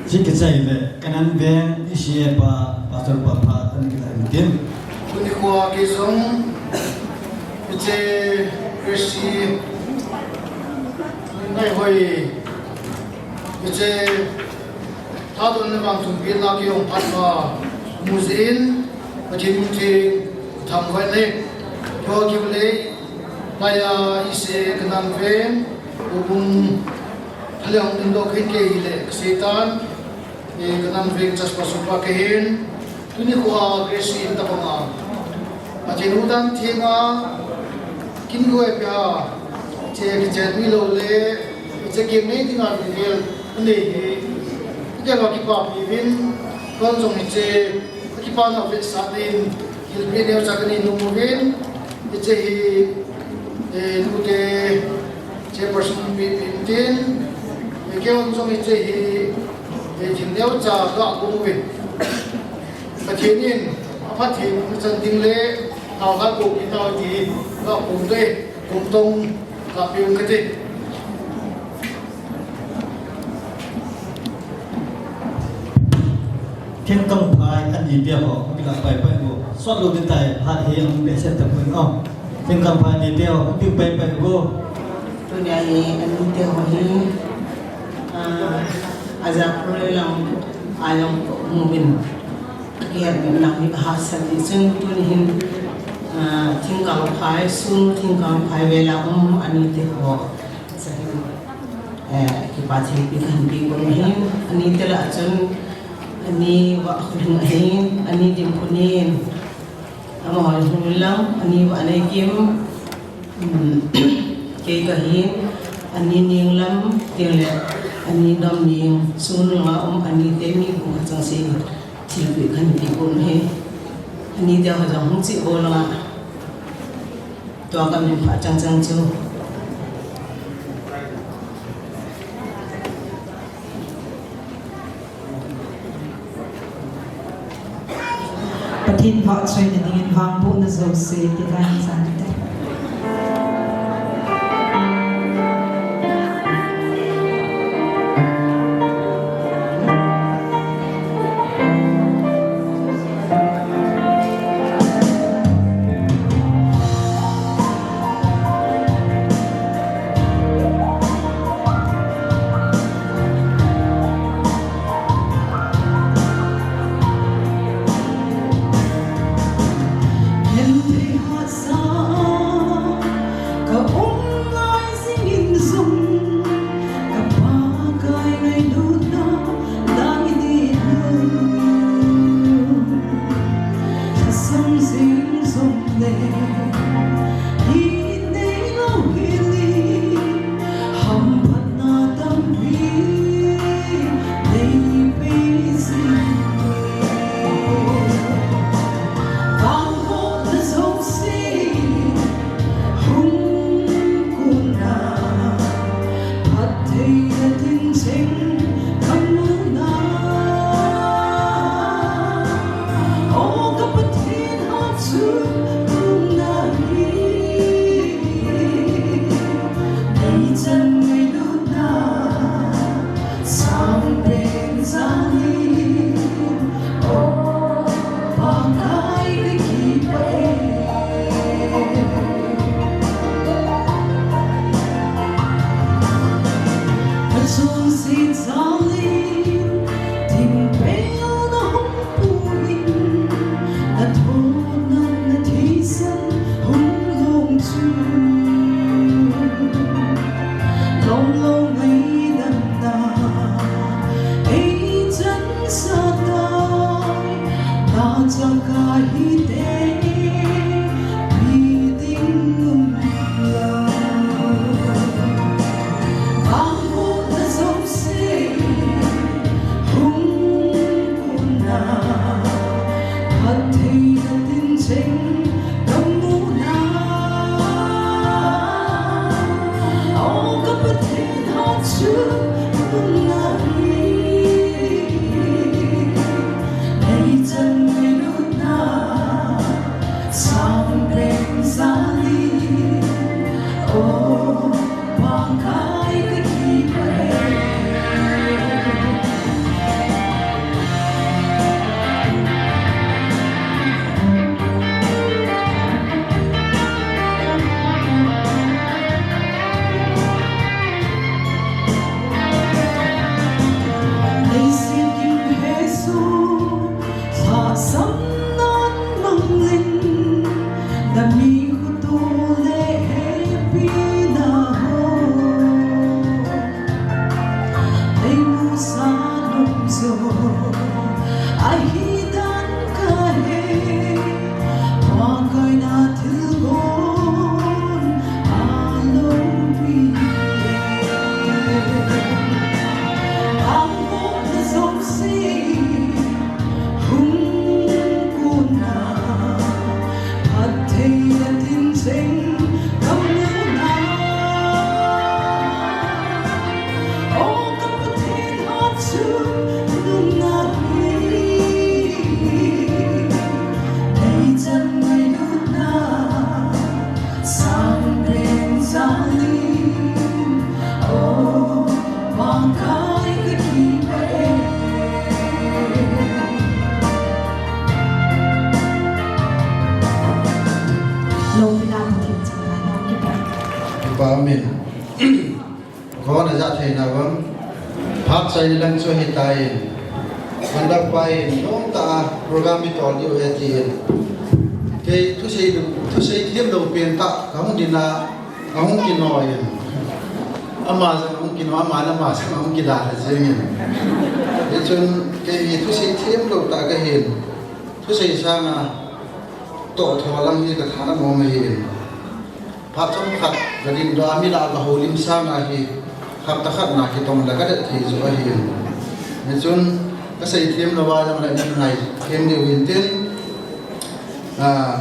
Hiche kichai le, Canaan veng, E C A pa, Pastor pa phat, ana kilah in tin. Tuni khoa kei jong, hiche, Christy, ngaihoi, hiche, thadon le vang thumpina kei jong phat ma, mu jin, Pathen min thangvah in, keiho kiu le, laiya E C A Canaan veng, upum, Thale hung dingdoh kahin kei hile, ka Satan, eh, Canaan veng church pastor pa kahin, tuni khoa Christy in tabang a. Pathen u dan thenga, kin goi pia, che kichen mi lou le, che kim nei dinga vel, nei hi, kei va kipapi uvin, kon jong hiche, Ka kipana vetsah in, thilpeh neocha kanei nom uvin, hiche hi, eh, nute, chairperson pi, pi tin, eh, keiho jong hiche hi, eh, thil neocha ka gong uvin. Pathen in, aphatthei chan ding le, nao khat popi tau ti, ka pom le, Kumtong, ka piu kati. Thingkang phai ani pia ho, kila pai pai ho. Sot lo ding tai, hat hi ang behseh tapoi o. Thingkang phai ani pia ho, pi pai pai ho. Tunia hi ani te ho hi, ah, aja pule lang, ayong mubin. Kiat nang hi hahsat in chun tuni hin, ah, thingkang phai, sun thingkang phai vela um ani te ho. Sa hin, eh, kipa thilpeh kahin pe gon hin, ani te lah chun, ani va khulhing ahin, ani dim phunin, amaho hin lang, ani va anei kim, um, kei kahin, ani ning lam, tin le, ani dom ning, sun nga um, ani te mi bu chang se. Thilpeh kahin pe gon hi. Ani te ho jong hung che bol a. Tua kamin pha chang chang chu. Pathen phat choina dingin vangbohna jouse, ti lai chan te. Lopina Pathen chang lai na kipa. Kipa amen. Kona ja thei na bang. Phak chai ni lang chu hi tai. Kanda pai nom ta program mi tol diu he ti. Kei thusei lu, thusei thiam lo pen ta ka hung dina. Ahung kinoi. Ama jong ahung kinoi, ama le ama jong ahung kidalha jengin. Hichun kei hi thusei thiam lo ta kahin. Thusei sanga toh tho lang hi ka tha na mo ma hin. Phat chomkhat ka ding doh a mi lah a ka houlim sanga hi hapta khat na kitong le ka det thei jo ahin. Hichun ka sei thiam lo a jong le nei ngai thiam diu hin tin. Ah,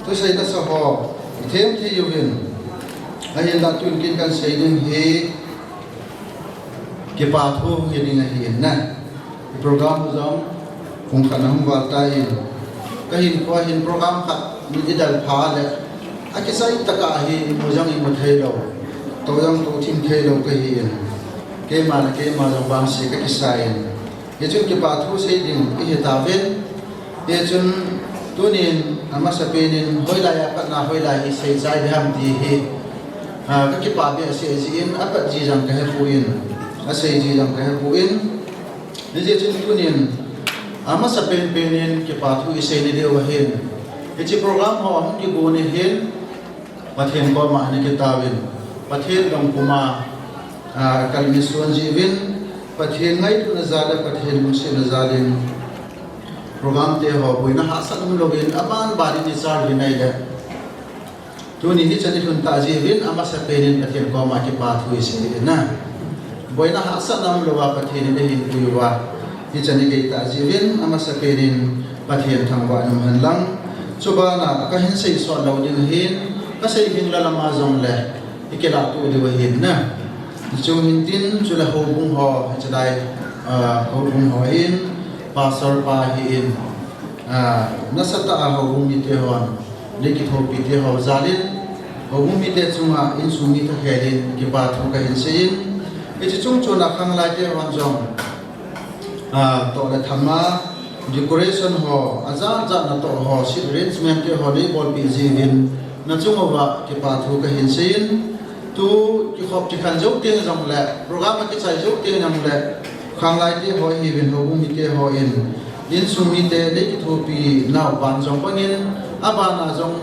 Thusei nasa ho, i them thei uvin. Ahinla tun kin kan sei ding hi, kipa thu hi ding ahi in na. I program u jong, kong khat na hung val ta in. Ka hinkho a hin program khat, min i dal pha le. A kisai taka hi, i mu jong i mu thei lo. To jong to thim thei lo ka hi in. Keima le keima jong vangse ka kisai in. Hichun kipa thu sei ding i hi tauvin. Hichun tunin amasapen in hoilai a patna hoilai hi sei chai ding ham ti hi. Ah, ka kipa behseh jeh in apat ji jong ka hepoi. Asei ji jong ka hepoi. Hijeh chun tunin amasapen pen in kipa thu i sei ni diu ahin. Hiche program ho ahung kigon ni hin. Pathen koma ana kitauvin, Pathen dongpuma, ah, kalmi suan jiuvin, Pathen ngailutna jal le Pathen lungsetna jal in, program te ho boina hahsat umlouvin, aban ban in i chal hi nai le. Tuni hichan i lhun ta jiuvin, amasapen in Pathen koma kipa thu i sei in na. Boina hahsatna umlouva Pathen in eihin pui uva. Hichan i gei ta jiuvin, amasapen in Pathen thangvah in um hen lang. Chubana ka hin sei sot lou ding ahin, ka sei hing la lama jong le, i kilah tuh diu ahin na. Chung hin tin, chule houbung ho, hiche lai, ah, houbung ho hin, pastor pa ahin, ah, nasatah a houbung mite hon, le kithopi te ho jal in, houbung mite chunga insung mi thakhel in kipa thu ka hin sei in, hiche chung chuna khanglai te hon jong, ah, toh le thama, decoration ho, ajat jat na toh ho, seat arrangement te ho, nei bolpeh jiuvin, na chung uva kipa thu ka hin sei in, Tu kikhop kikhen jou teng jong le, program a kichai jou teng jong le, khanglai te ho ihiuvin houbung mite hon, insung mite nei kithopi nau ban jong bangin, abana jong,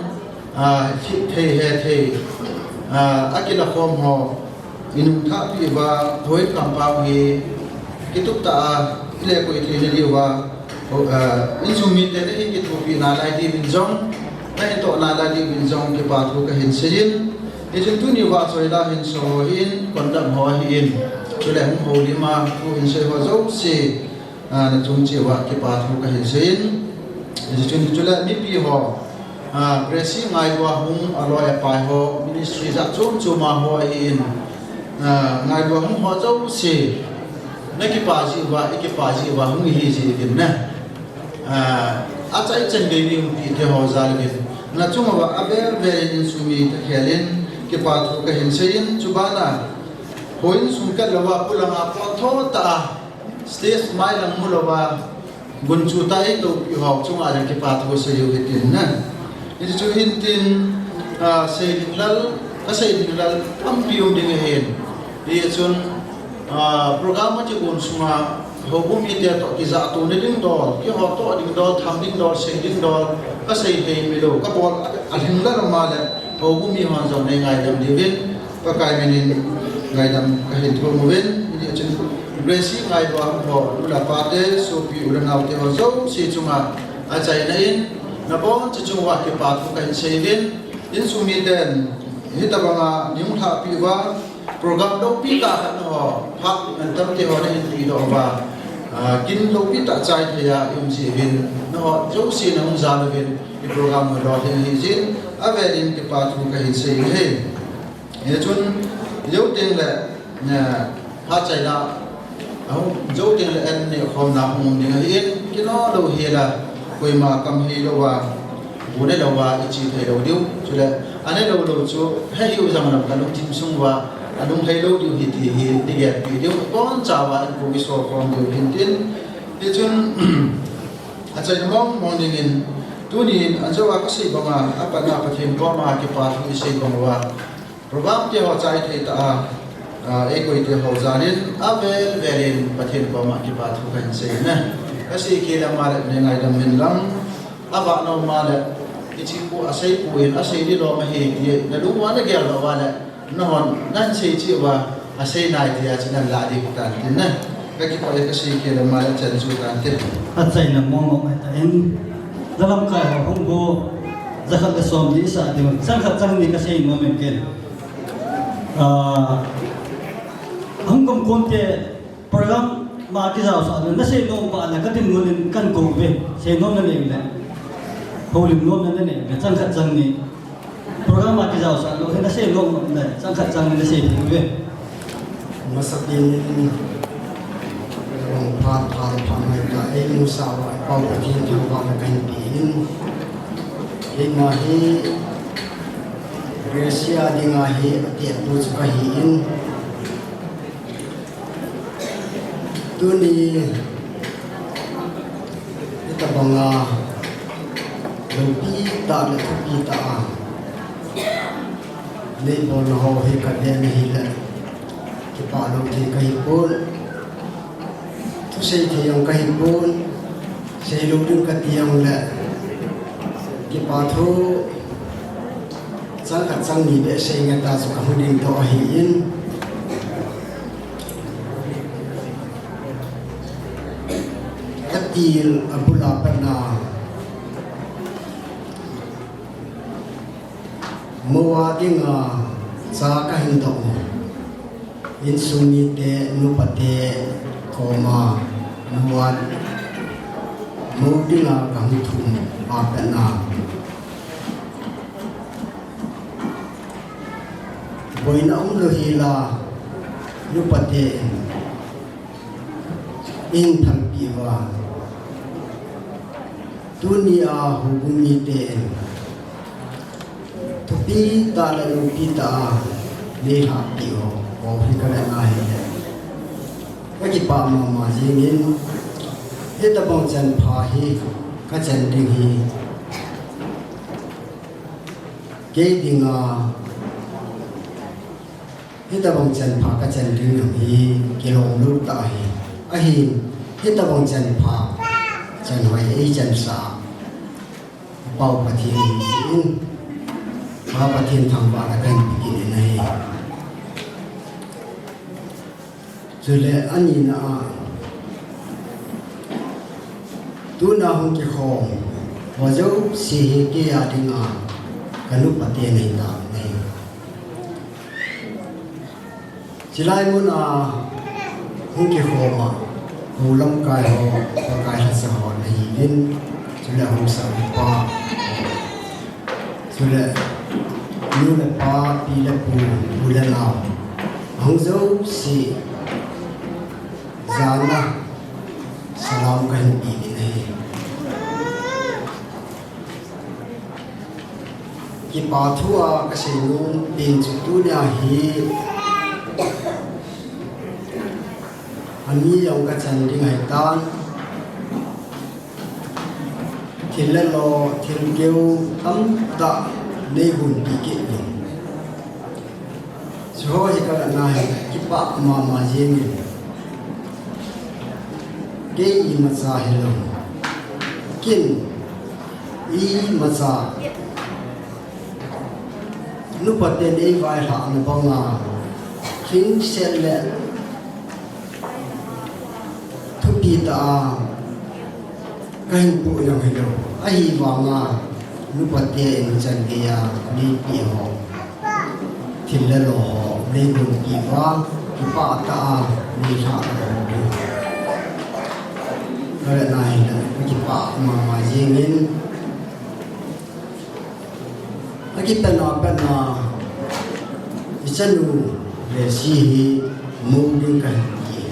ah, thip thei he thei, ah, akilakhom ho, i nung thahpi uva, hoi kampau hi, kitup tah a, i le koi thei na diuva, O, eh, insung mite na hin kithopi nalai diuvin jong, na hin toh nalai diuvin jong, kipa thu ka hin sei in. Hichun tuni vahchoi la hin so ho hin, kondam ho ahin. Chule hung houlim a, thu hin sei ho jouse, ah, na chung cheh uva, kipa thu ka hin sei in. Hichun chule mipi ho, ah, Gracie ngailua hung, aloi apai ho, ministry jat chom chom a ho ahin. Ah, ngailua hung ho jouse, na kipa jeh uva, i kipa jeh uva, hung ihi jiuvin na. Ah, achai chan gei mi hung pi te ho jal uvin. Na chung uva, avel vel in insung mi thakhel in, Kipa thu kahin seiyin, chubana houin sung kal louva, polanga pon tho tah a, stage mai lang mu louva, gunchu tah a eitopi ho chunga jong kipa thu seiyu hitin na. Hichu hintin, ah, sei ding lal, kasei ding lal tampi um ding ahin. Hichun, ah, program a kigon sunga, houbung mite toh kijahto na ding dol, kihouto ding dol, tham ding dol, sei ding dol, kasei thei mi lou, kabol a lhing lal ma le, houbung mi hon jong nei ngaidam diuvin, Pakai minin ngaidam kahin thum uvin, hichun Gracie Ngaibang ho, nu le pa te, sopi u le nao te ho jouse chunga, achaina in, nabonchauva kipa thu kahin seiyuvin, insung miten, hitabanga nei hung lhahpi uva, program loupi tah khat naho, phat tamtah ho nahin pedoh uva, ah, kin loupi tah chai thei a i um jiuvin, naho jouse nahung jal uvin, i program ho lolhing ahi jeh in, avelin kipa thu kahin sei ahi. Hichun, jou teng le, eh, phat chaina, ahung, jou teng le an neh khomna hung um ding ahin, kino lou hela, koima kam hei louva, bu ne louva, i che thei lou diu. Chule, ane lou lou chu, he hiu jong lam kalungthim sung uva, alung hei lou diu ahi ti hi, nei gelpi diu, abonchauva, in pu i so khom diu hintin. Hichun, achaina mong mong dingin, tunin, anjouva kasei banga, apatna Pathen koma kipa thu isei bang uva, program te ho chai thei tah a, a, eikoi te ho jal in, avel velin Pathen koma kipa thu kahin sei na. Kasei khel a ma le nei ngaidam in lang, avah nom a le, hiche pu asei pu in, asei ding lom ahi ti, nalung uva nagel lou uva le, nahon, nahin sei cheh uva, asei nai tia chu nalah ding tan tin na. Kakipah e, kasei khel a ma le chan chu tan te. Achaina mong mong ahitan. Jalamkai ho hung go, jakhat le som ni sa ding, chang khat chang ni kasei nom in ken. Ah, hung kom kon te program ma kijaosah le, nasei nom uva le, ka dinmun in kahin kou uve, sei nom nanei le, houlim nom nanei le, chang khat chang ni. Program a kijaosah lou, hi nasei nom uva le, chang khat chang ni nasei thei uve. Masapen in, phat, phat, phat mai ta, eimusah uva, Pau Pathen thangvahna kahin pe in. Keima hi, Gracia dinga hi, atehpu chu kahi in. Tuni, hitabanga, loupi tah le thupi tah a, neibolna ho hi kaven ahile, kipah lou thei kahipon, thusei thei jong kahipon, seilou ding kati jongle, kipa thu, chang khat chang ni beh sei nge ta chu kahung ding toh ahin. Katil abul a pat na. Mou a dinga cha kahin doh u. Insung mite, nupate koma, mou a, mou dinga kahung thum a pat na. Boina umlou hela, nupate in, in thalpi uva. Tunia houbung mite in, thupi tah le loupi tah a, neilhahpi u, bou hi kavet na hile. Kakipah mama jingin, hitabang chanpha hi, kachan ding hi. Kei dinga, hitabang chanpha kachan ding hi kilom lou tah ahi. Ahin, hitabang chanpha, chanhoi eichansah. Pau Pathen in, Pa Pathen thangvahna kahin pe kit in ahi. Chule anina a, tuna hung kikhom ho jouse hi kei a dinga, kanupa te nahi tauve. Chulai mun a hung kikhom a, hou lamkai ho, Pakai lhasa ho nahiuvin, chule hung sa upa. Chule, nu le pa, pi le pu, u le nao, ahung jouse, jana, salam kahin pe in ahi. Kipa thu a kasei nom pen chu tunia hi ani jong kachan ding ahitan. Thil le lo, thil keu tamtah neigonpi kit uvin. Chuho hi kavetna hi kipah mama jengin. Kei imacha hilou. Ken imacha. Nupa ten eivailhahna banga, lhingset le thupi tah a kahin poh jong hilou. Ahivanga nupa ten chan geiya neipeh ho, thil le lo ho neigonpi uva, kipah tah a neilhah uva, kavetna hi kipah mama jengin. Akipatna, patna, ichanu Lesi hi mou ding kahin ti,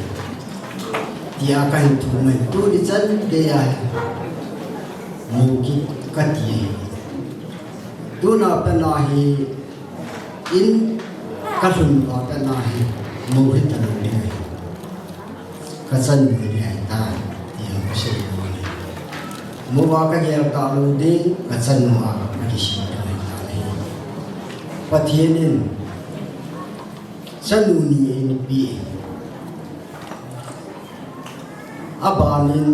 tia kahin thum in, tuni chan geiya mou kit kati. Tuna patna hi in kalhun uva patna hi mou hitalou ding ahi. Kachanu hi ahitan, tia kasei nom e. Mou a kagel talou ding, kachanu a kakisem ding ahitan ahi. Pathen in chanu ni eipeh e. Abanin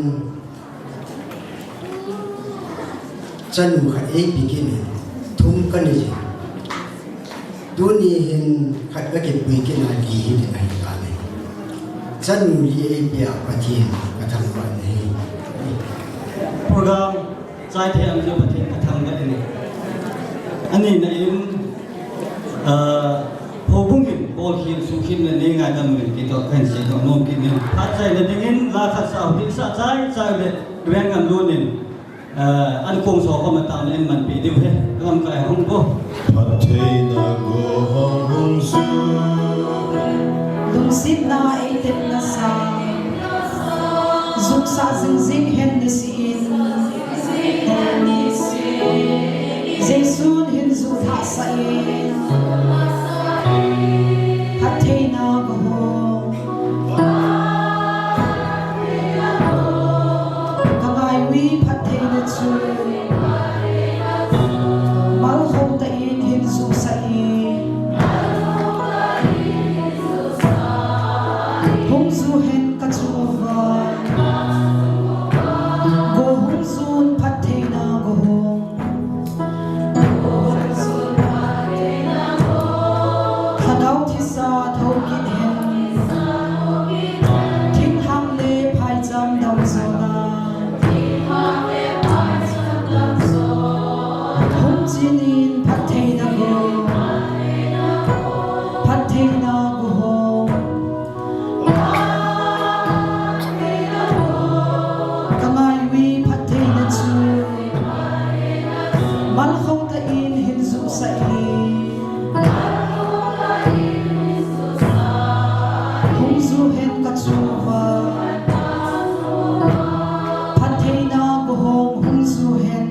chanu khat eipeh kit in, thum kanei jin. Tuni hin khat kakipui kit a li hiding ahitan ahi. Chanu li eipeh a Pathen kathangvah in ahi. Program chaithei a um jeh u Pathen kathangvah in ahi. Ani na in, ah, houbung in bolkhel sukhelna neingaidam uvin ti toh kahin seidoh nom kit in. Phat chaina dingin la khat sah u hinsah chaichai le, Reverend Ngamlun in, ah, an kong so khom a tang le in manpeh diu ahi. Lamkai hung ko. Phattheina gohong hung sun. Lungsetna eitepna sa. Jumsah jingjing hen nisih in. Jesun hin ju lhahsah in. Phattheina gohong. Kangai uve phattheina chu. Malkhou tah in hin jusah in. Hung ju hen kachu uva. Gohung jun phattheina gohung. Lhagao thisa thou kit hen. Thinglhang le phaicham dam jona. Hung chen in phattheina go. Phattheina gohung. Kangai uve phattheina chu. Malkhou tah in hin jusah in. Hung ju hen kachu uva. Phattheina gohong hung ju hen.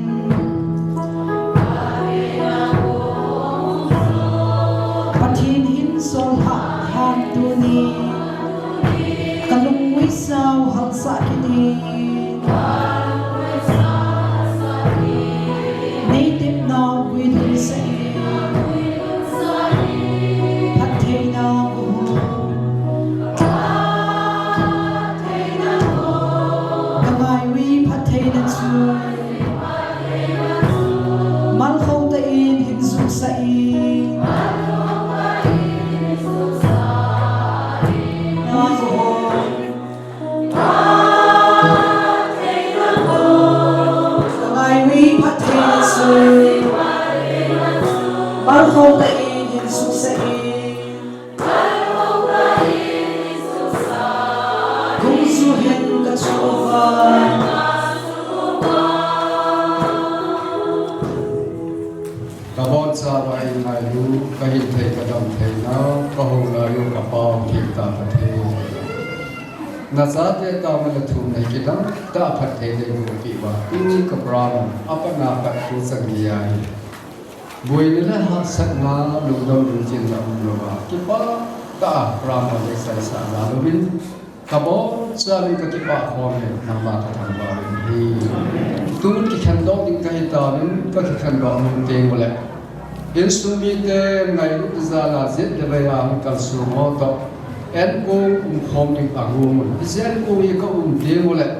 Pathen hin sol lhah hen tuni. Kalungmuisau halsah kit in. Neitepnau guilhunsah in. Phattheina gohung. Kangai uve phattheina chu. Malkhou tah in hin jusah in. Kangai uve phattheina chu. Malkhou tah in hin jusah in. Hung ju hen kachu uva. Kabonchauva eingailu, kahin thei kadam theinau, kahou laiyu kapao thei tah Pathen. Nachate tao mana thum nei kidang tah phatthei neiboh peh uva, tuni ka program a patna khat thu chan geiya hi. Buaina le hahsatna, lungdon lungchinna umlouva, kipah tah a program a nei saisah na louvin, kabonchauvin kakipah khom e, nangma kathangvah uvin ahi. Tun kikhendoh ding kahitauvin, kakikhendoh nom teng uleh, insung mite ngailutna jal a jet le vei a hung kalsong ho toh, enkong umkhom ding agom un. Hiche enkong hi kaum teng uleh,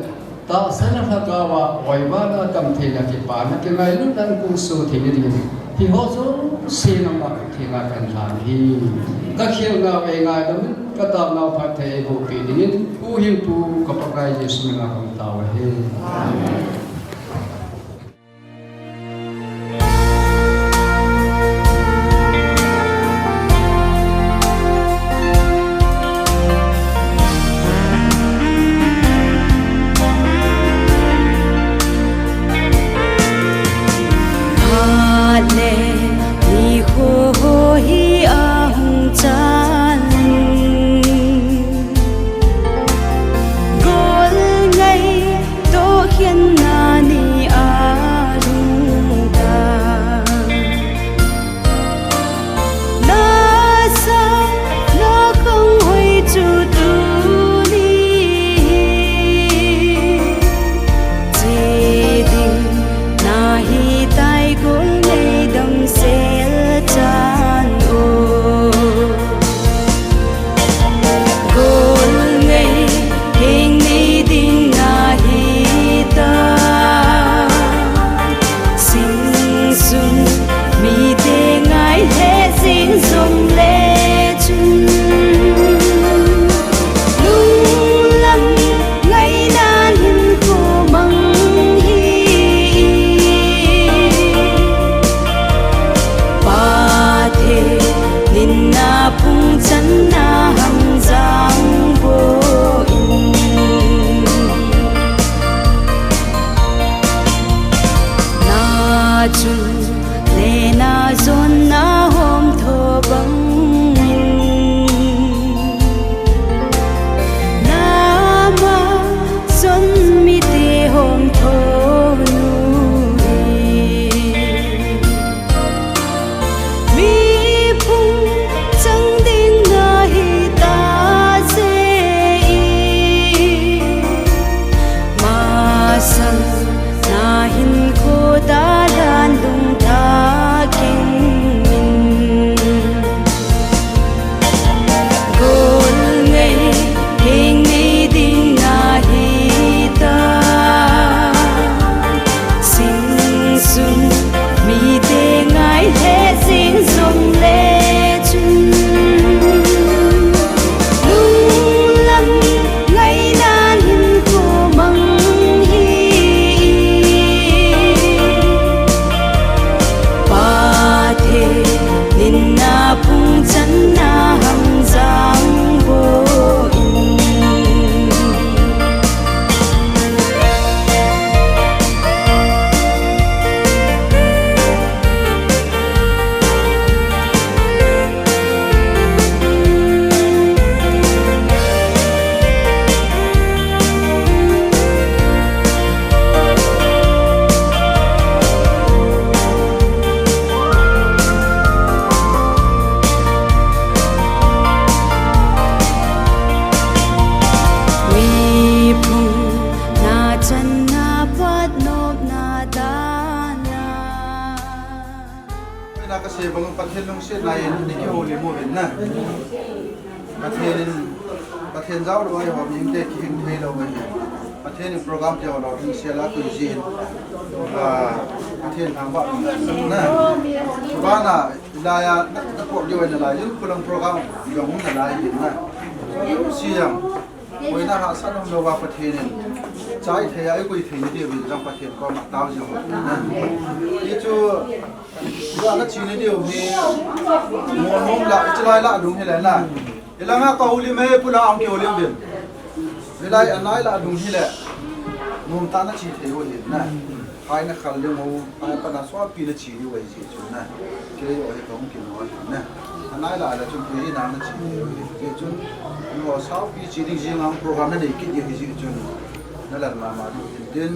tahsa le lhagao a oivalna, tamtheina, kipana, kingailutna enkong so theina dingin, hiho jouse nangma khut thenga kahin lhan ahi. Kakhelnau eingaidam in, kataonau phatthei eibohpeh dingin, Pu Hingpu ka Pakai Jesu mina kahung tao ahi. Amen. Amen. Nikho hi ahung chan in, gol ngai toh khenna ni alhung tan. Nasa, nakhang hoi chu tuni hi che ding nahitai, gol nei damsel chan o. Gol ngai heng nei ding nahitai. Sing sung mite ngai lheh jing jongle chun, lunglam ngainan hinkho mang hi. Pathen in na phung channa hung jang boh in. Na chun le na jonna hom tho bang in, nama jon mite hom tho nu hi. Mi phung chang ding nahi ta je i, masang na hinkho dalhan lungthah keng in. Gol ngai heng nei ding nahitai. Sing sung mite ngai lheh jing jongle chun, lunglam ngainan hinkho mang hi. Pathen in na phung channa hung jang boh in. Mi phung na channa patnopna dan a. Ina kasei bang Pathen lungsetna in nei kihoulim uvin na. Pathen in, Pathen jaolou a eiho mihemte kihing theilou ahi. Pathen in program te ho lou ding sel a tui jin. Ah, Pathen thangvah na. Bana, hilai a, na, na pot diu ahi nalai, Limkhulang program jong hung nalai ahi na. Siang, koina hahsat umlouva Pathen in chai thei a, eikoi theina diuvin jong Pathen koma tao jing u na. Hichu, Ga na chena diu hi, mo nom la, chilai la dung hile na. Hilanga kahoulim e, pula ang kihoulim uvin. Hilai anai la dung hile, nomtah na che thei u ahi na. Hai na khal ding u, hai pa na sopi na che diu ahi jeh chun na. Kei jong hi kahung kino ahi na. Anai la la chun pui na na che thei u ahi jeh chun. Nangho sopi che ding jing ang program na nei kit ding ahi jeh chun. Na lal mama diu hin tin,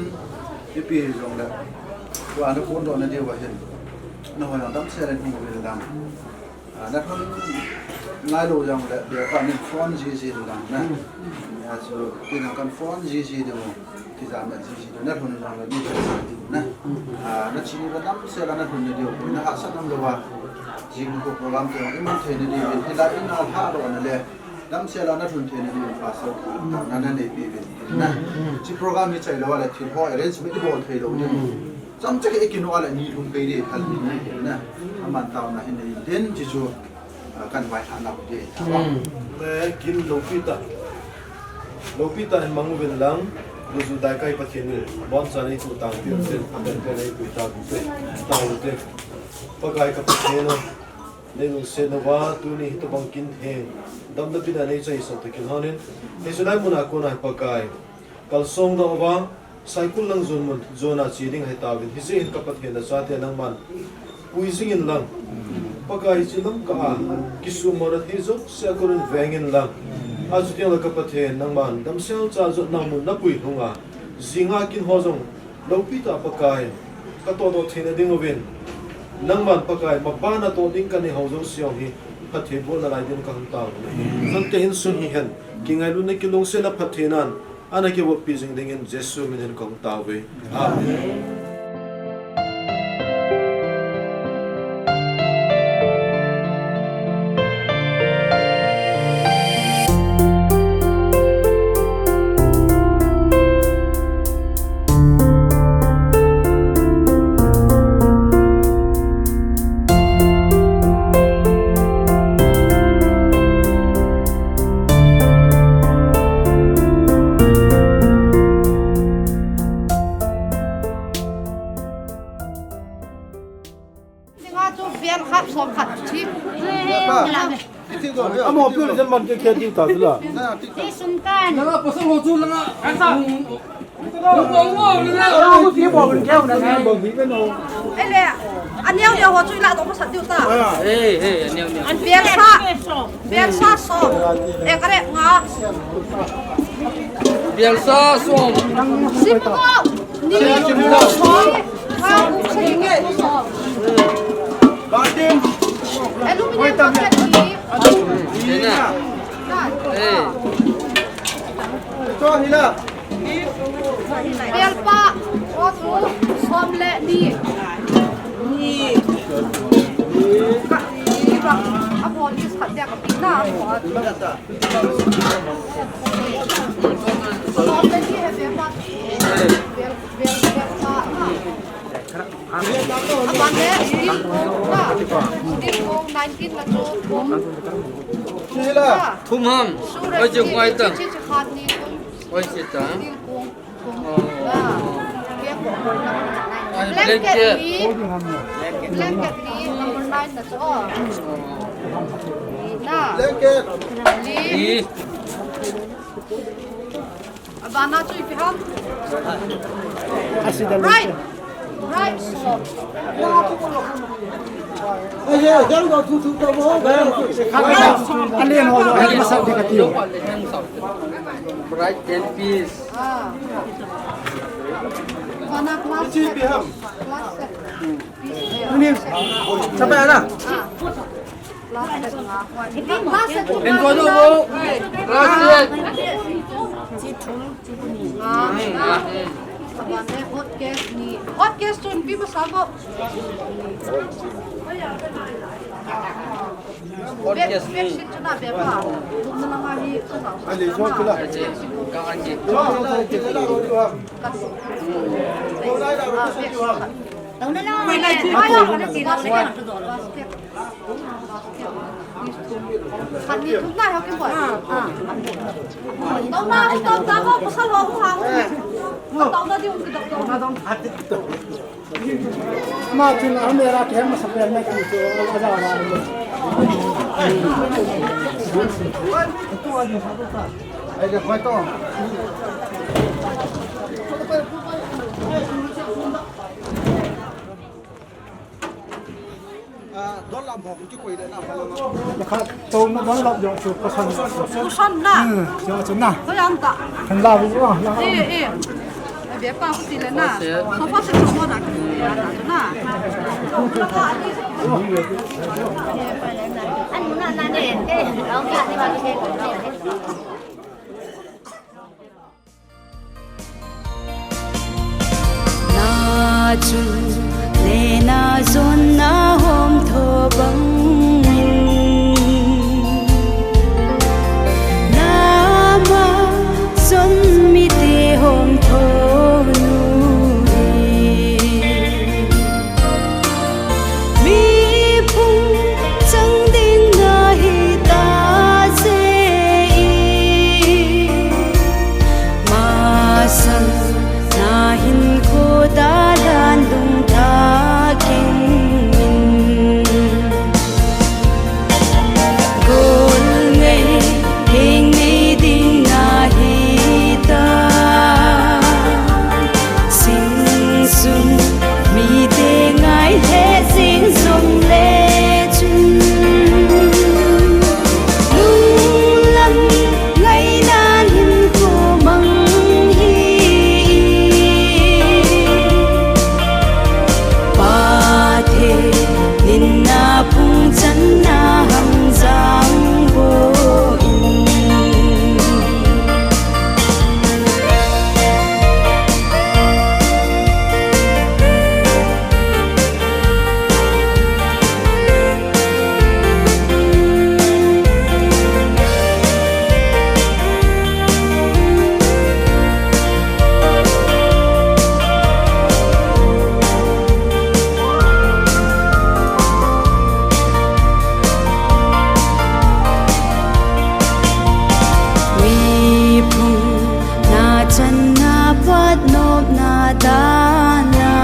ipi hijongle. Tua na phondoh na diu ahin. Nahoi jong damsel in hung uvin lang. Ah, nathon nailou jongle, bia ka nin phone jiji lang na. Achu, kei jong kan phone jiji diu. Kijam na jiji diu. Nathon jongle, ni jiji diu na. Ah, nache uva damsel a nathon na diu. Nahahsat umlouva. Jing ko program te iman thei na diu. Hilai in alhah lou na le. Damsel a nathon thei na diu. Pastor, na, nanei peh uvin. Na. Hiche program hi chailou le, thil ho arrangement ibol thei lou diu. Chomcha kei kinoh a le ni lhum pei ding thal ni na. Aman taona hin nei den ji chu, ah, kan vailhah nau ding. Hmm. Le kin loupi tah. Loupi tah hin mang uvin lang. Luju daikai Pathen in. Bonchan eipui tang pi uvin. Amen. Pen eipui tang pi uvin. Tang uvin. Pakai ka Pathen o. Nei lungsetna uva tuni hitobang kin theng. Damna bina nei chaisan ta kin honin. Hiche lai muna kona Pakai. Kalsong doh uva, Saikul lang jon mun, jona che ding ahi tauvin. Hijeh hin ka Pathen nachate nangman pui jingin lang. Pakai hiche lamkai a, kisumona thei jouse a kon in vengin lang. Achuti le ka Pathen nangman, damsel cha jotna mun napui hunga. Jinga kin ho jong, loupi tah Pakai, katoh doh theina diuvin. Nangman Pakai, mabana toh ding kanei ho jouse hi, phatthei bolna lai ding kahung tauvin. Nangte insung hihen, kingailutna kilungsetna phattheinan, Ana kivoppi jing dingin Jesu minin kahung tauve. Amen. Dinga chu bel khat som khat chi. Amo pi jen man ke ke ti ta la. Ti sum kan. Langa pasal ho chu langa. Ele, aneo neo ho chu ila dong masat diu ta. Eh, eh, aneo neo. An bel sa, bel sa som. Eh, kare nga. Bel sa som. Sim ko. Ni sim ko. Som. Nga, sim ko. Batin. Aluminium bucket ni. Ni na. Eh. Ito, hila. Belpa, o tu, som le ni. Ni. Ka, ni bang, a bol ni sa dia ka pi na, a bol. Som le ni he belpa. Bel, bel, belpa, na. Aban le, steel kong na. Steel kong nineteen na chu kong. Thum ham. Oi, chi huai ta. Chi, chi, chi khat ni kong. Oi, chi ta. Steel kong, kong na. Ai, blanket, blanket ni. Blanket ni number nine na chu. Na. Blanket. Ni. Ni. Abana chu ipi ham? Asida. Right. Right. So. Alen ho, alen masat di kati ho. Right, ten piece. Ah. Abana class set. Class set. Ini, sampai ada. Ah. Hot case ni. Hot case chun pi masal bo. Hot case ni. Bed sheet chun a be pa. Lum na langa hi. Ale, jo kila. Ka angi. Tau na la. Basket. Khat ni thum na ho kin boi. Ah, ah. Tau na, tau na, tau na, pasal ho hung hang. Tau na di hung kidap tau. Ma chun a mera ke ma sa per me ki chu a ja wa. Ai de koi to. Ah, don lam ho, ki koi le na, pa la ma. Khat, to na don lam jong chu cushion. Cushion na. Hmm, jong chu na. Ko yang ta. Kan la bu wa, la. Eh, eh. Te pa ku ti le na. Sofa set chu mo na ka ti le na. Na chun le na jon na hom tho bang in, na ma jon mite hom tho nu hi. Mi phung chang ding na hi ta se i. Masang na hin ko da dan lung ta king in. Gol ngei, hing ngei ding na hi ta. Sing sun, mite ngai he sing sung le chun. Lunglam ngai nan hin ko mang hi. Pa the nin na phung chan na ham jang bo in. Mi phung na chan na pat nop na dan na.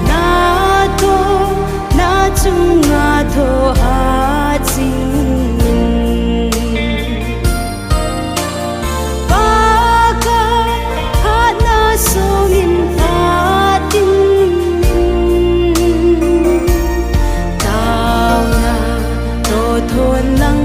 Na tho, na chunga tho ha ching in. Pa ka, ha na song in pha tin in. Tao na, to thon lang